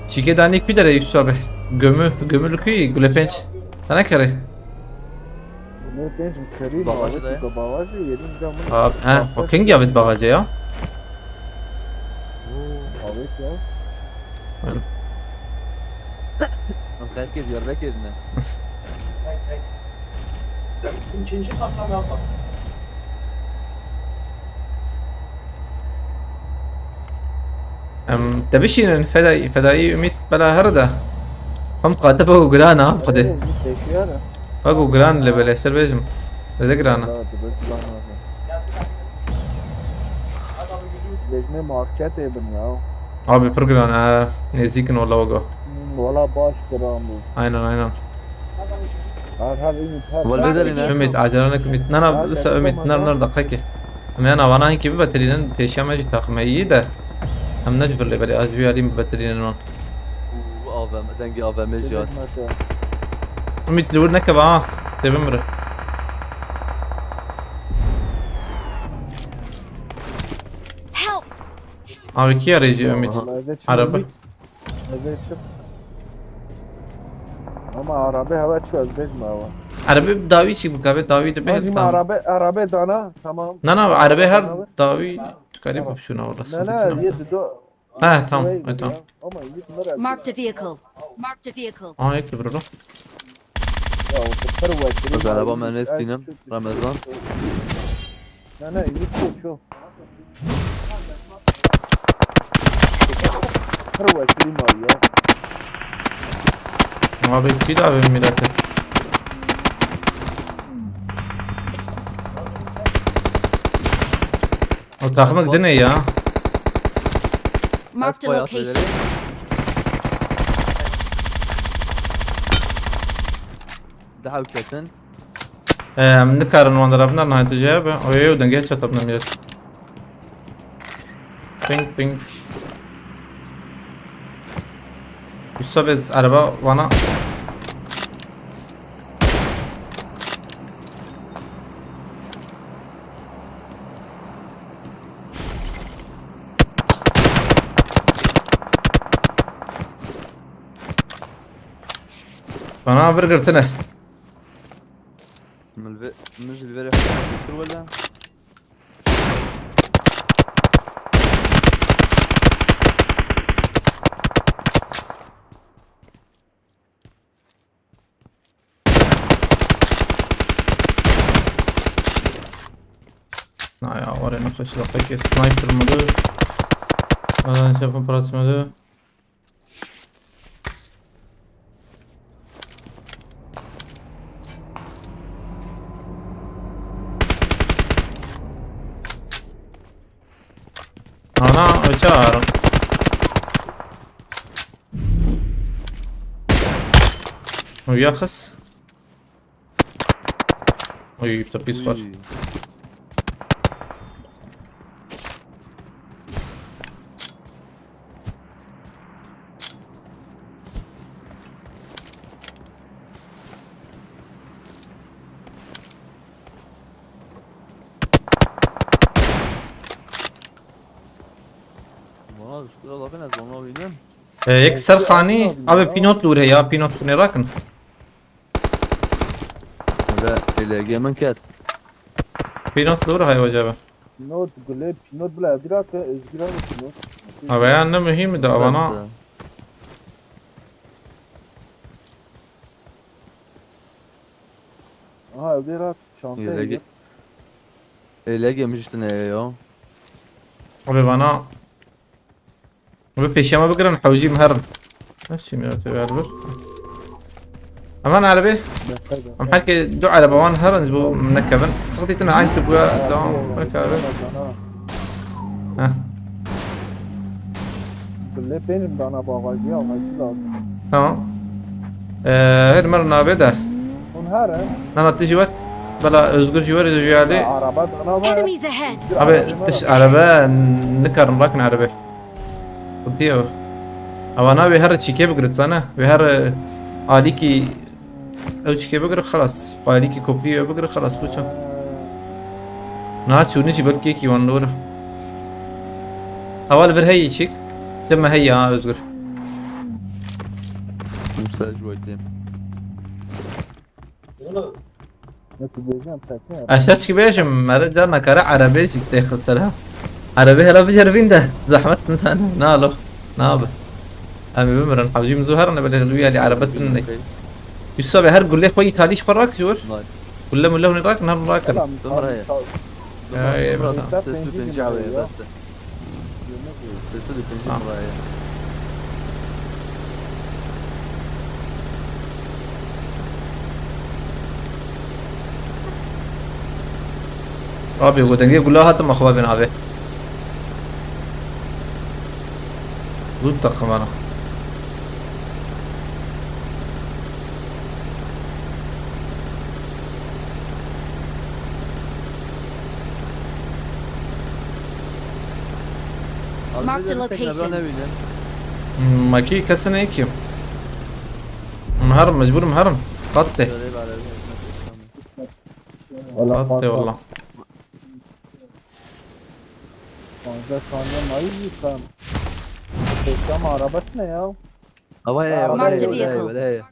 çîkê danî ku dere Yusuf abi? Gömü, gömü li ku yî? Gule penc. Sana kere. Bunları genç müşteri Bagajı da ya. Bagajı yedim camı. Abi, ha, o kingi avit bagajı ya. Oo, avit ya. Öyle. Lan herkes Diyarbakır'da. İkinci kata ne yapalım? Em, te bişînin fedayî, fedayî Ümît bela here de. Him qate bego giran a, bi Xwedê. Bego giran li belê, ser bêjim. Zêde giran a. Lezmê marketê bin ya. Abi pir giran e, nêzîk in wela wega. Wala baş diram bû. Aynen, aynen. Her her Ümit her. Wala Marked a verin, ha. Ümit, acele nek Ümit. Na, na, Hadi, lisa Ümit, tamam, nar, tamam. Nar deqekê. Em yana vana hinkî bibetilînin, pêşiya me jî taxime yî de. Em ne ji vir lê belê, ez ji vî alî bibetilînin wan. Û A V M, dengê A V M jî hat. Hizmet ya. Ümit, li wir nekeve ha. Tê bimire. Help! Abi kî arayıcı Ümit? Aha. Araba. Eve çık. Eve çık. Ama arabe hava çık, ez bêjim hava. Arabe dawî çî bikave, dawî de bê. Hacım, tamam. Arabe, arabe dana, tamam. Na, na, arabe her dawî tu karî bipşûna orada. Ne, ne, yedi do. Ha, tamam, ha, tamam. Ama yedi numara. Marked a vehicle. Marked a vehicle. Aa, yek de burada. Ya, o kadar var. Kız araba mühendis Dinem, Ramazan. Ne, ne, yedi çok, çok. Her wekî mal ya. Abi, kî da abi millete? O takımı gidene ya. Marked a location. Daha kesin. Em nikarin wan dirabin, nahayete cevabı. O yew denge headshot abna millet. Ping, ping. Usta biz araba vana. Bana bir gırtını. Min li vê, min jî li vê rê heta kir wele. Na ya, oraya ne kaçı dakika kes sniper mı diyor? Aa, şey yapın, parası mı diyor? Ana, öte ağrım. Uya kız. Uy, işte pis var. Uy. Bana düştü, Allah'ın ez onu oynayayım. E, yek ser xanî, abi pînot li wir heye ya, pînot xunê rakin. Ve L G min ket. Pînot li wir heye wece be. Pînot gule, pînot bile evdira ke, Özgür abi pînot. Abi ya ne mühim de avana. Bes, e. Aha, evdira çantayı. L G, L G min işte ne ya? Abi bana Bi pêşiya me bigirin, hewcî min herin. Nasıl mi te ver bir? Aman arabe. Em herkê du araba wan herin ji bo min nekevin. Sixtî tine eyn tu buya devam. Bek abi. Heh. Kulê pênim dana bagajî, bagajî lazım. Tamam. Ee, her mer navê de. Hûn herin. Nana tu jî wer. Bela Özgür jî wer, jî alî. Araba dana var. Enemies ahead! Abi, tiş araba nikarin rakin arabê. Sıkıntı yok. Ama na wê her çîkê bigire sana. Wê her, e, alîkî ew çîkê bigire xelas. Alîkî koprî ew bigire xelas bû çav. Na çûnî jî belkî yekî wan li wir. Heval vir heyî çîk. Dime heyî ha Özgür. Mesaj waytê. Ne tu bêjî em tekin. Ez çi bêjim, mere carna kare erebê jî têxin ser ha. Erebê hela biceribîn de, zehmet nizane. Na lo, nabe. Em ê bimirin, hewcî min zû herin, belê li wî alî erebe tune. Yusuf abi her gulê xwe îtalî ji xwe rak ji wir. Vay. Gule mule hûn ê rakin, herin rakin. Selam, Ömer abi, abi. Sağ ol. Ya, ya, Ömer abi, tamam. Ses pêncî bin lira ya. Sesli bir pêncî bin lira ya. Abi, bu denge gula hatim axwa bin abi. Zû teqim ana. Marked a location. Makî kesine ki. Meherim, mecbur meherim. Qat te. Qat te valla. Panzdeh saniye mayı yıkan. Peki ama araba ne ya? Ava ye, Marked a vehicle.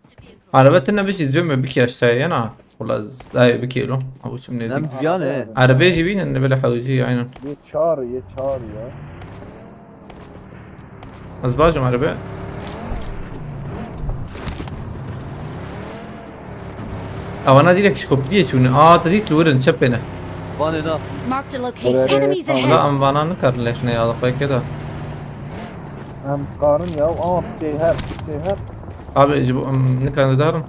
Araba tine bir şey izliyorum ya, bir kere aşağıya yana. Valla zayı bir kilo. Avuçum ne zik. Yan e. Arabaya jibin ne böyle havucu aynen. Ye çağır, ye çağır ya. Ez bacım araba. Avana direkt şkoptiye çûne. Aa, te dît li wir in, çepê ne. Vanê na. Marked a location. Oraya Enemies tamam. Ahead. Em vana nikarin lêxine ya, xwe kê de. Em karin ya, ama şey her, şey her. Abi, ji bo em nikarin didarin.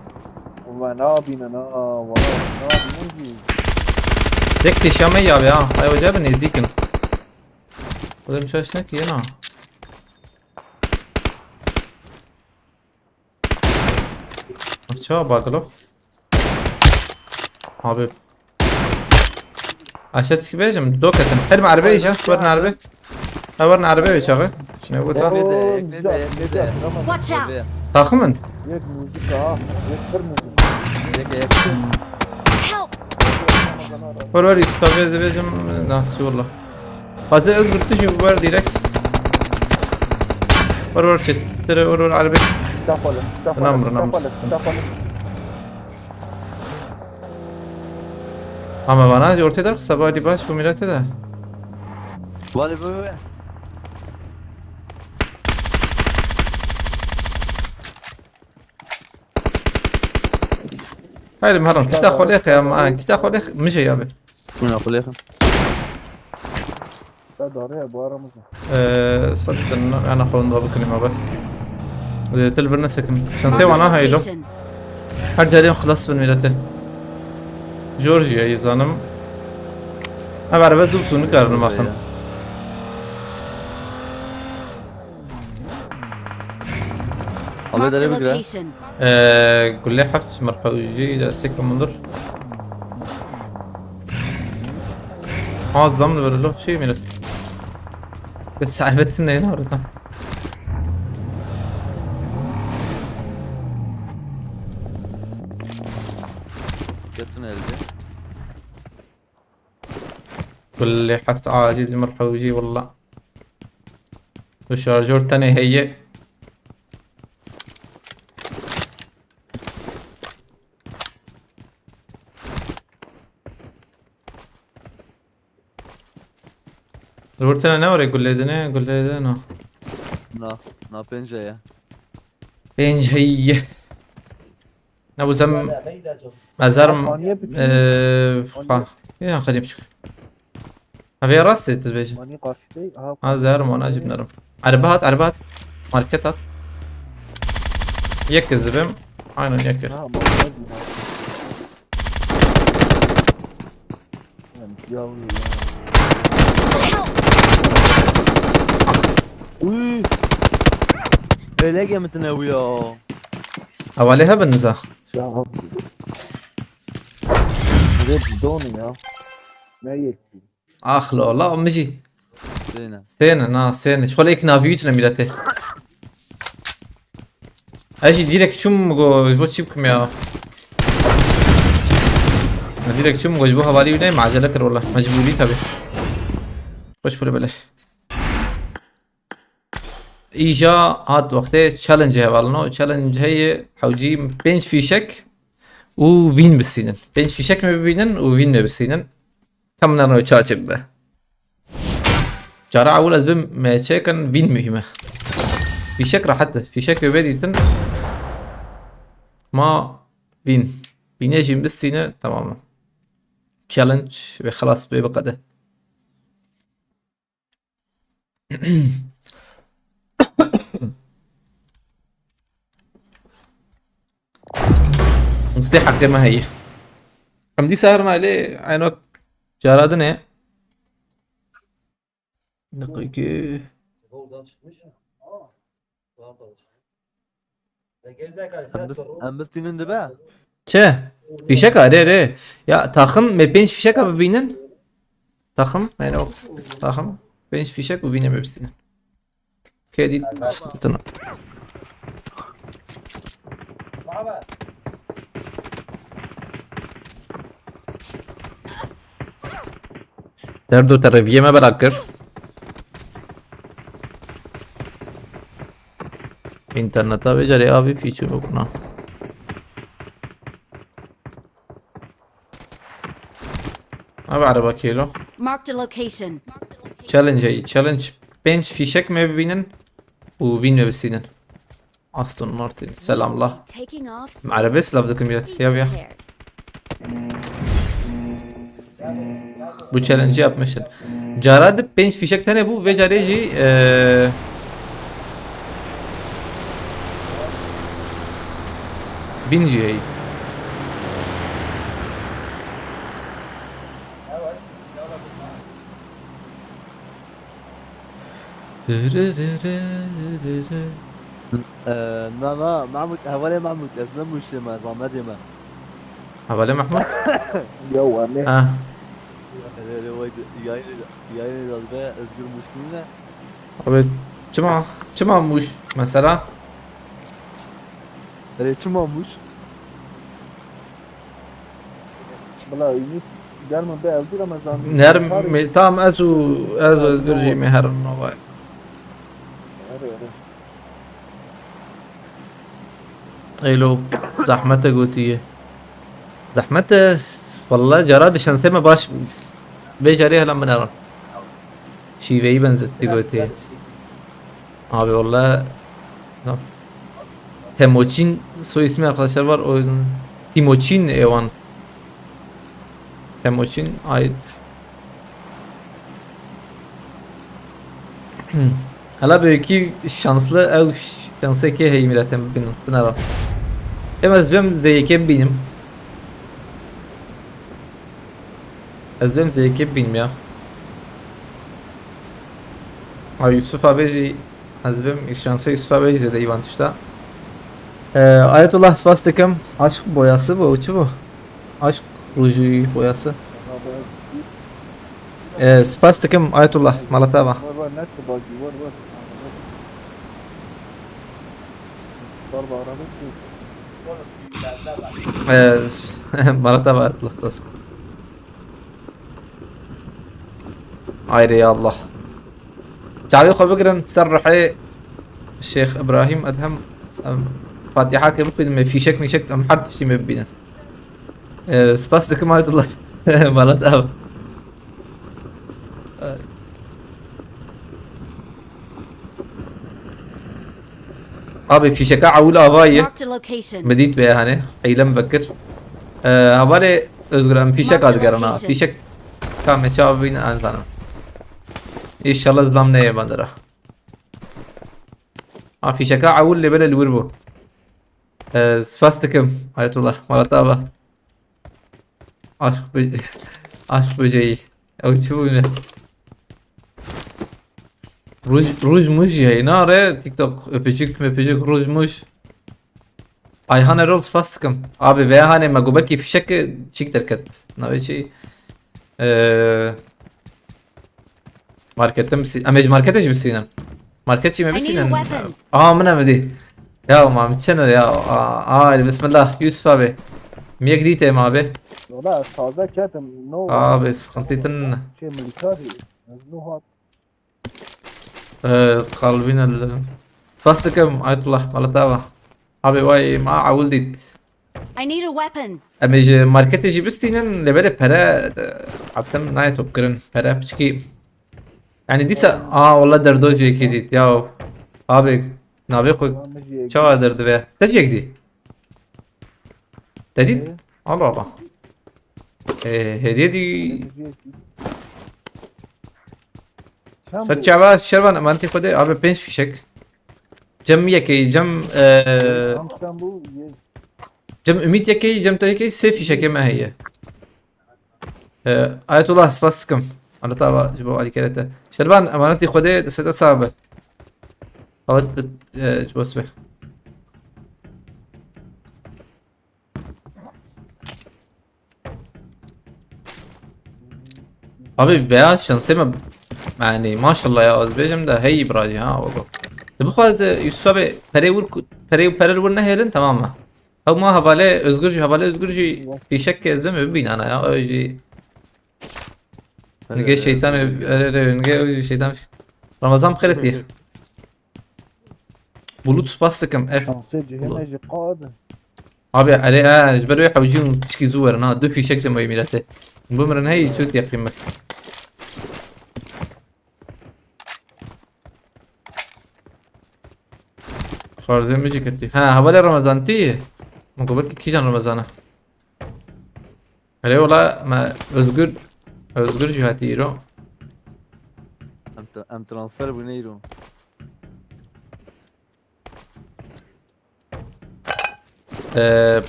Ve nabîne na, ve nabîne jî. Tek pêşiya me ya be ha. Ay, ocağı bir nêzdîk in. Oğlum, çalışmak iyi ha. Çawa bagilo? Abi. Aşağı çıkıp vereceğim. Dok atın. Her merve yiyeceğim. Var nerbe? Ha, var nerbe ve çağı. Ne bu ta? Ekledi, ekledi, ekledi. Watch out! Takımın. Yek müzik ha. Yek bir müzik. Yek, yek. Help! Var var, Yusuf abi, vereceğim. Nasıl valla? Fazla özgür tişi var direkt. Var var, çetir, var var, arabe. Çapalım, çapalım, Tamam, tamam. Çapalım, çapalım. Ama bana ortada kısa bari baş bu millete de. Vale, vale, vale. Hayır, Muharrem, kita xwe lêxe ya, ma, kita xwe lêxe, mijê ya be. Min xwe lêxe. Te darê bu aramızda. Ee, zaten ana xwe da bikin ma bes. Ee, til bir nesekin. Şansê wana haylo. Her carên xilas bin millete. Georgia'yı zanim. Ev araba zû zû nikarin baxin. Abi Marked a dere bir gire. Location. Ee, gule heft merhewji de sekmedir. Az dam da böyle şey mi? Sahibetin neyine orada? Götün elde. Kulli heft acil merhewji valla. Bu şarjör tane heye. Zor tane ne var ya, gulledene, gulledene. Na, na pênc heye. Pênc heye. Ne bu zem-, mezerim, Aniye bütün eee, aniye. Ha. Ya, xelî biçûk. Ha, vê rastê tu dibêjî. Mani karşıdayım. Aha. Ha, zehrim wana jî binerim. Erbe hat, erbe hat. Market hat. Yek kez dibim. Aynen yek kez. Ha, bak, bak, bak. Lan, yavru ya. Uy. Öyle gemitin evi ya. Hevalê hebin niza. Ya. Red zone ya. Ne yetti? Ax lo, la min jî. Sêne. Sêne, na, sêne. Ji xwe lê yek navî wî tune mîletê. Ez jî direkt çûm, go, ji bo çi bikim ya? Ez direkt çûm, go, ji bo hevalî wî neyê, me acele kir wela. Mecbûrî tabi. Xweş pule bele. Îja hat wextê challenge hevalino. Challenge heye hewcî pênc fîşek û win bisînin. Pênc fîşek me bibînin û win me bisînin. Kam nano çaçê bibe. Cara ewil ez bim me çêkin win muhîm e. Fîşek rehet e. Fîşek wê bê dîtin. Ma win. Wînê jî bisîne, tamam e. Challenge wê xelas bê biqede. Nusê heqê me heye. Em dîsa herin ailê, eyno cara din e. Deqîqê. Em bistînin dibe. Çi? Fîşeka, rê, rê. Ya, taxim, me pênc fîşeka bibînin. Taxim, yani o, taxim. Pênc fîşek û vînê me bistînin. Kê dî, sıkıntı. Derdo, te reviyê me bela kir. Înterneta vê carê avê fîçû bikuna. Abi araba kêlo. Marked a location. Challenge heyî. Challenge, pênc fîşek me bibînin û vîn me bisînin. Aston Martin. Selamla. Taking off. Me arabê silav dikim ya. Ya, ya. Bu challenge'ı yapmışsın. Cara dip pênc fîşek tenê bû, vê carê jî, e, bin jî heyî. Ee, na, na, Mahmut, hevalê Mahmut, ez ne Mûşê me, zahmetê me. Hevalê Mahmut? Yo, em ê. Ha. Erê, erê, vay de, yayın, yayın edildi, Özgür Mûşlî ne? Abi, çima, çima Mûş mesela? Erê, çima Mûş? Bila Ümit, gel min be evdî Ramazan. Nerm, tamam, ez û, ez û Özgür jî me herin navay. Erê, erê. Êlo, zehmet e gotiye. Zehmet e, vallahi cara di şansê me baş, vê carê hela min herin. Şîveyî benzetti gotiye. Abi vallahi, tamam. Temoçin soy ismi arkadaşlar var, o yüzden. Timoçin Evan. Temoçin ay. Hala belki şanslı ew şansekê heyî milletin bin, binara. Em ez bim zeyekê binim. Ez bim zeyekê binim ya. Ha, Yusuf abi jî, ez bim şansa Yusuf abi jî zêde îvan tişta. Ee, Ayetullah spas dikim. Aşk boyası bu, çi bu? Aşk ruju boyası. Ee, spas dikim Ayetullah, mala te ava. Var, var, ne çubakî, var, var. Var, var, araba. Ee, mala te ava Ayetullah, spas. Ayrê ya Allah. Çavê xwe bigirin ser ruhê Şêx Îbrahîm Edhem, em Fatîhakê bixwînin, me fîşek mîşek, em her tiştî me bibînin. Ee, spas dikim Ayetullah. Mala te ava. Abi fîşeka ewil ava ye. Marked a location. Min dît vê hanê. Eylem vekir. Ee, hevalê Özgür, em fîşeka digerin ha. Marked a location. Fîşek ka me çawa bîne, ez zanim. Înşallah zilam neyê bandera. Ha, fîşeka ewil lê bele li wir bû. Ee, spas dikim Ayetullah. Mala te ava. Aşk bö-, aşk böceği. Ew çi bû ne? Ruj, ruj muj heyna re TikTok. Öpücük, möpücük, ruj muj. Ayhan Erol, spas dikim. Abi, veya hani me got belkî fişek çîk derket. Navê çi? Ee, Markette mi si-, em ê ji marketê jî bisînin. Market jî me I need a bisînin. Weapon. Aha, min e min dî. Ya, ma min çene ya. Aa, aa, bismillah. Yusuf abi. Miyek dî têm abi. Valla ez taze ketim. No. Abi, sıkıntı tin. Şey, militari. Ez no hat. Ee, kalbin ellerim. Spas dikim, Ayetullah, mala te ava. Abi, vay, ma awil dît. I need a weapon. Em ê ji marketê jî bistînin, lê belê pere, e, hetem nayê top kirin. Pere piçkî. Yani dîsa, aa, wala Derdo jêkê dît ya. Abi, navê xwe çawa derdive? Te jêk dî? Te dît? Ee? Allah Allah. Ee, hediye dî. Ser çava Şervan, emanetê xwe de, abi, pênc fişek. Cem yekê, Cem, e, Cem Ümit yekê, Cem te yekê, sê fişekê me heye. E, Ayetullah, spas dikim. Allah te ava ji bo alîkere te. Şervan, emanetî Xwedê, destê te sax be. Awet bit, e, ji bo sibê. Abi veya şansê me, yani maşallah ya, ez bêjim de hey biracî ha, wego. Tu bixwaze Yusuf abi perê wir ku-, perê û pere li wir nehêlin, tamam mı? Ew ma hevalê Özgür jî, hevalê Özgür jî fîşek ke ez me bibînana ya, ew jî. Nige şeytan, ere, ere, nige ew jî şeytan. Ramazan bi xêr diye. Bulut spas dikim, F. Şansê cihê Bulut. Me jî qad. Abi, erê, e, ji ber wê hewcî hûn piçkî zû werin ha. Du fîşek ji me wê mîletê. Hûn bimirin hey, çi yaqîn min. Xarzê min jî ketî. Ha, hevalê Ramazan tu yî? Min got belkî kîjan Ramazan e? Erê wela me Özgür, Özgür jî hatî îro. Em tra-, em transfer bûne îro. Ee,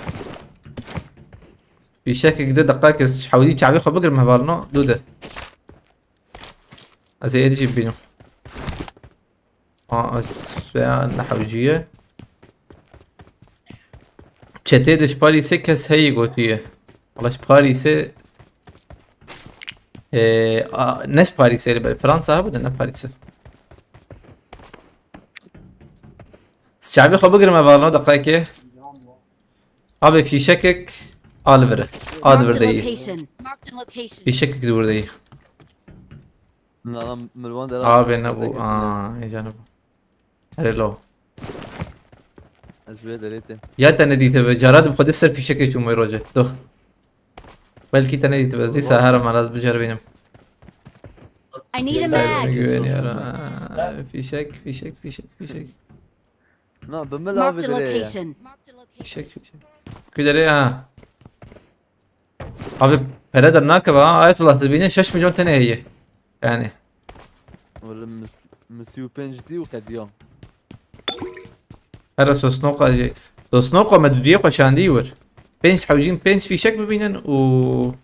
fîşekek de deqakê hewdî çavê xwe bigirim hevalino, dû de. Ez ê êdî jî bibînim. A, ez veya nehewciye. Çetê de ji Parîsê kes heyî gotiye. Wala ji Parîsê, e, a, ne ji Parîsê li ber Fransa hebû de ne Parîsê. Ez çavê xwe bigirim hevalino deqekê. Abi fîşekek a li vir e. A di vir de yî. Marked a location. Fîşekek di wir de yî. Na, na, mirwan dera. Abi nebû. Aa, êca nebû. Erê lo. Ez vê derê têm. Ya te nedîtibe, cara di bi xwedê ser fîşekê çûm wê rojê. Dur. Belkî te nedîtibe. Zî saher em ez biceribînim. I need a mag. Güveniyorum. Aa, fîşek, fîşek, fîşek, fîşek. Na, bi min avê dirê ye. Marked a location. Fîşek, fîşek. Ku derê ha. Abi pere dernakeve ha. Ayetullah, dibîne şeş milyon tenê heye. Yani. Oğlum, mis-, misî û pênc dî û qediya. Here sosnoqa jî. Sosnoqa me dudiyê xwe şandî wir. Pênc hewcîn, pênc fîşek bibînin û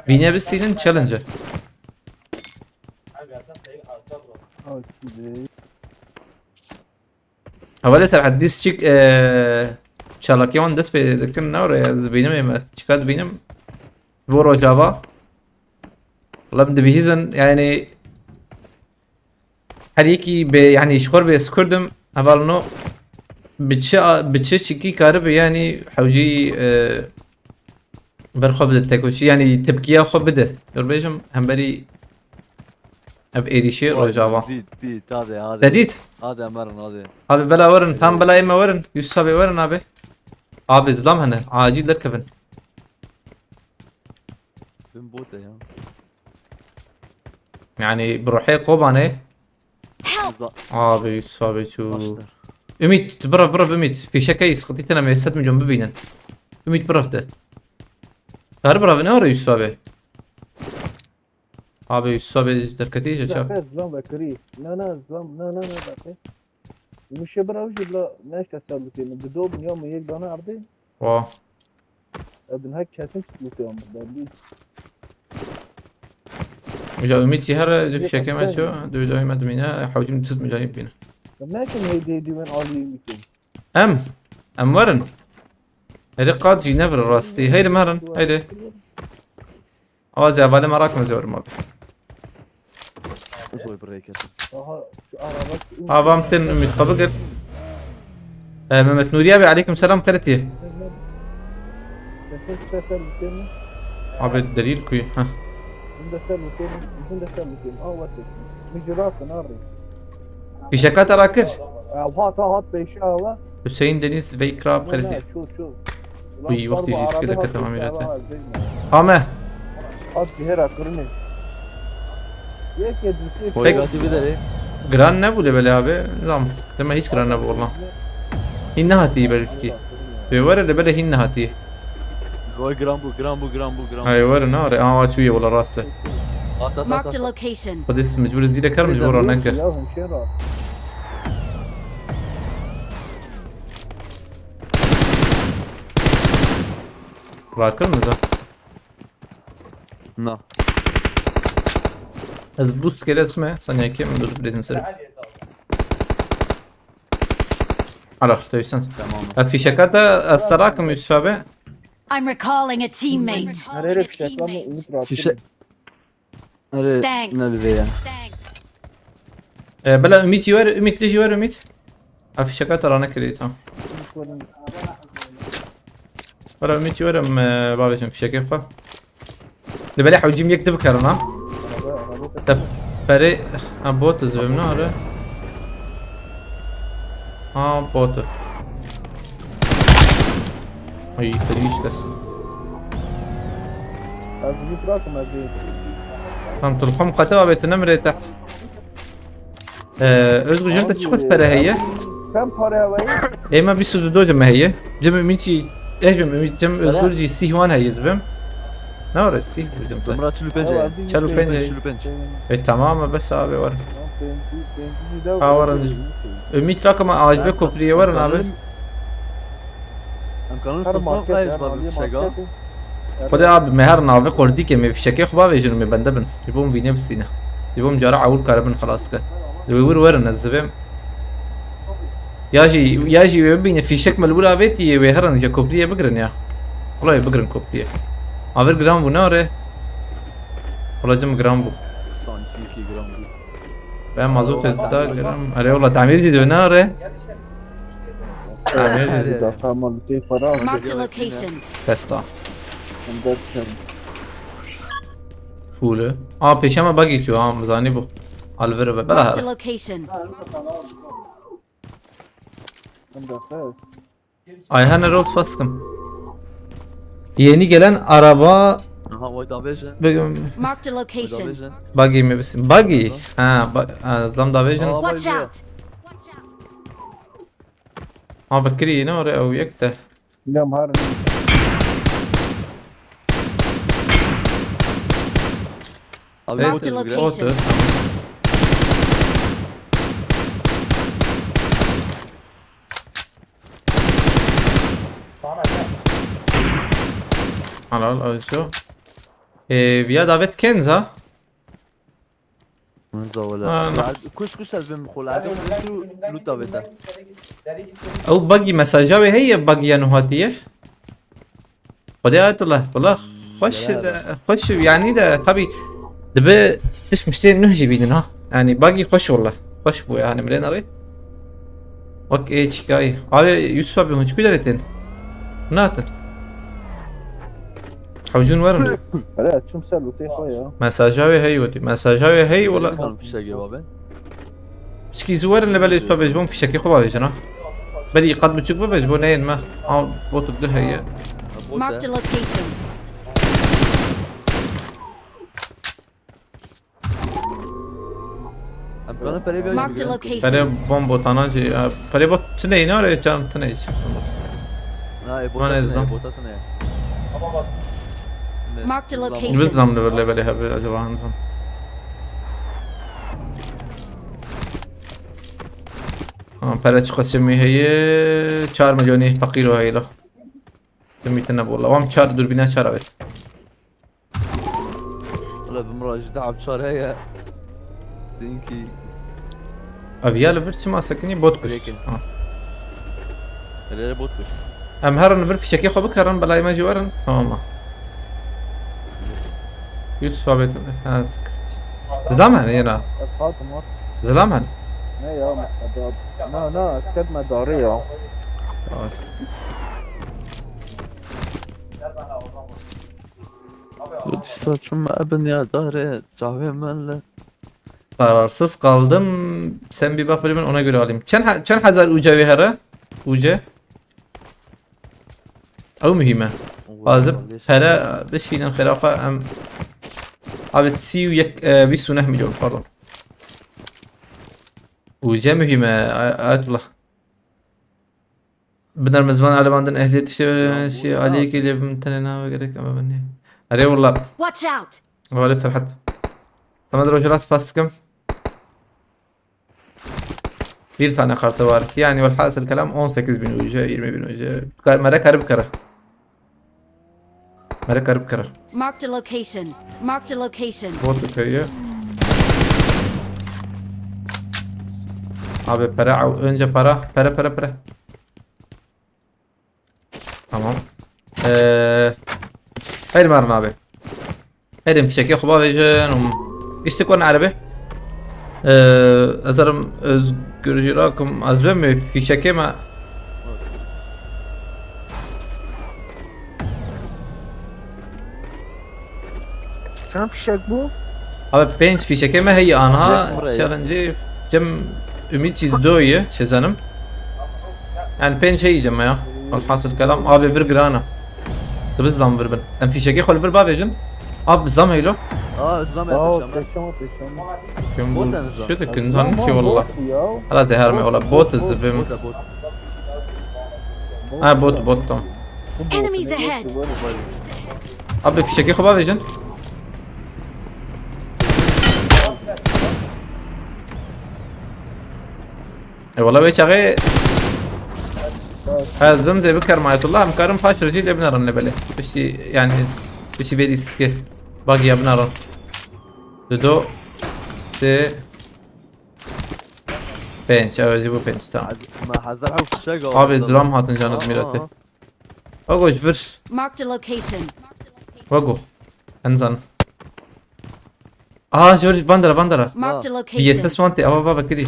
bîne bistînin challenge. Okey. Hevalê Serhedî çik, e, çalakî wan dest pê dikin, ne were ez dibînim, ê me çika dibînim. Bo Rojava. Wala min dibihîzin, yani, her yekî bê, yani, ji xwe bê ez Kurd im, hevalino bi çi, bi çi çikî karibe, yani, hewcî, e, ber xwe bide tekoşî, yani, tepkiya xwe bide. Dur bêjim, hemberî ev êrîşê Rojava. Dît, dît, hadi, hadi. Te dît? Hadi, em werin, hadi. Abi, bela werin, tam bela ê me werin. Yusuf abi werin abi. Abi, zilam hene, acil derkevin. Bin bote ya. Yani bi ruhê Kobanê. Help! Za- Abi Yusuf abi çû. Başlar. Ümit, bira, bira, Ümit. Fîşeke yî sıkıntı tene me sed milyon bibînin. Ümit, bira de. Kar bira ne ara Yusuf abi? Abi Yusuf abi derketî je çap. Zaten zlam ve kri. Na, na, zlam, na, na, na, zaten. Mişe bira ucu bla, ne işte sabit yemin. Bir doğum ya mı yek dana ardı? Wa. Edin ha kesin tutuyor ama belli. Uca Ümit jî here du fişekê me ço, du doyê me dimîne, hewcî min du sed milyon bîne. Ne kin heyde diwen aliyim bikin. Em, em werin. Herê qat jî nevir rastî. Heyri me herin, heyri. Awa zê hevalê me rakim ez ê werim abi. Zoy bi rêketin. Aha, şu araba. Avam tên Ümit xwe bigir. E, Mehmet Nuriye abi, aleyküm selam, xêr et yê. Abi delîl ku yî? Heh. Fîşeka te rakir. Hüseyin Deniz Veykra, xêr et yê. Uy, wextî jî îskele kete mamîrete. Ame. At cihêra kirinê. Yek yek dîsê. Pek giran nebû lê belê abi. Nizam. Deme hiç giran nebû valla. Hîn nehatî belkî. Pê were lê belê hîn nehatî. Vay giran bû, giran bû, giran bû, giran bû. Hay were nare. Aha çûye wala rast e. At, at, at, at. Marked a location. Xwedê mecbûr zîre karim ji bo ra nekir. Rakir mi za? Na. Ez boost kere çime, saniyekê min dur bilezin ser. Alo, duysan. Tamam. E, fişeka da, e, serakim Yusuf abi. I'm recalling a teammate. Her yere fişekler mi? Ümit rahatsız. Fişe-, Hadi Thanks. Ne bize ya. E, bela Ümit jî wer, Ümit de jî wer Ümit. Ha, fişeka tarana kirî, tamam. Bela Ümit jî wer, em, e, bavêjim fişekê xwe. Li belê hewcîm yek di bikerin ha. Te perê, ha, bot dizivim ne are. Ha, bot. Ay, serî iş kes. Ez Ümit rakim ez ê. Tamam, tu xwe miqate avêtine mirê te. Ee, Özgür, cem te çiqas pere heye? Çend pare heye? Ê me bîst û du cem heye. Cem Ümit jî, ez bim Ümit, cem Özgür jî sî wan heye zibim. Ne var sî cem te? Dumra çil û pênc heye. Çil û pênc heye. Çil û pênc. E, tamam, bes abi var. Ha, warin. Ümit rakama acibe kopriye warin abi. Em kanalin sponsor qayez bavê fişeka. Xwedê abi, me her navê qordîkê me fişekê xwe bavêjin û me bende bin. Ji bo min vînê bistîne. Ji bo min cara ewil kare bin xelas dike. Di wê wir werin ez divêm. Ya jî, ya jî wê bibîne fişek me li wir avêtî yê wê herin ya kopriyê bigirin ya. Wala wê bigirin kopriyê. Avir giran bû ne are? Wala cim giran bû. Sanki iki gram bû. Ben mazot da giran. Are wala tamir dî döne are. Tamir dî. Marked a location. Testa. Full. Aa, pêşe me buggy çû, ha, mizanî bû. Alviro be. Bela. Marked a location. Ayhan Erol Faskım. Yeni gelen araba. Aha, vay davêje. Marked a location. Buggy mi bisin? Buggy. Ha, ba ha, zam davêjin. Aa, vay be. Watch out. Ha, bekirî yine oraya ew yek de. Bilmiyorum, har. Abi, Marked a location. Otur. Halal, alışıyor. Ee, ya davet Kenza. Min zawele. Ha, na. Kuş kuş ez bim xol. Erdem tu luta vete. Ew buggy mesaja wê heye, buggy ya nuhatiye. Xwedê Ayetullah, wala xweş, xweş, yanî de, tabî, dibe tiş miştê nuh jî bînin ha. Yanî buggy xweş wala. Xweş bû yanî, mirê nerê. Wek ê çikayî. Abi, Yusuf abi, hûn çi kudarê tên? Natin. Hewcûn werin. Hele, çim ser lûtê xwe ya. Mesaja wê hey wetî. Mesaja wê hey wala. Kan fişegê babe. Pişkî zû werin li belê Yusuf abi, ji bo fişekê xwe bavêjin ha. Belê qet biçûk bibe ji bo neyên me. Ha, botuk du heye. Marked a location. Em kanin perê bêjin. Marked a location. Perê bom botana jî, ya, perê bot tune yine oraya can tune hiç. Na, e, bota tune, bota tune. Marked a location. Biz nam level level hebe acaba hanzam. Ha, pere çiqasê mi heye? Çar milyonî feqîr o heyla. Tumi tine bola. Vam çar durbine çar evet. Wala bi min re ji dehab çar heye. Seninki. Ev ya li vir çima sekinî bot kuşt. Peki. Ha. Lê bot kuşt. Em herin li vir fişekê xwe bikerin, belayê me jî werin. Tamam. Yusuf abi, ha, zilam hene yena. Zilam hene. Ne ya, na, na, ez ketme darê ya. Tamam. Saçım ebin ya dare, çavê min li. Kararsız kaldım. Sen bir bak, bir ben ona göre alayım. Çend ha-, çend hazar uca ve hara? Uca. Ew mühime. Lazım pere bişînin xêra xwe em. Abi, sî û yek, e, bîst û neh milyon, pardon. Uca mühime, a-, Ayetullah. Binerme ziman elewandin ehliyet işte, şey, aliyekê lê bim tenê nave gerek ama ben ne. Erê wala. Watch out! Wale Serhat. Samet Rojela spas dikim. Bir tane kartı var. Yani velhasil kelam on sekiz bin uca, yirmi bin uca. Kar-, mere karı bir kara. Mere karı bir kara. Marked a location. Marked a location. Bot köyü. Abi para al. Önce para. Para, para, para. Tamam. Ee, Heyr mer nabe. Heyrim fişekê xwe bavêjin û giştik wan erebe. Ee, ez erim özgürcü rakim. Ez ve mi fişekê me. Çend fişek bû? Abi pênc fişekê me heye anha. Cem Ümit jî do ye, çi zanim. Yani pênc heye cem ya. Alhasil kelam abi bir girana. Dibi zam vir bin. Em fişekê xwe li vir bavêjin. Abi zam heylo. Aa, özlem Aa, yapacağım ben. Teşem o, teşem o. Kim bu? Bot en zam. Şu de kim zanim ki valla. Hala zehar me valla. Bot ez dibim. Bot da bot. Ha bot bot tamam. Enemies ahead. Abi fişekê xwe bavêjin. E wala wê çaxê ez dim zê biker Mayetullah em karin paş rejî lê binarin lê belê. Piştî yani piştî bêdî siskê. Bak ya binarin. Dido. Sê. Pênc. Ew jî bû pênc tamam. Ma hazır hew fişek. Abi zram hatin canı mirete. Wago ji vir. Marked a location. Wago. Enzan. Aha ji vir vandara vandara. Marked a location. B S S one tê ava baba kiri.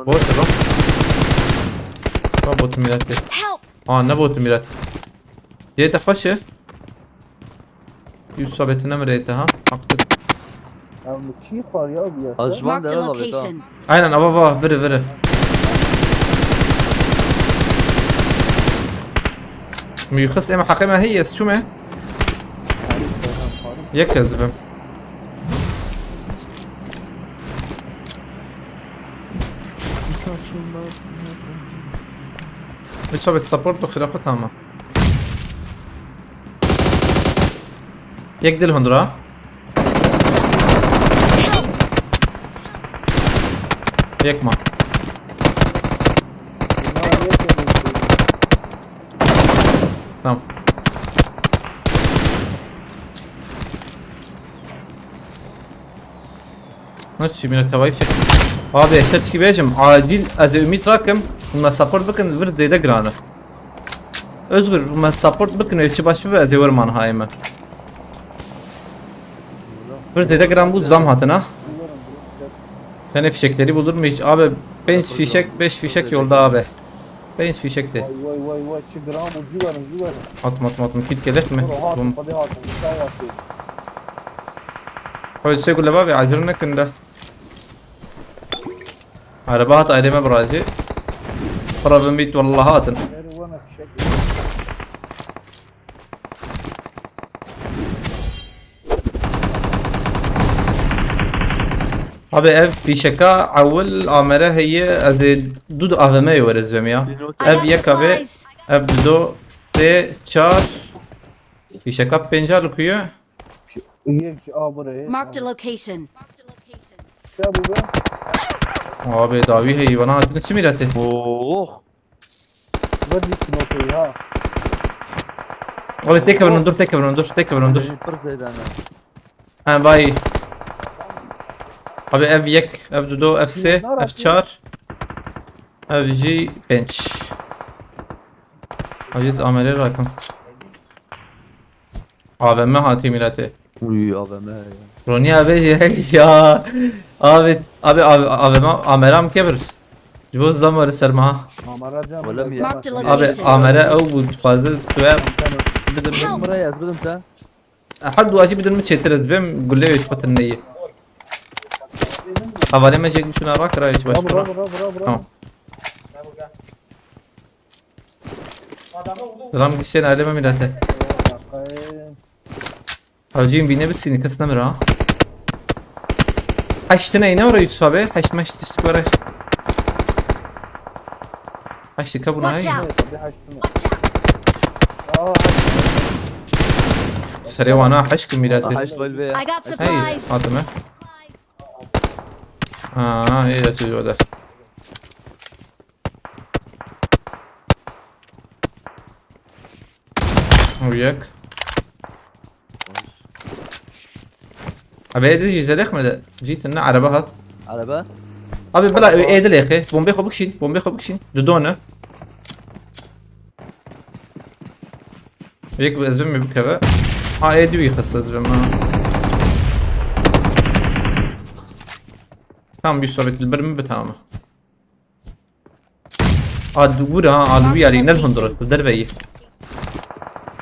Bot ba. Ba bot mirat tê. Help! Aa ne bot mirat. Diyete xweş e. Yusuf abi tine mi reyte ha? Haklı. Ya bu çiğ var ya bir yasa. Marked a location. Aynen ava va viri viri. Müyxist ema haqe me heye ez çûme. Yek ez bim. Hiç abi support bi xira xwe tamam. Yek dil hundra. Yek ma. Tamam. Nasıl şimdi tavayı çek. Abi eşe çi bêjim acil ez ê ümit rakim. Bunlar support bikin vir zêde giran e. Özgür, me support bikin, çi baş bibe, ez ê werim anha ême. Bir zêde giran bû, zam hatina. Tenê fişekleri bulur mu hiç? Abi, pênc fişek, beş fişek yolda abi. Pênc fişek de. Vay vay vay vay, çi giran bû, cî verin, cî verin. Atma, atma, atma, kit kelek mi? Dur, hat, Bom. Hadi hat, bir şey yaptı. Hadi, segule abi, acele nekin de. Araba hat aileme buracı. Para bin bit vallahi atın. Abi ev fişeka ewil amere heye ez ê du A V M weriz bim ya. Ev yek abi, ev du, sê, çar. Fişeka pênca li ku ye? Yek a buraya. Marked a location. Ya bu be. Abi dawî heyî bana hatine çi mîrete? Oh. Ver bir smoke'u ha. Abi tek kevin dur, tek kevin dur, tek kevin dur. Pir zêde ne. Ha vay. Abi ev yek, ev dudo, ev sê, ev çar. Ev jî pênc. Abi ez amele rakım. A V M hatî mîratê. Uy, A V M ya. Ronî abi ya. Abi, abi, abi, A V M ameram kebir. Ji bo zilama li ser me ha. Amara can. Wala mi? Marked a location. Abi amere ew bû dixwaze tu ev bidim. Help! Min rey ez bidim te. Her du acî bidim min çêtir ez bêm gulê wê ji xwe tune ye. Hevalê me jê şuna rakira hiç baş kira. Bura, bura, bura, bura. Tamam. Selam gişen aileme milete. Hacıyım bine bir seni kes nemir ha. Haştına ne oraya Yusuf abi? Haşt maşt işte böyle. Haştı kabına hay. Watch out! Serê wana haşk milete. Haşt vol be. I got supplies. Hey, atme. Aa, iyi de çocuğu da. Ew yek. Abi êdî jî zerêx me de. Cî tune araba hat. Araba? Abi bila êdî lêxê. Bombê xwe bikişîn. Bombê xwe bikişîn. Didone. Yek bi ezbê mi bikeve. Ha, ê diwî xist ezbê mi. Tamam, bir sohbet dilber mi bi tamam. A, du-, vur ha, a, li wî yarî, ne hundur, li derve yî.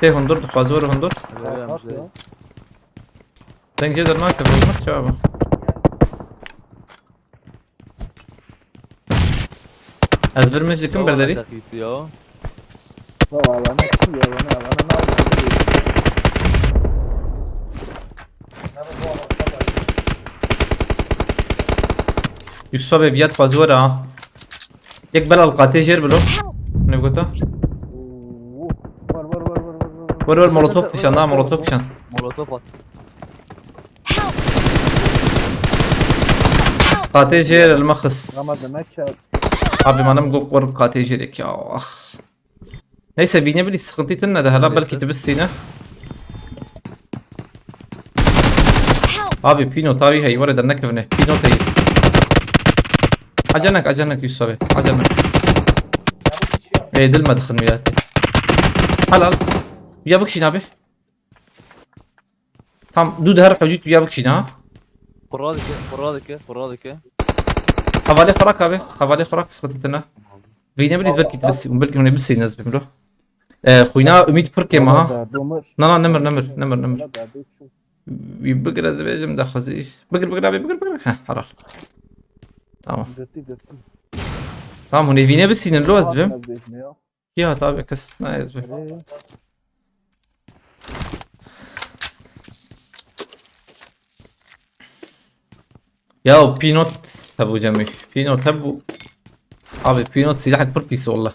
Tê hundur, dixwaz were hundur. Deng jê dernake, vurmak çawa. Ez bir mec dikim berderî. Baba, ne çi ya, bana, bana ne yapayım? Yusuf abi, bir yat fazla var ha. Yek belal qatê jêr bilo. Ne gota? Oo, var, var, var. Var, var, molotof kişan, ha, molotof kişan. Molotof at. Qatê jêr, elma xis. Ramazan, ne çar? Abi, manım gok var qatê jêrek ya, ah. Neyse, vîne bilî sıkıntı tune de, hala belki tibistîne. Abi, pîno tavî hey, were de nekevine. Pîno teyî. Acenek, acenek Yusuf abi, acenek. Ê, dil me dixin wiyatê. Helal. Ya bikşîn abi. Tam du de her hocî tu ya bikşîn ha. Qurra dike, qurra dike, qurra dike. Hevalê xwe rak abi, hevalê xwe rak, sıkıntı tune. Vîne bilî belki tibistî, belki hûn ê bisî nez bim lo. E, xwîna Ümît pir kêm aha. Domir. Na, na, nemir, nemir, nemir, nemir. Wî bigir, ez dibêjim de xwezî. Bigir, bigir abi, bigir, bigir. Heh, helal. Tamam. Götü, götü. Tamam, hûn ê vîne bisînin lo, ez dibêm. Kî hat abi, kes nayê ez dibêm. Ee? Ya, pînot hebû Cemî. Pînot hebû. Abi, pînot silahek pir pîs e wallah.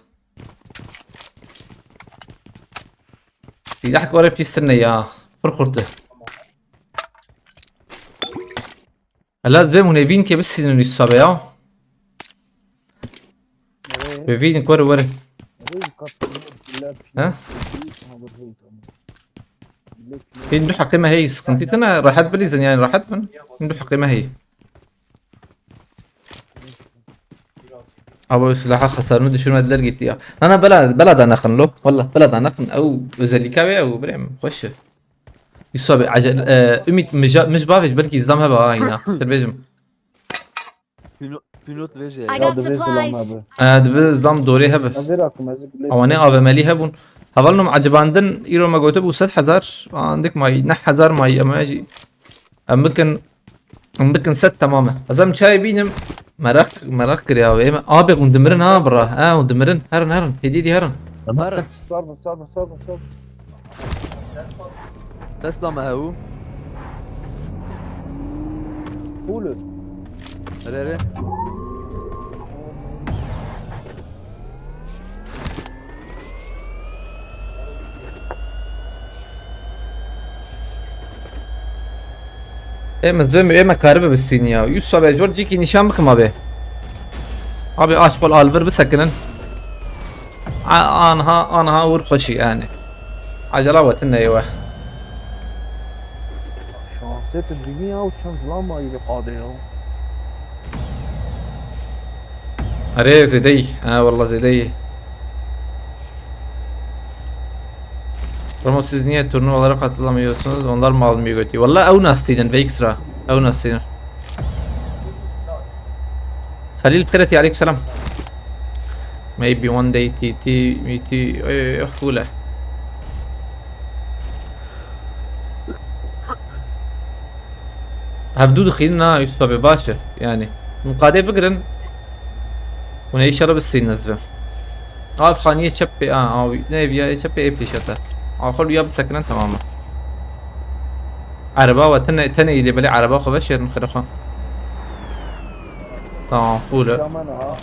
Silahek were pîstir ne ya. Pir xurt e. Hela ez bêm hûn ê vîn ke bisînin Yusuf abi ya. Ee? Bi vîn were were. Ee, kat-, Ha? Hên du heqê me heye, sıkıntı tune, rehet bilîzin yani, rehet bin. Hên du heqê me heye. Abi, o silaha hasarını düşürmediler gitti ya. Na, na, bela, bela da neqin lo. Wallah, bela da neqin. Ew özellikâ wê ew birêm, xweş e. Yusuf abi, acel, e, Ümit, mija-, mij bavêj, belkî zlam hebe ha yine. Tir bêjim. Pino-, Pinot veje. I got supplies. E, dibi zlam dorê hebe. Awane A V M'lî hebûn. Hevalno em ecibandin, îro me gotibû sed hezar, andik may, neh hezar may, em jî. Em bikin, em bikin sed, temam e. Ez em çayê bînim. Meraq, meraq kiriya wê. Ême, abê hûn dimirin ha, bira. Ha, hûn dimirin. Herin, herin. Hêdî dî herin. Herin. Sar bin, sar bin, sar bin, sar bin. Tesla me hew. Full. Erê, erê. Ê, min dibê min, ê, me karibe bisînî ya. Yusuf abi, ez wir cîkî nîşan bikim abi. Abi, aş bol alvir bisekinin. A-, anha, anha wir xweşî yani. Acela wetin neyê we. Şansê tu dibî ya, û çend zilam ayî li qadê ya. Erê, zêdeyî. Ha, wallah zêdeyî. Ramo, siz niye turnuvalara katılamıyorsunuz? Onlar mal mı götü? Wallah ew nas tînin, V X ra. Ew nas tînin. Halil Pireti, aleyküm selam. Maybe one day T T, M T, eh, hule. Hevdû dixînin ha, Yusuf abi, baş e. Yani, min qadê bigirin. Hûn ê îşara bisînin ez bim. Av xaniyê çepê, a, a, ne viya ê çepê ê pêşe te. Axir ya bisekinin, tamam e. Ereba we tenê, tenê îlê belê ereba xwe veşêrin xire xwe. Tamam, full e. Tamam ha.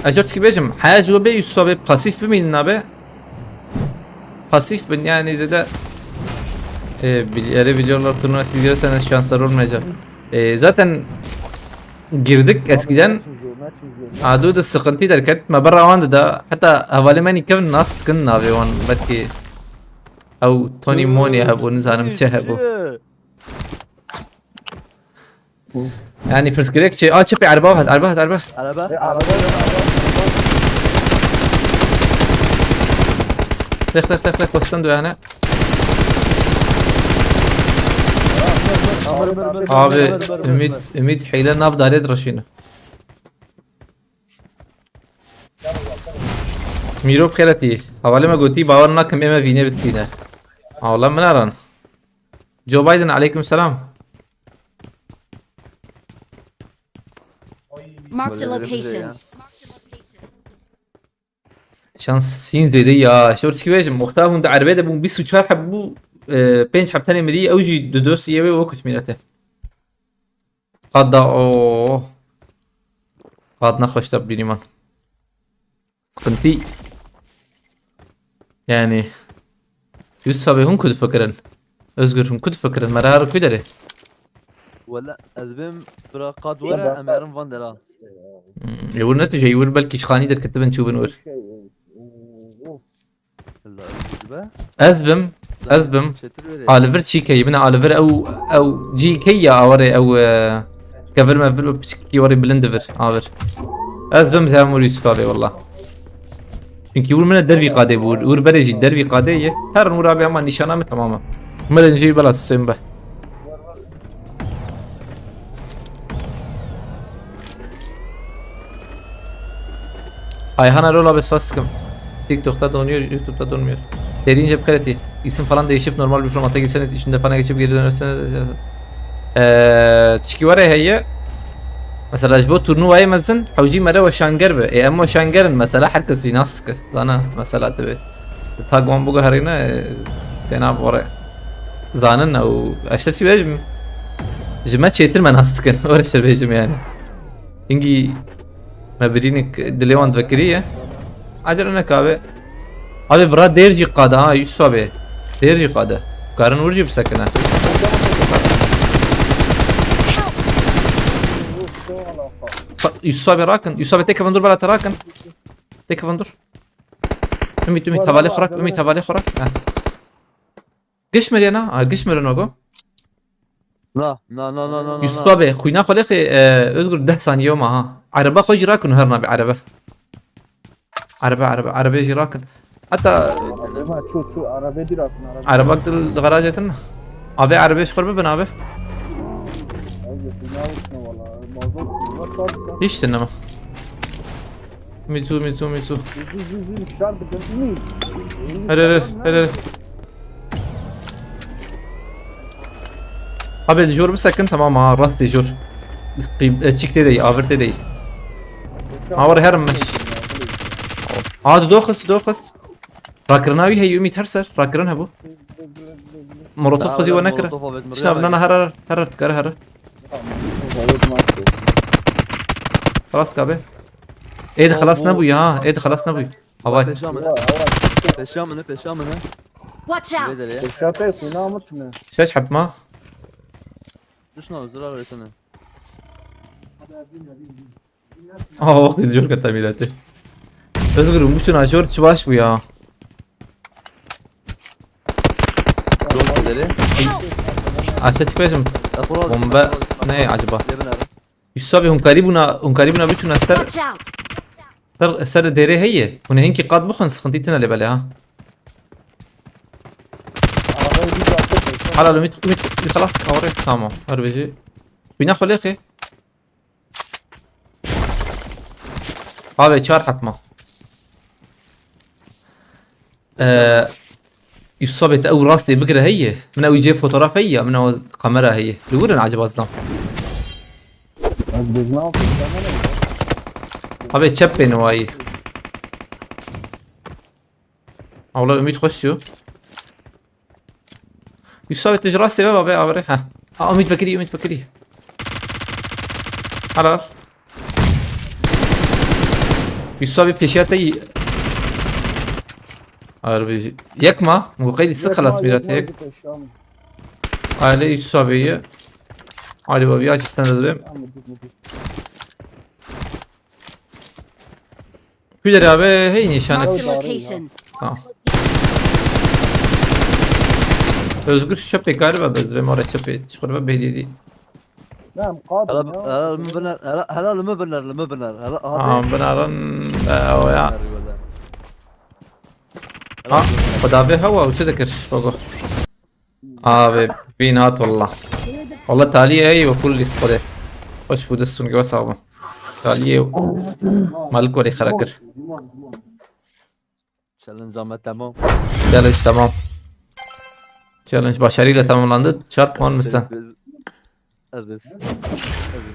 Ez jî tişkî bêjim, heya ji we bê Yusuf abi pasîf bimînin abi. Pasif bin yani zede. E, bil-, erê biliyorlar turnuva siz girerseniz şanslar olmayacak. E, zaten girdik eskiden. Adu da sıkıntı derket. Me berra wan da hatta hevalê me nîkevin nas dikin navê wan belki. Ew Tony Moni hebû, nizanim çi hebû. Yani pirsgirêk çê, a çepê erba hat, erba hat, erba. Araba. E, araba. Tek tek tek tek, westend wê hene. Abi, Ümit, Ümit hile nav darê dirişîne. Mîro bi xêretî. Hevalê me gotî, bawer nakim ê me vînê bistîne. Awla min aran. Joe Biden, aleyküm selam. Marked a location. Şans hîn zêde ya. Şor çikî bêjim. Wexta hûn di erbê de bûn bîst û çar heb bû, e, pênc heb tenê mirî, ew jî di dosiyê wê wek kuçmînete. Qad da o. Qad nexweş da bîrî man. Sıkıntı. Yani. Yusuf abi hûn ku difikirin? Özgür hûn ku difikirin? Me re her ku derê? Wele ez bêm bira qad were em herin van dera. Hmm, e, wir netije, wir belkî ji xanî derketibin çûbin wir. Illa Özgür be. Ez bim, ez bim. Çetir were. Oliver çîkeyî, bine Oliver ew, ew cîkey ya awarê ew, e, kevir mevir û piçkî warê bilind divir, aver. Ez bim zehmur Yusuf abi valla. Çünkü wir mine dervî qadê bû, wir berê jî dervî qadê ye. Her nur abi ama nişana me tamam e. Mirin jî bela sisên be. Ayhan Erol abi spas sıkım. TikTok'ta donuyor, YouTube'da donmuyor. Derince bir karate. İsim falan değişip normal bir formata girseniz, üçüncü defana geçip geri dönerseniz. Eee, çiki var ya heye. Mesela ji bo turnuvayê mezin, hewcî mere weşanger be. E, em weşangerin mesela, herkes jî nas dike. Zana mesela tibê. Tag wan biguherîne, e, têna bore. Zanin ew, eştef çi bêjim? Ji me çêtir me nas dikin. Were şer bêjim yani. Hingî me birînik dilê wan divekiriye. Acele neke abi. Abi bira dêr jî qada ha Yusuf abi. Dêr jî qade. Karin wir jî bisekine. Fa-, Yusuf abi rakin. Yusuf abi tek hevan dur bela te rakin. Tek hevan dur. Ümit, Ümit, hevalê xwe rak, Ümit, hevalê xwe rak. Ha. Giş miriyana? Ha, giş miriyana go. Na, na, na, na, na, na, Yusuf na. Abi, xwîna xwe lêxê, e, Özgür deh saniye ma ha. Ereba xwe jî rakin her nabe erebe. Erebe, erebe, erebe jî rakin. Hatta Erebe çû, çû, erebe dî rakin, erebe. Ereba dil garajê tin. Abi erebe ji xwe bibin abi. Abi, xwîna wişne wala. Mazot, mazot. Hiç dinleme. Mitsu, Mitsu, Mitsu. Zî, zî, zî, şer bidim. Her, her, her, her. Abi, dijor bisekin, tamam ha, rast dijor. Qîm-, e, çik tê dey, avir tê dey. Ha, var herim meş. Ha, tu doxist, tu doxist. Rakirina wî hey Ümit her ser, rakirin hebû. Molotof xwezî we nekire. Tişna binana herar, herar dikare herar. Xelas kabe. Ê de xelas nebûye ha, ê de xelas nebûye. Havay. Peşa min. Peşa min, peşa min. Watch out! Şeş hep ma. Düşme, zira öğretene. Aha, wextê dijor kete mîletê. Özgür, hûn biçûn ajor çi baş bû ya. Yol gideri. Aşağı çıkmayacağım. Bombe ne acaba? Yusuf abi, hûn karî bûna, hûn karî bûna biçûna ser, ser, ser dêrê heye. Hûn hinkî qat bixwin, sıkıntı tine lê belê ha. Helal Ümit, Ümit, Ümit, xelas, awre, tamam. Her bêjî. Xwîna xwe lêxê. Abi çar hep ma. Ee, Yusuf abi te ew rastê bigire heye. Min ew cê fotoğraf heye ya, min ew kamera heye. Li wir in acaba zidam. Ez bêjna o kamera. Abi çep pê niwayî. Awla Ümit xweş yo. Yusuf abi tu ji rastê ve babe avre. Ha. Ha, Ümit vekirî, Ümit vekirî. Helal. Yusuf abi peşiya te. Abi yek ma. Bu qeydi sık xelas mirat yek. Aile Yusuf abi ye. Ali babi aç sen de. Kuler abi hey nişanı. Marked a location. Tamam. Özgür çöpê galiba bez ve mora çöpê çıkır ve belli değil. Tamam, qadın ya. Helal mi biner, helal mi biner, mi biner. Helal abi. Tamam, binaran, e, o ya. Helal wala. Ha, xwe davê hewa û çi dikir? Baba. Abi, vîn hat walla. Walla taliyê ey we full list xwedê. Xweş bû, dest hûn gewa sax bin. Taliyê malik werî xera kir. Challenge me tamam. Challenge tamam. Challenge başarıyla tamamlandı. Çarp puan mı sen? Ez ez.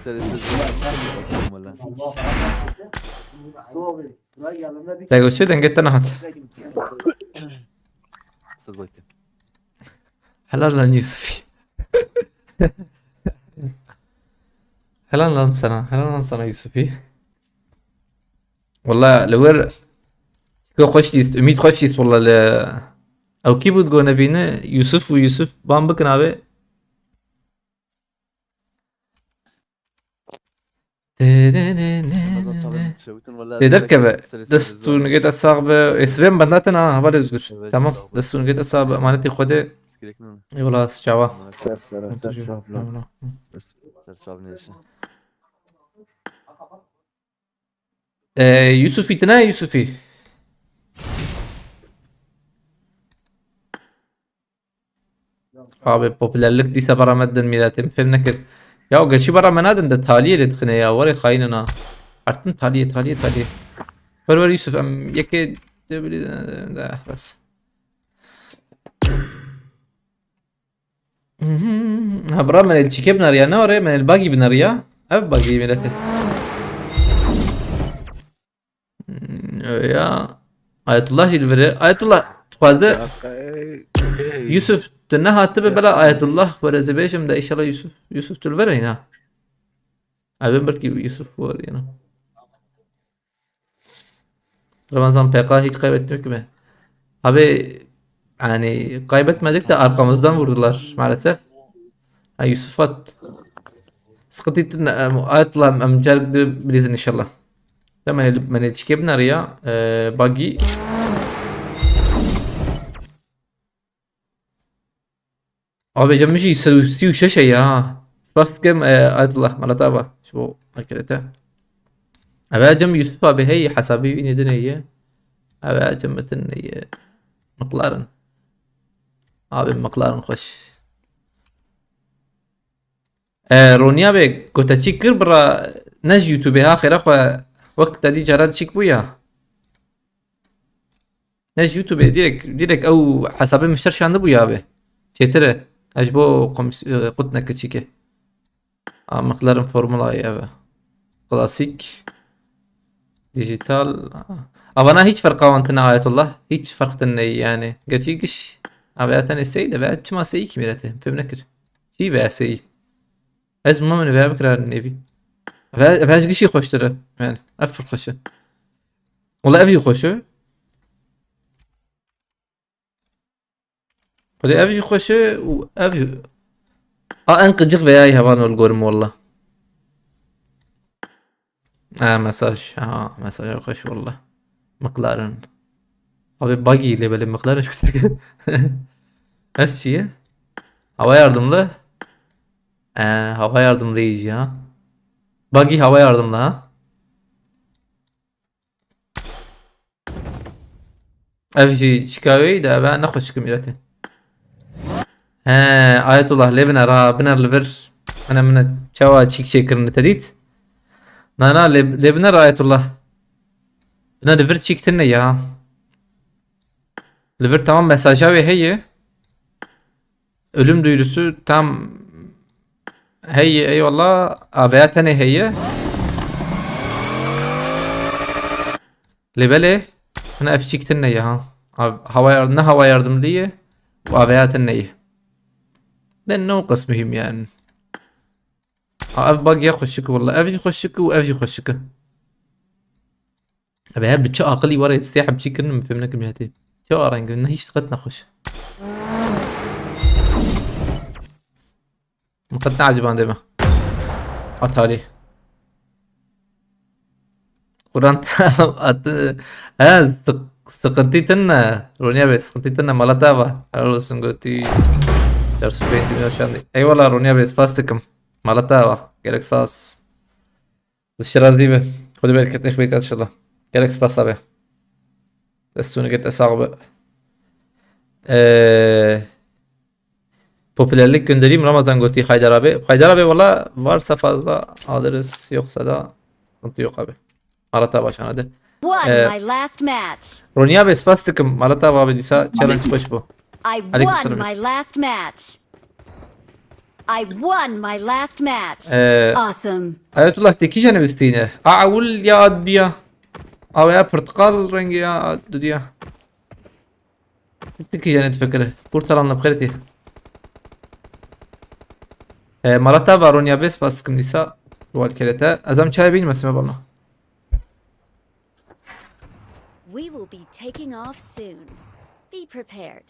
Ez ez. Tego şey denge te nehat. Siz bakın. Helal lan Yusufi. Helal lan sana. Helal lan sana Yusufi. Walla li wir ko xweş dîst, umîd xweş dîst walla li ew kî bû digo nevîne Yusuf û Yusuf ban bikin abi. Tê derkeve. Dest û nigê te sax be. Ê, sibê min benda te na, hevalê Özgür. Tamam. Dest û nigê te sax be. Emanetê Xwedê. Eyvallah, çawa. Ser ser ser çap lan. Ser çap neyse. Ee, Yusufî, tu ne Yusufî? Abi popülerlik dîsa bara me didin mîletê, min fêm nekir. Ya o gerçî bara me nadin de taliyê lê dixine ya, warê xayînin ha. Artin taliyê, taliyê, taliyê. Wer wer Yusuf, em yekê de bilî de bes. Ha bira, me li çîkê binariya, ne were, me li bagî binariya. Ev bagî mîletê. Hmm, ya. Ayetullah jî li vir e. Ayetullah, dixwaze Yusuf, tu nehatibe bela Ayetullah were ez ê bêjim de, inşallah Yusuf, Yusuf tu li vir e hîna. Ev ê belkî Yusuf were yena. Ramazan P K hiç kaybetmedik mi? Abi, yani kaybetmedik de arkamızdan vurdular maalesef. Ha, Yusuf at. Sıkıntı ettin, em, Ayetullah, em, em, carek de bilirsin inşallah. Tamam, ben, ben çike bin araya, e, buggy. Abi, cem min jî sed û sî û şeş e ya. Spas dikim, e, Ayetullah, mala te ava. Ji bo akirete. Eve cem Yusuf abi hey, hesabî wî nêdine ye. Eve cem min din ye. McLaren. Abi, McLaren xweş. E, Ronya be, gote çi kir bira, ne ji YouTube ha, xêra xwe, wek te dî cara çik bû ya. Ne ji YouTube direkt, direkt ew hesabê min şer şandibû ya be. Çêtir e. Ez ji bo komis-, e, qut neke çîke. A, McLaren Formula ev e. Klasik. Dijital. Avana hiç ferqa wan tine Ayetullah. Hiç ferq tine yani. Gerçi giş. Abi ya tane sey de veya çima sey ki mirete. Fem nekir. Çi veya sey. Ez mama min veya bikira nevî. Ve, ve ji gişî xweştir e. Yani, ev pir xweş e. Wala ev jî xweş e. Xwedê ev jî xweş e û ev jî. A, en qincix veya hevalno li gor min walla. Ha, mesaj. Ha, mesaj xweş walla. McLaren. Abi buggy lê belê McLaren şu kuteke. Ev çi ye? Hava yardımlı. Ee, hava yardımlı iyice ha. Buggy hava yardımlı ha. Ev jî çika wê de, ev ne xweşik e mîretê. He, Ayetullah, lê biner ha, biner li vir. Mine, mine çawa çîk çêkirin te dît? Na, na, lê, lê biner Ayetullah. Biner li vir çîk tine ya. Li vir tamam mesaja wê heye. Ölüm duyurusu tam heye, eyvallah. A veya tenê heye. Lê belê, hina ev çîk tine ye ha. A, hava yar-, ne hava yardımlı ye, û a veya tine ye. De ne o qas mühim yani. A, ev bug ya xweşik walla. Ev jî xweşik û ev jî xweşik. Ev her bi çi aqilî were sê heb çî kirin, min fêm nekim ya tê. Çi areng, ne hiç qet nexweş. Min qet neecibandê me. Atalî. Quran at-, he, sık-, sıkıntı tınne. Ronya Bey, sıkıntı tınne. Mala te va. Helal olsun, götü. Çarşı beğendim ya şu anda. Eyvallah Ronya Bey, spas dikim. Mala te va. Gerek spas. Şirazî be. Xwedê bereket êx bêt inşallah. Gerek spas abi. Destûnê get sax be. Ee, popülerlik göndereyim, Ramazan gotî Haydar abi. Haydar abi, valla varsa fazla alırız, yoksa da sıkıntı yok abi. Arata başan hadi. Won Ee, my last match. Ronya be spas dikim. Arata abi dîsa challenge xweş bû. I Aleyküm won selam. My last match. I won my last match. Ee, Awesome. Ayetullah, te kîjan nivîstîne? A ewil ya ad diya. Awe ya porteqal rengê ya ad diya. Ti kîjan nivîstîne? Portalan li bi xêr tê. Ee, Marata va Ronya be spas dikim dîsa. Wal kerete. Ez em çayê bînim, ez me balna. We will be taking off soon. Be prepared.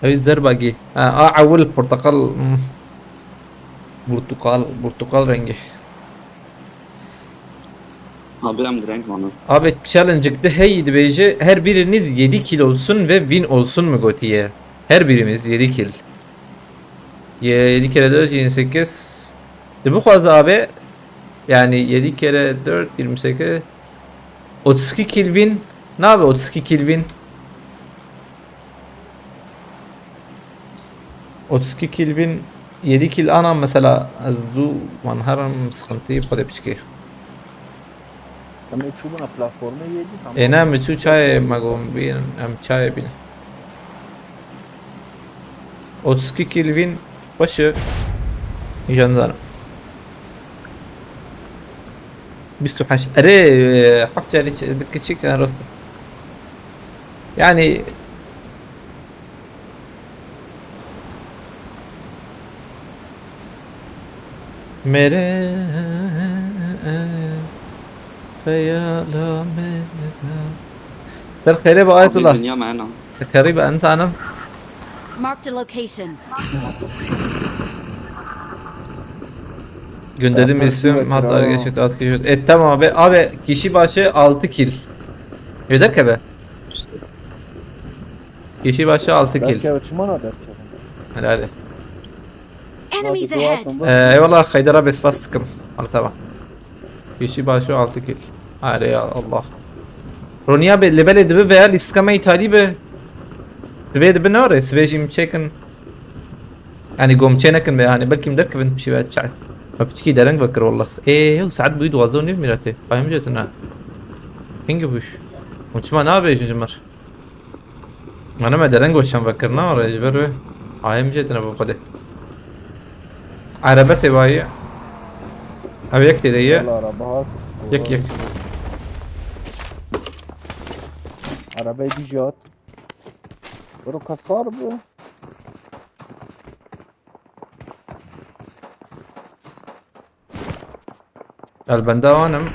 Ew zerbagî. Ha, a ewil porteqal, hmm. Porteqal, porteqal rengî. Abi em direng mano. Abi, challenge'ik de hey dibêje, her biriniz yedi kill olsun ve win olsun mu gotiye? Her birimiz yedi kill. Ye-, yedi kere dört, yirmi sekiz. De bu fazla abi. Yani yedi kere dört, yirmi sekiz. Otuz iki kill win. Ne abi otuz iki kill win? Otuz iki kill win, yedi kill ana mesela, ez du manharam sıkıntı xwe de piçkê. Em ê çûbûna platformê yê dî, tamam. Ê ne, em çû çayê me got bîn, em çayê bîn. Otuz iki kill win, başı. Jandarım. Bîst û heşt. Erê, e, heft carî ç-, bi kiçik, ha, rast. Yani, mere xeyala me da. Ser xêrê be Ayetullah. Abi, dünya me ena. Te kerî be insanım. Marked a location. Gönderdim ismim, hatta geçti, at geçti. E, tamam abi. Abi, kişi başı altı kill. Öder ke be. Kişi başı altı kill. Derke çimana derke. Helal. Enemies ahead. Ee, eyvallah Haydar abi, spas dikim. Al, tamam. Kişi başı altı kill. Are ya Allah. Ronya be, lebelê dibi veya lîstika me îtalî be. Divê dibi nare, sibê jî min çêkin. Yani gom çê nekin be, hani belkî min derkevin pişî ve çay. Me piçkî dereng vekir wallah. Ê, ew saet bûyî duwazdeh û nîv mîratê. Qayim jêtine. Hingi bûş. Hûn çima nabêjin ji mir? Mana me dereng weşan vekirina, re ji ber wê. Qayim jêtine bo xwedê. Erebe tê bayî. Ew yek tê de ye. Yala araba hat. Yek, yek. Arabayı bir jat. Bro, kasar bu. Gel, ben de anim.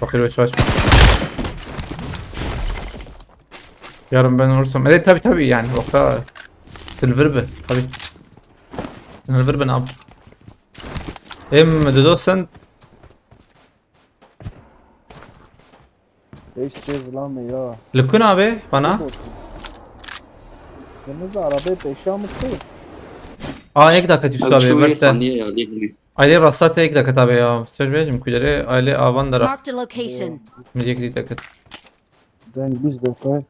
Fakir ve şaş. Yarın ben olursam. Evet, tabi, tabi yani. Orta silver be. Tabi. Silver ben abi. Em, Dodo sen. Beş kez lan ya. Lukun abi bana. Kırmızı arabayı peşe mi? Aa, ek dakika düştü abi. Bekle. Aile rasta tek dakika abi ya. Söz vereceğim külere. Aile avan da. Marked a location. Milli ek dakika. Ben biz de.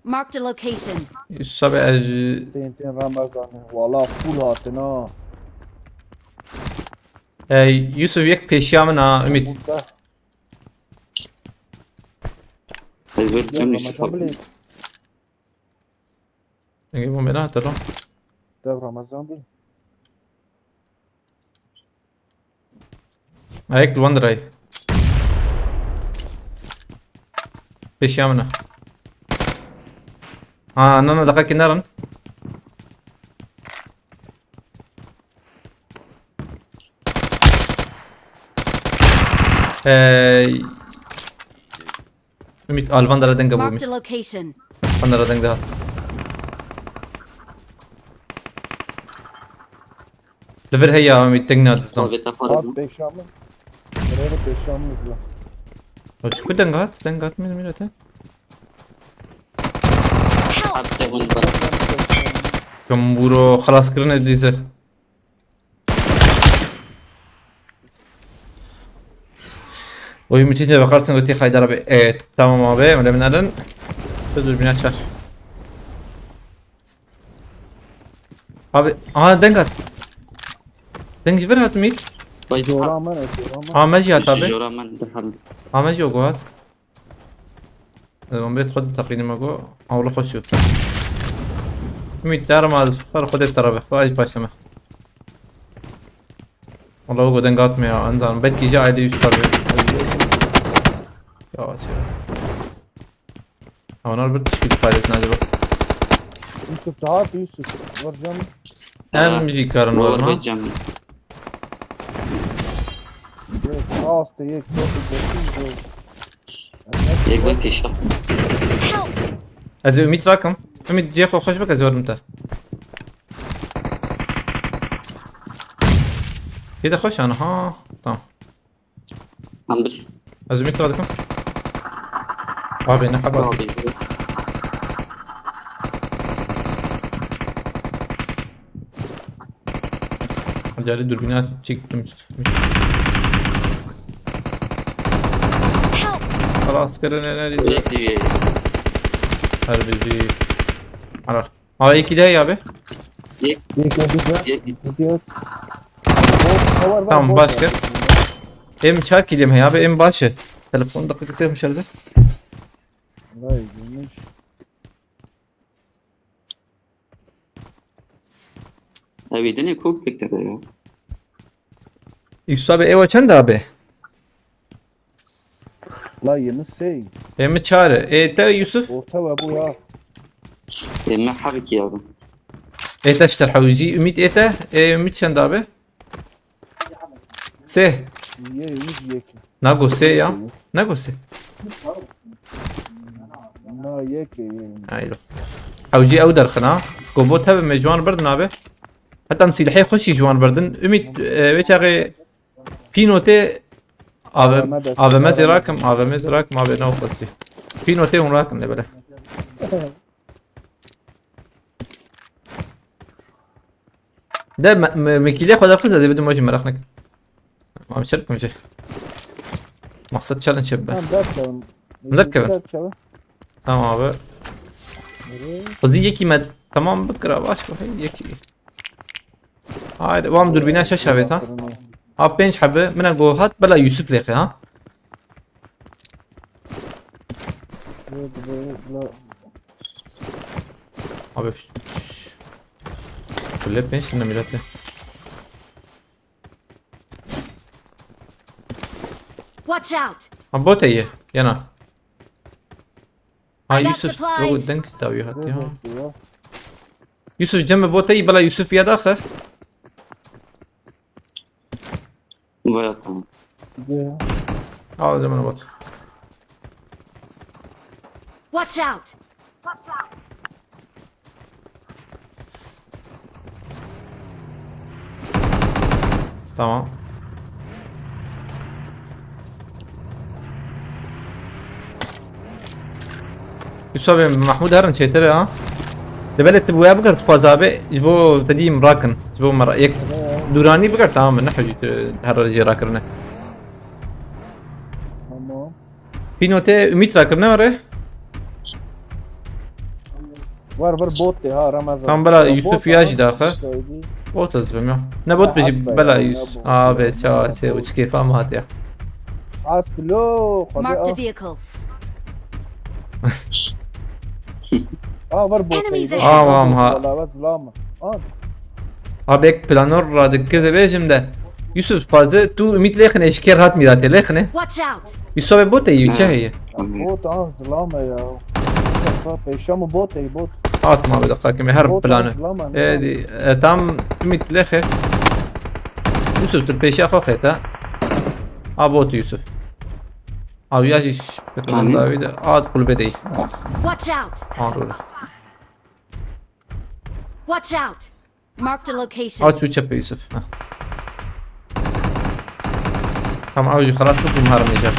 Marked a location. Sabe ez. Tên tên Ramazan. Valla full hatin ha. Ey, Yusuf, yek pêşiya min a, Ümit. Burada. Ez bir Ya cem Ramazan bile. Ege, bombe ne hatırlam? Dev Ramazan bile. Ayek li wan dirayê. Pêşiya min e. Ha, na, na, deqekî nerin. Ey. Ümit, al van dara denge bu Marked Ümit. A location. Van dara denge hat. Li vir heya Ümit, deng na distan. Veta Abi parazın. Pêşamı. Buraya da Pêşamı izle. Çiku deng hat, deng hat min milete. Abi de bunu bana. Kamburo xelas kirin Îblîsê. Oy, Ümit, ne bakarsın, götü Haydar abi. Evet, tamam abi, öyle mi, nereden? Dur, dur, bina çar. Abi, aha, deng hat. Deng ji vir hat Ümit. Vay Zora aman et, zora aman. Aha, me jî hat abi. Zora aman derhal. Aha, me jî o hat. Ez wan bê xwe teqînî me got. Hewle xweş yû. Ümit, derma, xwe xwe dê terabe. Xwe ez başlame. Wala o deng hat me ya. Enzanim. Belkî ji aile üst tabi. Ya, şey. Onlar bir tişkil paylaşsın acaba. Yusuf, rahat Yusuf. Var canım. Em jî karin Var var ha. Hocam. Yok, rahat da yek, çok da Yek ve peşte. Ez ê Ümit rakim. Ümit, cihê xwe xweş bik, ez werim te. Yê de xweş ana ha. Tamam. Andır. Ez Ümit radikim. Abi ne haber? Abi. Acele dürbünü aç, çektim. Help! Xelas kirin enerji. Yek diye. Her bizi. Arar. Abi iki de ya abi. Yek, yek, yek. Yek. Gidiyor. Bot, var, var, Tamam, bot başka. var. Em çar kilim he abi, em başı. Telefonu da kısa yapmış herhalde. Vay, gümüş. Abi de ne kok bekler ya. Yusuf abi, ewa çend abi? La yirmi şey. Yirmi çar. E te Yusuf? Orta ve bu ya. E, me hariki abi. E te işte hawiji. Ümit e te. E Ümit çend abi? Se. Ye, yirmi yek. Nago se ya. Nago se. Na yek ye. Haylo. Hawiji ew derxin ha. Gobo tabi me ji wan birdin abi. Heta em silahê xweşî ji wan birdin. Ümit, e, wê çaxê pînotê A V M, A V M zêrakim, A V M zêrakim abi nav xwestî. Pînotê hûn rakim lê bele. De me, me, me kîlê xwe derxiz ez ê bidim wajî meraq nekin. Em şer bikim jî. Maqsed challenge hebe. Tamam, ders çalın. Ders çalın. Ders çalın. Tamam abi. Nereye? Xwezî yekî me tamam bikira baş bu hey yekî. Haydi, wan durbîna şeş hebê ta. Ha, pênc hebe. Min e got hat, bela Yusuf lêxe ha. Nereye, nereye, la- Abi, şş. Kulle pênc tane milletê. Watch out! Ha, bot heye, yana. Ha, I got Yusuf, supplies. bu denk dawiye hat ya. Nereye ya? Yusuf, cem bot heye, bela Yusuf ya daxil. Vay tamam. Gidiyor ya. Al zaman bot. Watch out! Tamam. Yusuf abi, Mahmud herin çêtir ha. Dibelê tu boya bikir tu xwaz abi, ji bo te dîm rakin. Ji bo me ra-, yek duranî bikir, tamam, ne hewcî tu her jê rakirine. Tamam. Pînotê Ümit rakirine were. Var var bot de ha Ramazan. Tam bela Ya Yusuf bot ya ama jî daxe. işte öyle. Bot ez bim ya. Ne bot bijî bela yüz. Abi ça çê uç kêfa mı hat ya. Aslo. Marked a vehicle. Aa, var bot. Enemies ahead. Tamam ha. Valla var zilama. Aa. Abi ek planor ra dikke de bejim de. Yusuf pazı tu ümit lêxine eşker hat mirate lêxine. Watch out. Yusuf abi bot eyi çe heye. Bot a zilama ya. Pêşa mı bot eyi bot. Atma bir dakika kimi her planı. Edi e, tam ümit lêxe. Yusuf tu pêşa xo xeta. A bot Yusuf. Abi ya şiş. Tamam. Davi de at kulübe değil. Watch out. Aa doğru. Watch out. Marked a location. Aç şu çepe Yusuf. Heh. Tamam abi, خلاص mı kum harmayacak.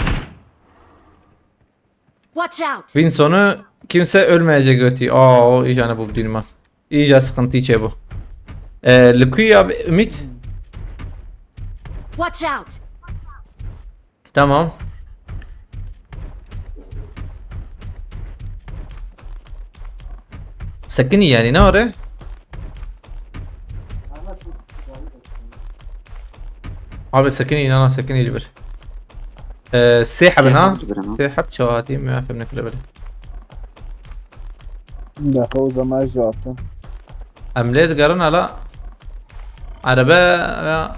Watch out. Win sonu kimse ölmeyecek götü. Aa o iyice ne bu bilmem. İyice sıkıntı içe bu. Ee, Likuyu abi Ümit. Watch out. Tamam. Sekinî yani ne var? Abi sekinî inana sekinî bir. Ee, sê hebin ha. Sê heb çawa hatî mi fem nekile bile. Daxil o zaman jî hatin. Em lê digerin hala. Erebe ya.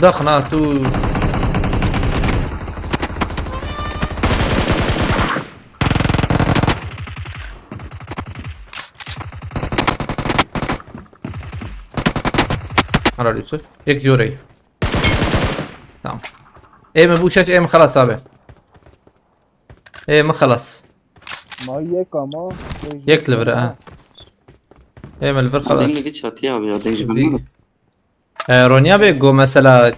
Daxna tu. Helal Yusuf. Yek jorey. Tamam. Ê min bû şeş, ê min xelas abi. Ê min xelas. Ma yek ama. Yek li vir e, ha. Ê min li vir xelas. Deng li vî çatiya abi ya, deng ji Zî- min. E, Ronya bê go mesela.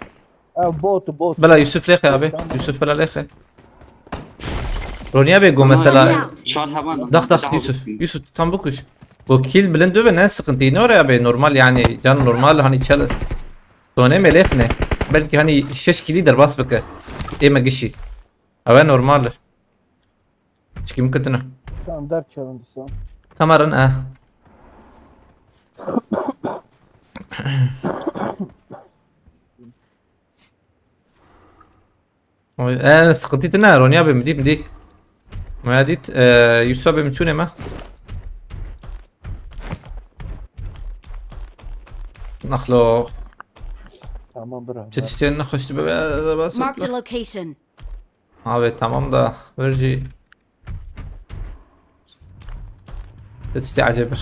Ev bot, bot. Bela Yusuf lêxe abi. Tamam. Yusuf bela lêxe. Ronya bê go mesela. Çar hevan. Dax dax Yusuf. Yusuf tam bikuş. Go kill bilind bibe ne sıkıntı ne oraya be, normal yani can normal hani challenge. Sone me lêxine. Belki hani şeş kili derbas bike. Ê me gişî. Ew e normal e. Çikî min ketine. Tamam, derkevin dîsa. Kamerin e. Oy, e, sıkıntı tine, Ronya be, mi dî, mi dî. Maya dît, e, Yusuf be, mi çûne me. Naxlo. Tamam, bira. Çi çiçeğin ne hoştu be, be, be, be, Marked a location. Abi tamam da, verici. Çiçeği acaba.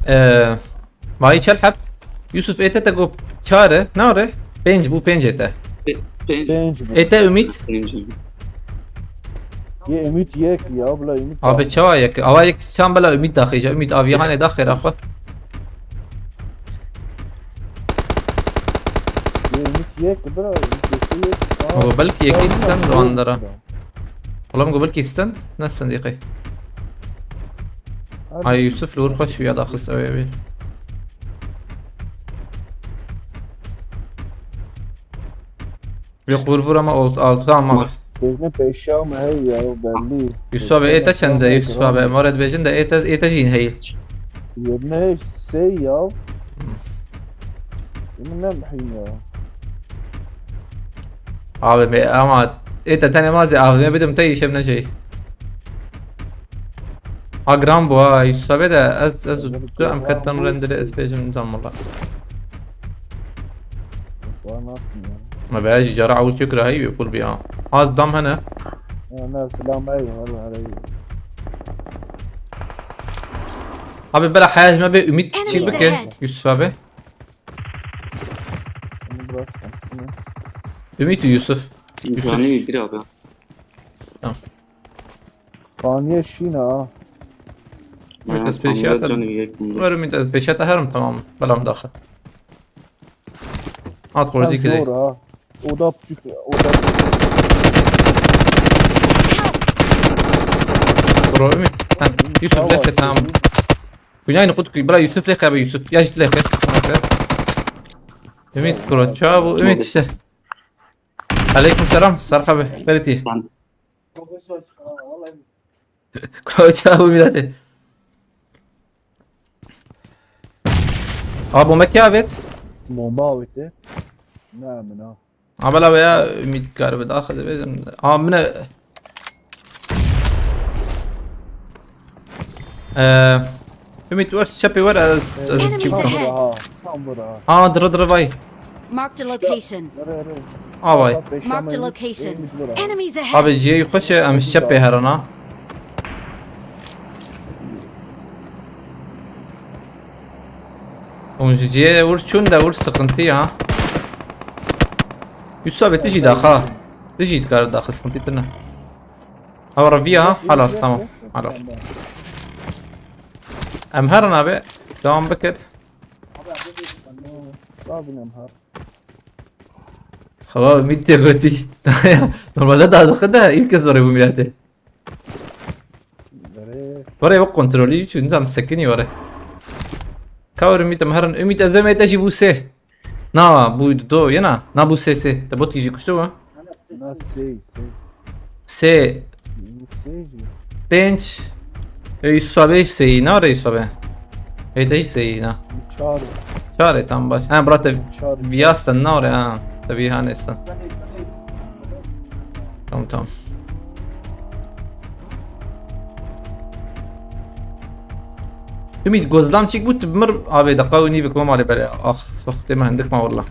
Ee, Mayî çel heb? Yusuf, ê te te got çar e, ne re? Pênc bû, pênc ê te. Pê-, pênc. Pênc bû. Ê te Ümit? Pênc bû. Yê Ümit yek ya, bila Ümit. Abi çawa yek? Awa yek çan bila Ümit daxêje. Ümit aviya hane daxêra xwe. Yê Ümit yek, bira, Ümit yek, yek. Aa, o belki yek stand o andara. Oğlum, go belkî stand? Ne stand yekê? Ay, Yusuf li wir xweş ya daxist ew ê. Yok, vur vur ama alt, altı ama. Gözüne peşa mı hey ya, belli. Yusuf abi, ê te çend e, Yusuf abi? Em were dibêjin de ê te, ê te jîn heyî. Yirmi sê ya. Yemin ne mihîn ya. Abi me, ama ê te tenê mazê avime bidim te işem ne şey. Ha, gram bu ha, Yusuf abi de ez, ez tu em ketten rendire ez bêjim nizam valla. Bana atmıyor. Ma be jî cara ew çi kira heyî full bi ha. Az dam hene. Ya ne silah me var, var. Abi bela heyal me be Ümit çi bike Yusuf abi. Bunu bıraktım. Ümit û Yusuf. Yusuf. Canı bir abi. Tamam. Paniye şîne ha. Ümit ez pêşiya te. Ver Ümit ez pêşiya te herim tamam. Belam daxil. At xorzî kidê. Zor ha. Oda küçük, oda. Bro Ümit. Ha, Yusuf lêxe, tamam. Kunyayını kut kuy. Bira Yusuf lêxe be Yusuf. Ya jit lêxe. Ümit kuro. Çabu. Ümit işte. Aleyküm selam. Sarka be. Beriti. Kuro çabu mirate. Aa, bomba kî avêt? Bomba avêt. Ne min ha. Abela veya Ümit galiba daha hadi bezim. Aa, mine. Ee, Ümit, wer çepê wer, ez, ez Enemies çi bikim? Ahead. Tam bura. Aa, dırı dırı vay. Marked a location. Aa, vay. Marked a location. Enemies ahead. Abi, ciye xweş e, em ji çepê herin ha. Hûn ji cihê wir çûn de wir sıkıntı ya. Yusuf abi, tu jî daxa. Tu jî dikar daxa, sıkıntı tine. Ew reviya ha? Halal, tamam. Halal. Em herin abi. Devam bikir. Lazım em her. Xewa Ümit diye götü. Normalde daha dıkı da ilk kez var bu millete. Vare. Vare bak kontrolü için tam sekini vare. Ka wer Ümit em herin. Ümit ez demê te jî bû sê. Na, bû do yena. Na bû sê sê. Te bot jî kuştu bu. Na sê sê. Sê. Sê jî. Pênc. E, Yusuf abi sê, na re Yusuf abi. Hey, te sê, na. Çar. Çar e, tam baş. Ha, bra te Çar. Viyastan na re ha. Te vihanêstan. Tamam, tamam. Ümit, gozlam çik bû, tu bi mir avê deqa û nîvik me malê bere. Ax, wextê me hindik ma wallah.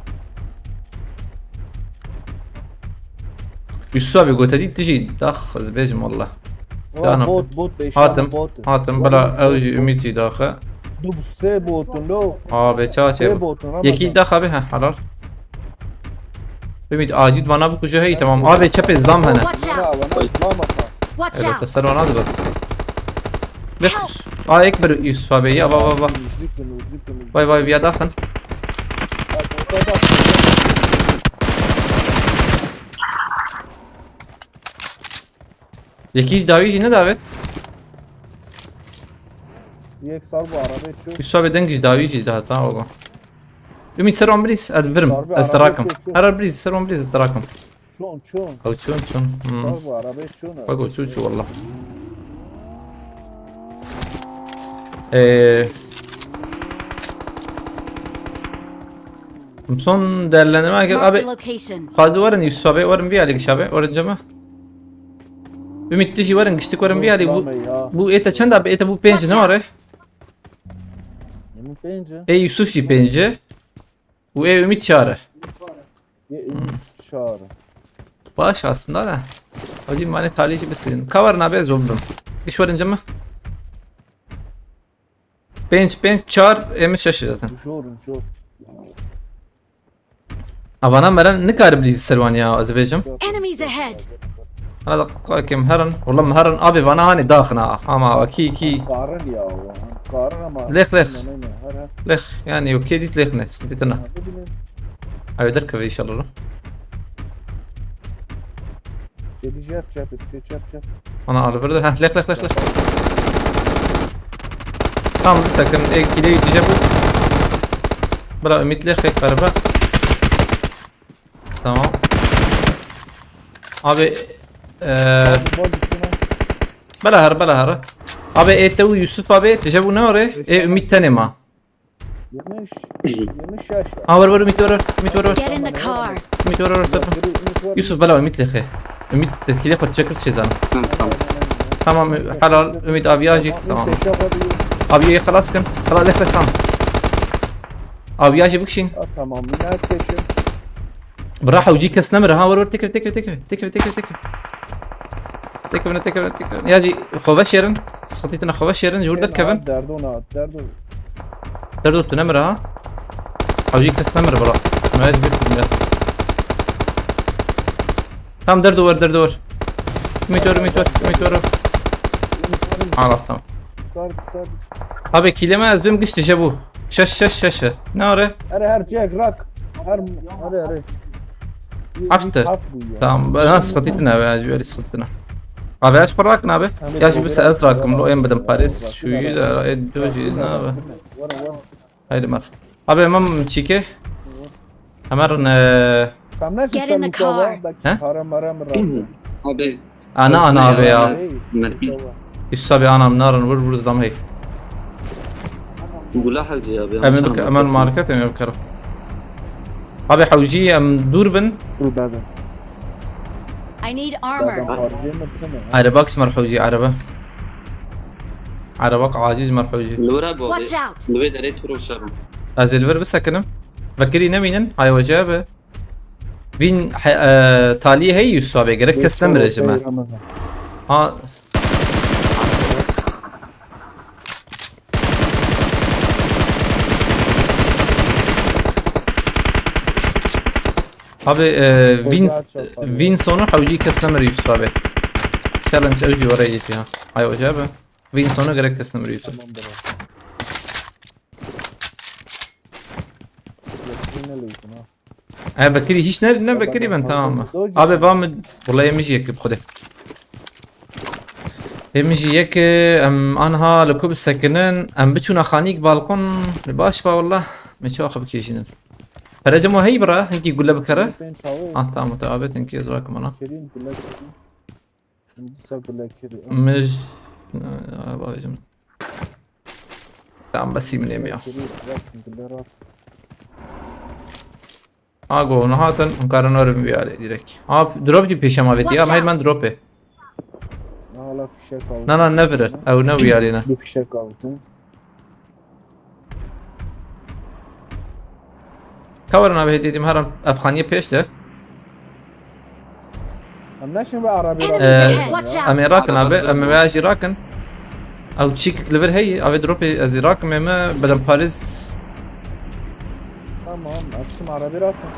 Yusuf abi gote dî tu jî dax ez bêjim wallah. Wa Canım. Bot, bot, beşan Hatim, bot. Hatim, bila ew jî Ümit jî daxe. Du sê botun lo. Abi, ça çê Sê bu? Botun, Ramazan. Yekî daxa be, he, halal. Ümit, acil vana bikuje hey, tamam. Abi, çepê zam hene. Watch out! Watch Evet, out! Te ser vana dibe. Bek. Help! Aa, ek bir Yusuf abi ya, va, va, va. Vay, vay, bir yadasın. Yekî ji dawî jî ne davet? Yek sar bu arabaya çök. Yusuf abi deng ji dawî jî daha, tamam baba. Ümit, ser wan bilîz, ez virim. Darbe Ez arabaya terakim. Çök, çök. Her bilîz, ser wan bilîz, ez terakim. Çon, çon. Ew çon, çon. Hmm. Sar bu arabaya çön. Bak o çon, çon valla. Ee, son değerlendirme abi. Marked a location. Xwazî werin Yusuf abi, werin bir alî giş abi, werin cema. Ümit dijî werin giştik werin bir alî bu. Tamam ya. Bu ete çend abi? Ete bu pênc ne var e? Yemin pênc. E Yusuf jî pênc. Bu e Ümit çar e. Ye Ümit çar. Baş aslında da. Hacı mane talihçi bir sizin. Kavar nabe zomdum. İş var önce mi? Pênc, pênc, çar, em şeş zaten. Zor, zor. Avana meren nikare bilî ser wan ya, ez bêjim. Enemies ahead! Hala da kakim herin. Wala mi herin abi vana hani daxina. Ama ki ki. Karin ya. Karin ama. Lex, lex. Lex, yani yok, kedit lex ne, sıkıntı tına. Abi derkeve inşallah. Kedi cep cep, kedi cep cep. Ana alıverdi. Heh, lek, lek, lek, lek. Tamam, bir sakın. E, kile yetecek bu. Bela Ümit lek, lek, galiba. Tamam. Abi, eee, Bol üstüne. Bela her, bela her. Abi, e, te u Yusuf abi, tije bu ne oraya? E, Ümit tane ma. Yemiş. Yemiş yaşa. Ha, var, var, Ümit var, var. Ümit var, var. Get in the car. Ümit var, var, var. Biri Ümit var. Yusuf, bela Ümit lexe. Ümit de kile xwe çekir şey zan. Hı, tamam. Tamam, halal, Ümit abi yajî. Tamam, tamam. Teşe var. Abi yajî xelas kin. Xelas lexe, tamam. Abi yajî bikşin. Ha, tamam, minnet teşe. Bira hewcî kes nemire ha, war war, tekeve, tekeve, tekeve, tekeve, tekeve, tekeve. Tekeve, tekeve, tekeve. Ya jî xwe veşêrin. Sıkıntı tine xwe veşêrin, ji wir derkevin. Derdo na, derdo. Derdo tu nemire ha. Hewcî kes nemire bira. Me ji bir kurdum ya. Tam derdo ver, derdo ver. Ümit ver, Ümit ver, Ümit ver. Allah tamam. Sar, sar. Abi kileme ez bim gişti je bu. Şeş, şeş, şeş. Ne are? Her, her cek rak. Her, her, her. Hafta. Haf bu ya. Tamam, ben ha, sıkıntı ne be, acı böyle sıkıntı ne. Abi ez xwe rakin abi. Ya jî bise ez rakim lo em bidim Paris şu yî de ê do jî nabe. Haydi mer. Abi emem çîkê. Hemer ne? Get in the car. He? Abi. Ana ana abi ya. Mer. Yusuf abi anam narin vur vur zlam hey. Gula hewcî abi. Em bik emen market em bikarim. Abi hewcî em dûr bin. Dur bebe. I need armor. Araba kişmer hewcî araba. Araba aciz mer hewcî. Li wir e bo. Watch out. Li wê derê tu rewşa bin. Ez ê li vir bisekinim. Vekirî nemînin. Hay wece be. Vîn he, e, taliyê hey Yusuf abi gerek kes nemire ji me. Ha. Abi e, vîn, vîn sonu hewcî kes nemire Yusuf abi. Challenge ew jî were yê ya. Hay wece be. Vîn sonu gerek kes nemire Yusuf. Tamam bro. Yakın ne lazım ha? E, Bekirî hiç ne, ne Bekirî ben tamam mı? Abi va min, wala em jî yek bi Xwedê. Em jî yek, em anha li ku bisekinin, em biçûna xanîk balkon, li baş ba wala, me çawa xwe bikêşînin. Pere cemo hey bira, hinkî gule bikere. Ah tamam, te abet hinkî ez rakim ana. Dîsa gule kirî. Mij, e, bavêjim. Tamam, besî min êm ya. Kirî, bırak, gule rat. Ago, ne hatin, hûn karin werin vî alê direkt. Ha, drop jî pêşe ma vêtî ya, Watch out! Hemen dropê. Na, la fişek aldı. Na, na, ne vire, ew ne vî alê ne. Bir fişek aldı. Ka werin abi hêdî dîm herin ev xaniyê pêş de. Em neşin ve arabî Enemies Ee, ahead! Watch out! Em ê rakin abi, em ê veya jî rakin. Ew çîkik li vir heyî, avê dropê ez ê rakim ê me bedem Paris. Tamam, ez çim arabî rakin.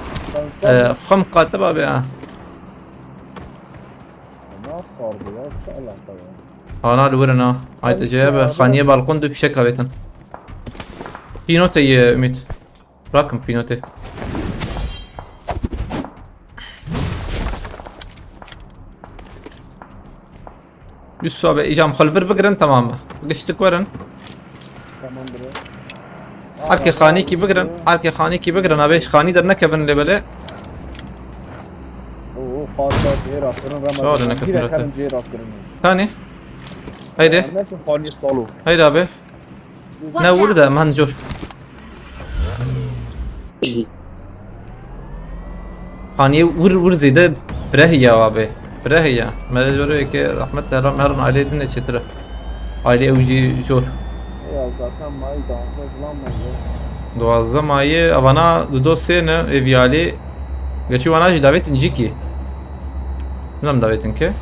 Ee, xem katib abi ha. Ne sardı ya? Çi alaka ya? Ana li wir in ha. Haydi ceye be. Xaniyê balkon du fişek avêtin. Pînotê ye Ümit. Rakim pînotê. Yusuf abi, îcam xwe li vir bigirin, tamam mı? Giştik werin. Tamam bro. Arkê xanîkî bigirin, arkê xanîkî bigirin, abi xanî dernekevin lê belê. Oo, fazla cihê rakirin, Ramazan. Çawa dernekevin Direkt lê? Herin cihê rakirin. Tanî? Haydi. Neçin xanî salo. Haydi abi. Watch Ne out! Vur da man jor. Xaniyê wir wir zêde birehiya abi. Birehiya. Mele jor eke rahmet de ram her aile din çetir. Aile ew jî jor. Ya zaten mayî duwazdeh zilam mı? Duwazdeh mayî avana du do sê ne eviyali. Geçî wana jî davetin cîkî. Nizanim davetin ke.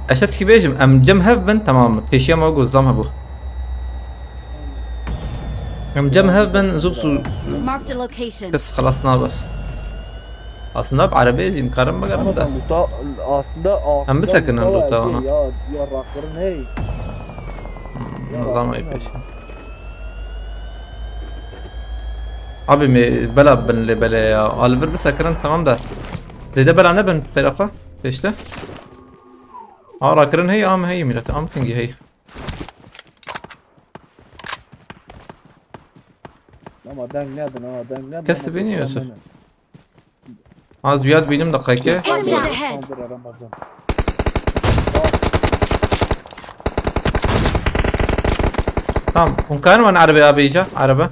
Eşet ki bêjim, em cem hev bin, tamam mı? Pêşiya me gozlam hebû. Em cem hev bin, zû su Marked a location. Kes xelas nabe. Aslında bi erebeyê jî em karin bigerin de. Ama luta aslında Em bisekinin luta luta wana. Ya, ya rakirin hey. Hmm, Nizam ayıp yaşa. Abi me bela bin lê belê ya. Alibir bisekirin tamam da. Zêde bela nebin xêraxa. Pêşte. A rakirin hey am hey millet. Am tingi hey. Ama deng nedin ha, deng nedin. Kes ama beni yiyorsun. Deng nedin. Az bir yat benim de kayke. Enemies ahead! Tamam. Hûn karin wan erebe ya bêje? Erebe.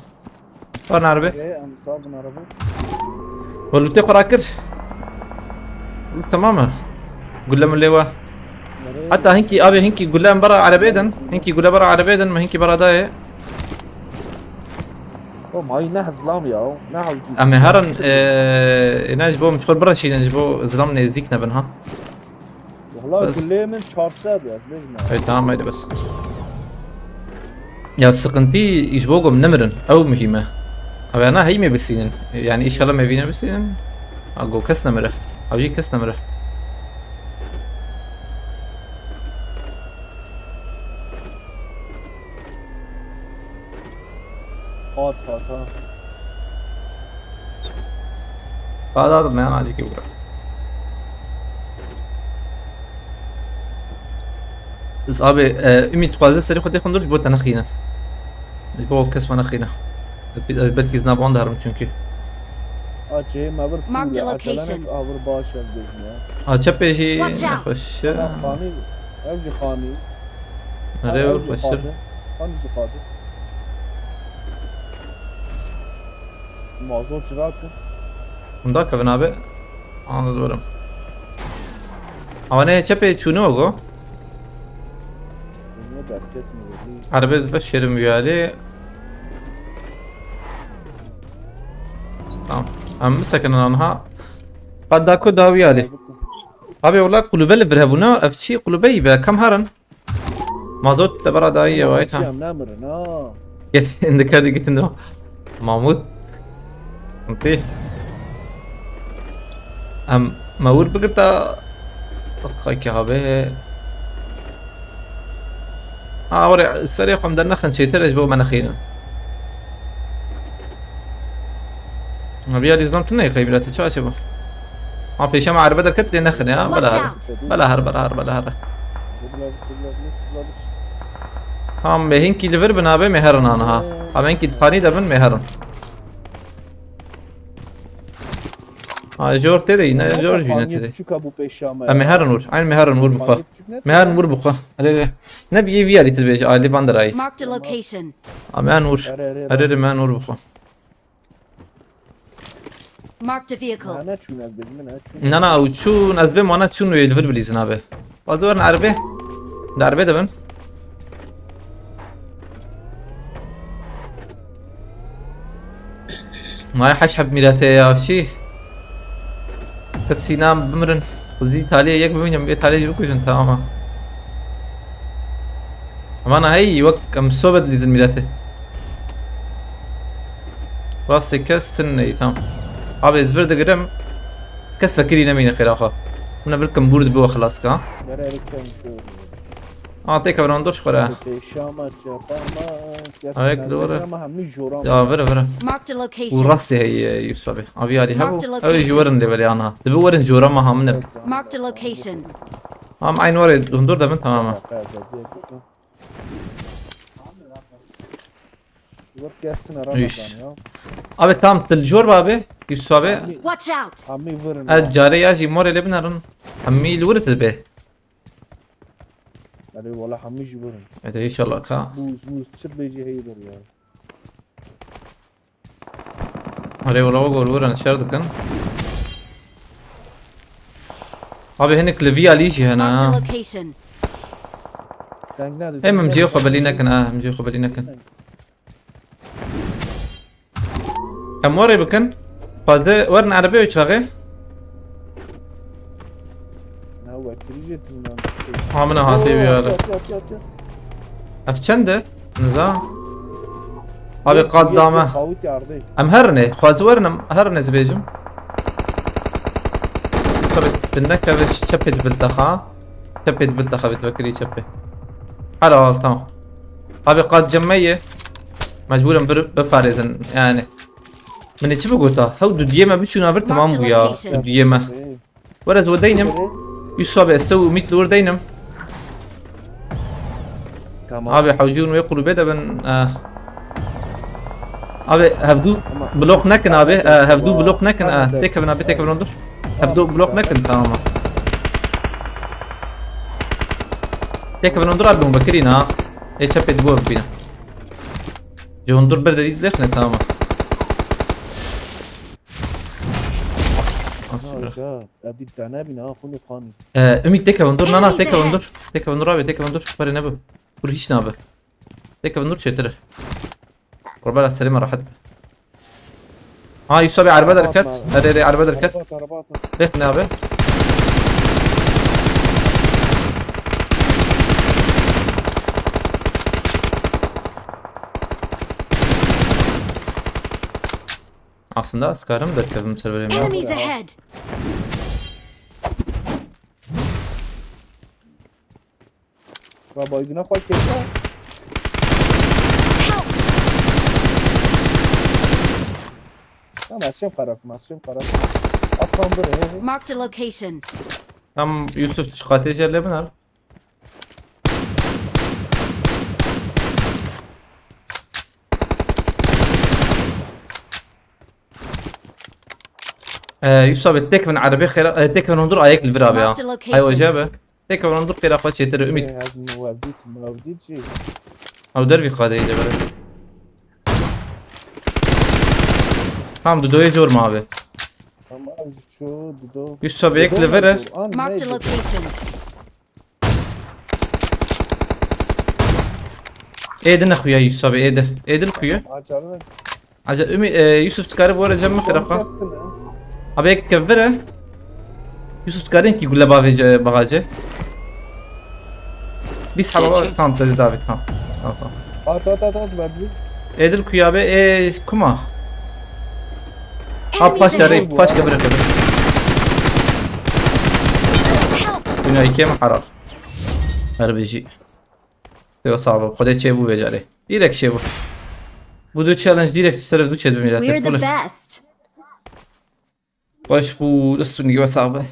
Wan erebe. Ee, em sağ bin erebe. Wa lûtê xwe rakir. Tamam mı? Gule mi lê wa. Nereye? Hatta hinkî abi hinkî gule em bara erebê din. Hinkî gule bara erebê din. Mi hinkî bara dayê. O mayî ne zilam ya, ne hewcî. Em ê herin, e, êne ji bo em ji xwe bireşînin, ji bo zilam nêzîk nebin ha. Wala Bes. Gulê min çar sed ya, ez bêjim ya. Ey, tamam, haydi bes. Ya sıkıntı ji bo gom nemirin, ew muhîm e. Ew ya na heyî me bisînin. Yani inşallah me vîne bisînin. A go kes nemire. Ew jî kes nemire. Hat hat ha. Daha da me ana ki bura. Ez abi, e, Ümit dixwaze serê xwe têxin dur ji bo te nexîne. Ji bo kes me nexîne. Ez, ez belkî zina van diherim çünkü. A cihê me vir Marked cool e. A location. Acele nek, a vir baş e, bêjin ya. A çepê jî Watch out. Nexweş e. Ama xanî, ev jî xanî. Erê, ha, ev jî xweş e. Xanî jî xanî. Mazot jî rakin. Hunda kevin abi. Anladım. Ama ne çepê çûne o go? Erebez ve şerim üyali. Tamam. Em bisekinin anha. Qadako dawi ali. Abi wala kulübe li vir hebûna, ev çi kulübe yi be, kam herin? Mazot te bera dayî ye, wayt ha. Em namirin ha. Git, indi kerdî gitin de. Mahmut. Sıkıntı. Em mewur bigirta. Xaki abi. Ha, oraya serê xwe em dernexin çêtir, ji bo me nexînin. Abi ya lîzlam tune qeybîlatê, çawa çê bu? Ha, pêşe me erbe derket lê nexine ya. Bela her. Watch out. Bela her, bela her, bela her. Tamam, be hinkî li vir bin abi, me herin anha. Abi hinkî di xanî de bin, me herin. Ha, jor tê de yine, jor yine tê de. Em me herin vur. Aynı me herin vur bu xwe. Me herin vur bu xwe. Hele hele. Ne bir vî alî tu dibêje, alî van der ayî. Marked a location. Ha, me herin vur. Erê, erê, erê, erê, me herin vur bu xwe. Marked a vehicle. Na, ne çûn ez bêjim, ne çûn. Na, na, ew çûn, ez bêm wana çûn wê li vir bilîzin abi. Waz werin erbê. Di erbê de bin. May heş heb mîretê ya şî. Kesî nam bimirin. Xwezî taliyê yek bimînin, bê taliyê jî bikujin, tamam ha. Aman hey, wek em sobe dilîzin mîretê. Rastê kes sin ney, tamam. Abi ez vir digirim. Kes vekirî nemîne xêra xwe. Min vir kim bûr dibe we xilas ka. Nere erik kem şu. Aa, têkevran dur xwe re. Pêşama çapa ma. Ayek li were. Ama hemî jora. Ya vere vere. Marked a location. Û rastê heye Yusuf abi. Avi alî hebû. Marked a location. Ew jî werin lê belê ana. Dibi werin jora ma hamine. Marked a location. Am aynı were hundur de bin, tamam ha. Wek kestin ara. Iş. Abi tam til jor be abi. Yusuf abi. Watch out. Hemî virin. Ez care ya jî more lê binarin. Hemî li wir dibe. Erê wala hemî jî virin. Ede inşallah ka. Buz, buz, çi bêjî heyî bir ya. Erê wala o gor virin şer dikin. Abi hinek li vî alî jî hene ha. Marked a location. Deng nade, hem deng em cihê nade. Xwe belî nekin ha, em cihê xwe belî nekin. Em warê bikin. Xwaze werin erebê û çaxê. Na wekirî jê tûnan. Ha, min hatê wî are. At, at, at, at. Ev çend e? Niza. Abi qat dame. Em herine. Xwaze werin em herine zibêjim. Tabi dinne keve çepê dibil taxa. Çepê dibil taxa bit vekirî çepê. Helal, tamam. Abi qat cem me ye. Mecbûr im bir biparêzin yani. Min ê çi bigota? Hew dudiyê me biçûna vir, tamam bû ya. Marked a location. Dudiyê me. Were ez we deynim. Yusuf abi, ez te û Umît li wir deynim. Tamam. Abi hewcûn wê qulûbê de bin, eh. Abi hevdû blok nekin abi. Eh, hevdû blok nekin, eh. Têkevin abi, têkevin hundur. Hevdû blok nekin, tamam. Têkevin hundur abi, hûn vekirîn ha. Ê çepê dibo bibîne. Ji hundur bir de dît lêxine, tamam. Aşağı. Ev bir tane bin ha, xunu xanî. Ee, Ümit, têkevin dur, nana, têkevin dur. Têkevin dur abi, têkevin dur. Were nebi. Vur hiç nabi. Têkevin dur, çêtir. Rebela serê me rahat be. Ha, Yusuf abi, erbe derket. Erê, erê, erbe derket. Araba at, araba at. Ret ne abi? Aslında ez karim derkevim serverê me. Enemies ahead! Ra baygına xwe kêta. Help! Tamam, ez şem xerab, ez şem xerab. At tam bir, he, he. Marked a location. Tam Yusuf, çiqatê jê lê binar. Ee, Yusuf abi, tek bin arabê xêra, e, tek bin hundur ayek li vir abi ya. Marked a location. Hay oca be. Tek bin hundur xêra xwe çêtir Ümit. Ee, ez mevdît, mevdît jî. Ew dervî qadeyî de bere. Tam dudoyê jor ma abi. Tamam, şu dudo. Yusuf abi, yek li vir e. Marked a location. Ê di nexuya Yusuf abi, ê di. Ê di li ku ye? Acele. Aca Ümit, e, Yusuf, dikarî bore cem min xêra xwe. Kestin, ha? Abi, yek kevir e. Yusuf, dikarî kî gule bavê ce, bagace. Bîst heba. Tamam, te zî davê, tamam. Tamam, tamam. At, at, at, at, bedri. Ê di li ku ye abi, ê kuma? Ha, paşa rê, paşa bire kevir. Help! Bina îkê mi harar. Her bijî. Sêwa sax be. Xwedê çêbû vê carê. Direkt çêbû. Bu du challenge direkt ser du çêdibin. We're the best. Xweş bû, dest û nigê we sax be.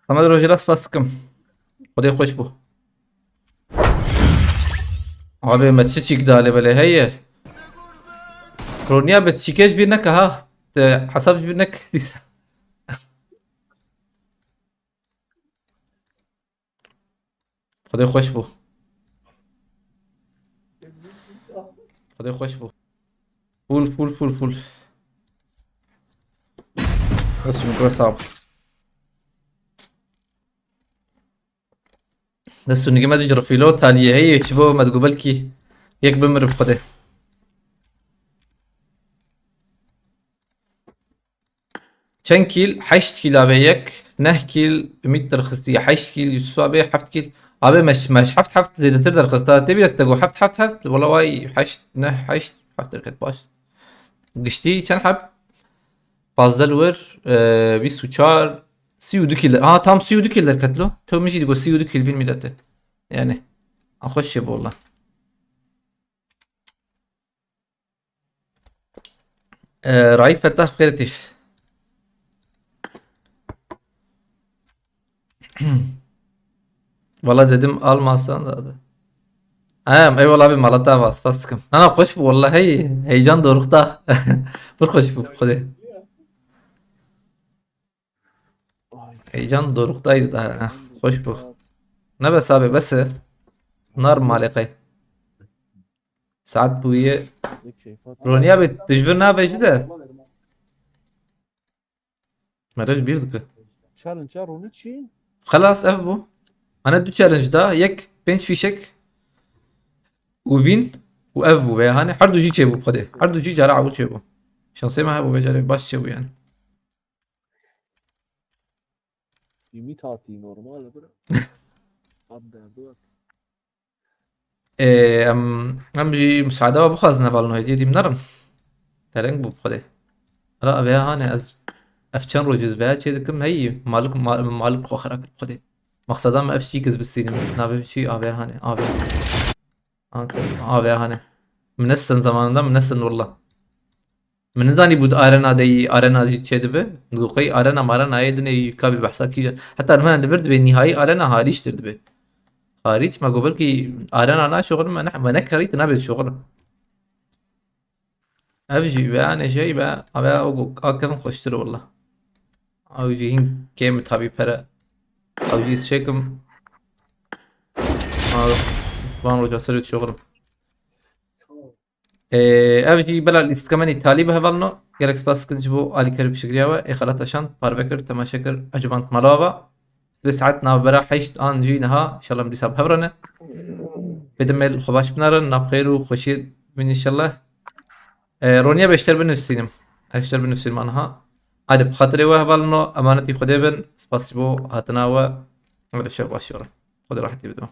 Samet Rojî, spas dikim. Xwedê xweş bû. Abi me çi çîk dalê belê heye. Roniya be çîkê ji bîr neke ha. Te hesab ji bîr neke dîsa. Xwedê xweş bû. Xwedê xweş bû. Full, full, full, full. Dest û nigê we sax. Dest û nigê me dij rifîlo taliyê heye, çi bo me digo belkî yek bimir bi Xwedê. Çend kîl? Heşt kîl abi yek. Neh kîl Ümit derxistiye. Heşt kîl Yusuf abi, heft kîl. Abi meş, meş heft, heft zêdetir derxista. Tê bîra te got heft, heft, heft. Wala vay heşt, neh, heşt, heft derket baş. Giştî çend heb? Pazdeh li wir, e, bîst û çar, sî û du kîl. Ha, tam sî û du kîl derket lo. Tew min jî digot sî û du kîl vîn mîlete. Yani. A xweş şey bu wala. Ee, Raif Fettah, bi xêr tî. Valla dedim almasan da. Hem, eyvallah abi, mala te ava, spas dikim. Na, na, xweş bû, wallahî, heyecan dorukta. Bir xweş bû, Xwedê. Heyecan doruktaydı daha. Heh, hoş bu. Ne bes abi, bes e. Nar maliqey. Saat bûye. Roniya bi dijvir navêjî de. Meraj bir dike. Challenge ya Roni çi? Xelas ev bu. Ana du challenge da, yek pênc fîşek û vîn û ev bû veya hani her du jî çêbû xwedê. Her du jî cara ewil çêbû. Şansê me hebû vê carê baş çêbû yani. Ümit hatî normal e bira. Hat derdi hat. Ê, em, em jî musaade we bixwazin hevalno hêdî dîm nerin. Dereng bû bi Xwedê. Ara, ev ya hane ez, ev çend roj ez veya çê dikim, hey, malik, ma-, malik xwe xira kir Xwedê. Maqseda me ev şîk ez bistînim. Navê şî avê hane, avê. Ante, avê hane. Min nestin zamanında, min nestin walla. Min nizanî bû di arena de yî, arena jî çêdibe. Digo qey arena marena yê dinê yî kabî behsa kîjan. Heta li me li vir dibe nîhayî arena harîçtir dibe. Harîç me got belkî arena naşoxin me ne, me nekerî tu nabê şoxin. Ev jî be anê şey be, abi o got a kevin xweştir walla. Ew jî hîn kêm tabî pere. Ew jî şêkim. Van roja ser şoxin. Ee, ev jî bela lîstika me nî talî bi hevalno. Gelek spas dikin ji bo alîkarî piştgiriya we. Ê xelata şand, parve kir, temaşe kir, eciband mala ava. Sibê saet navbera heşt an jî niha, inşallah em dîsa bi hev re ne. Bêdin me li xwe baş binarin, nav xêr û xweşiyê bin inşallah. Ee, Roniya beşter binivîsînim. Beşter binivîsînim anha. Hadi bi xatirê we hevalno, emanetî Xwedê bin. Spas ji bo hatina we. Hadi şev baş yorin. Xwedê rahetî bidin.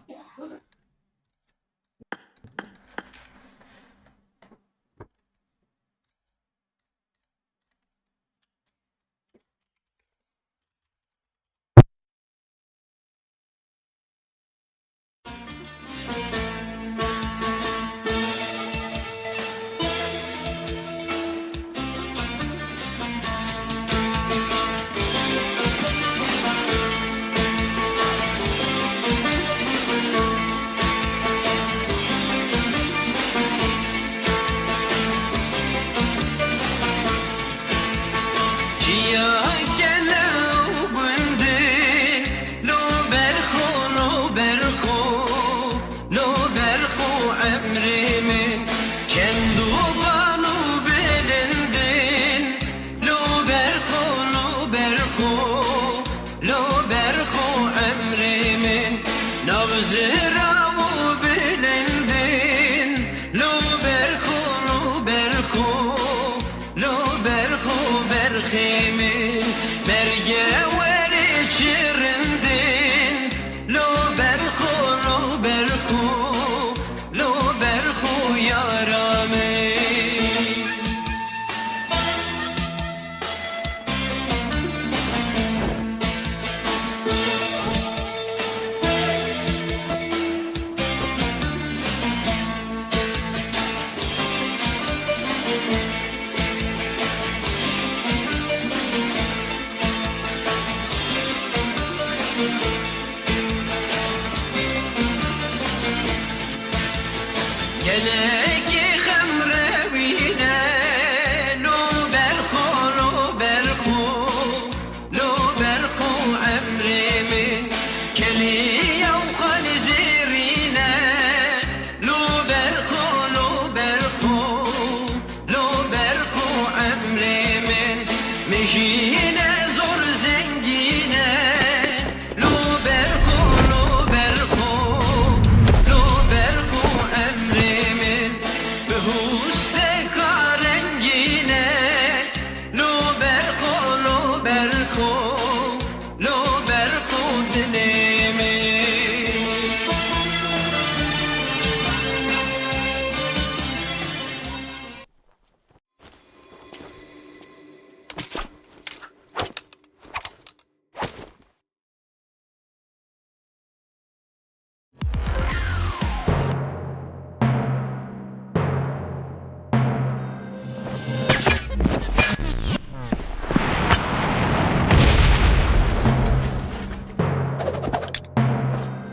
Şîr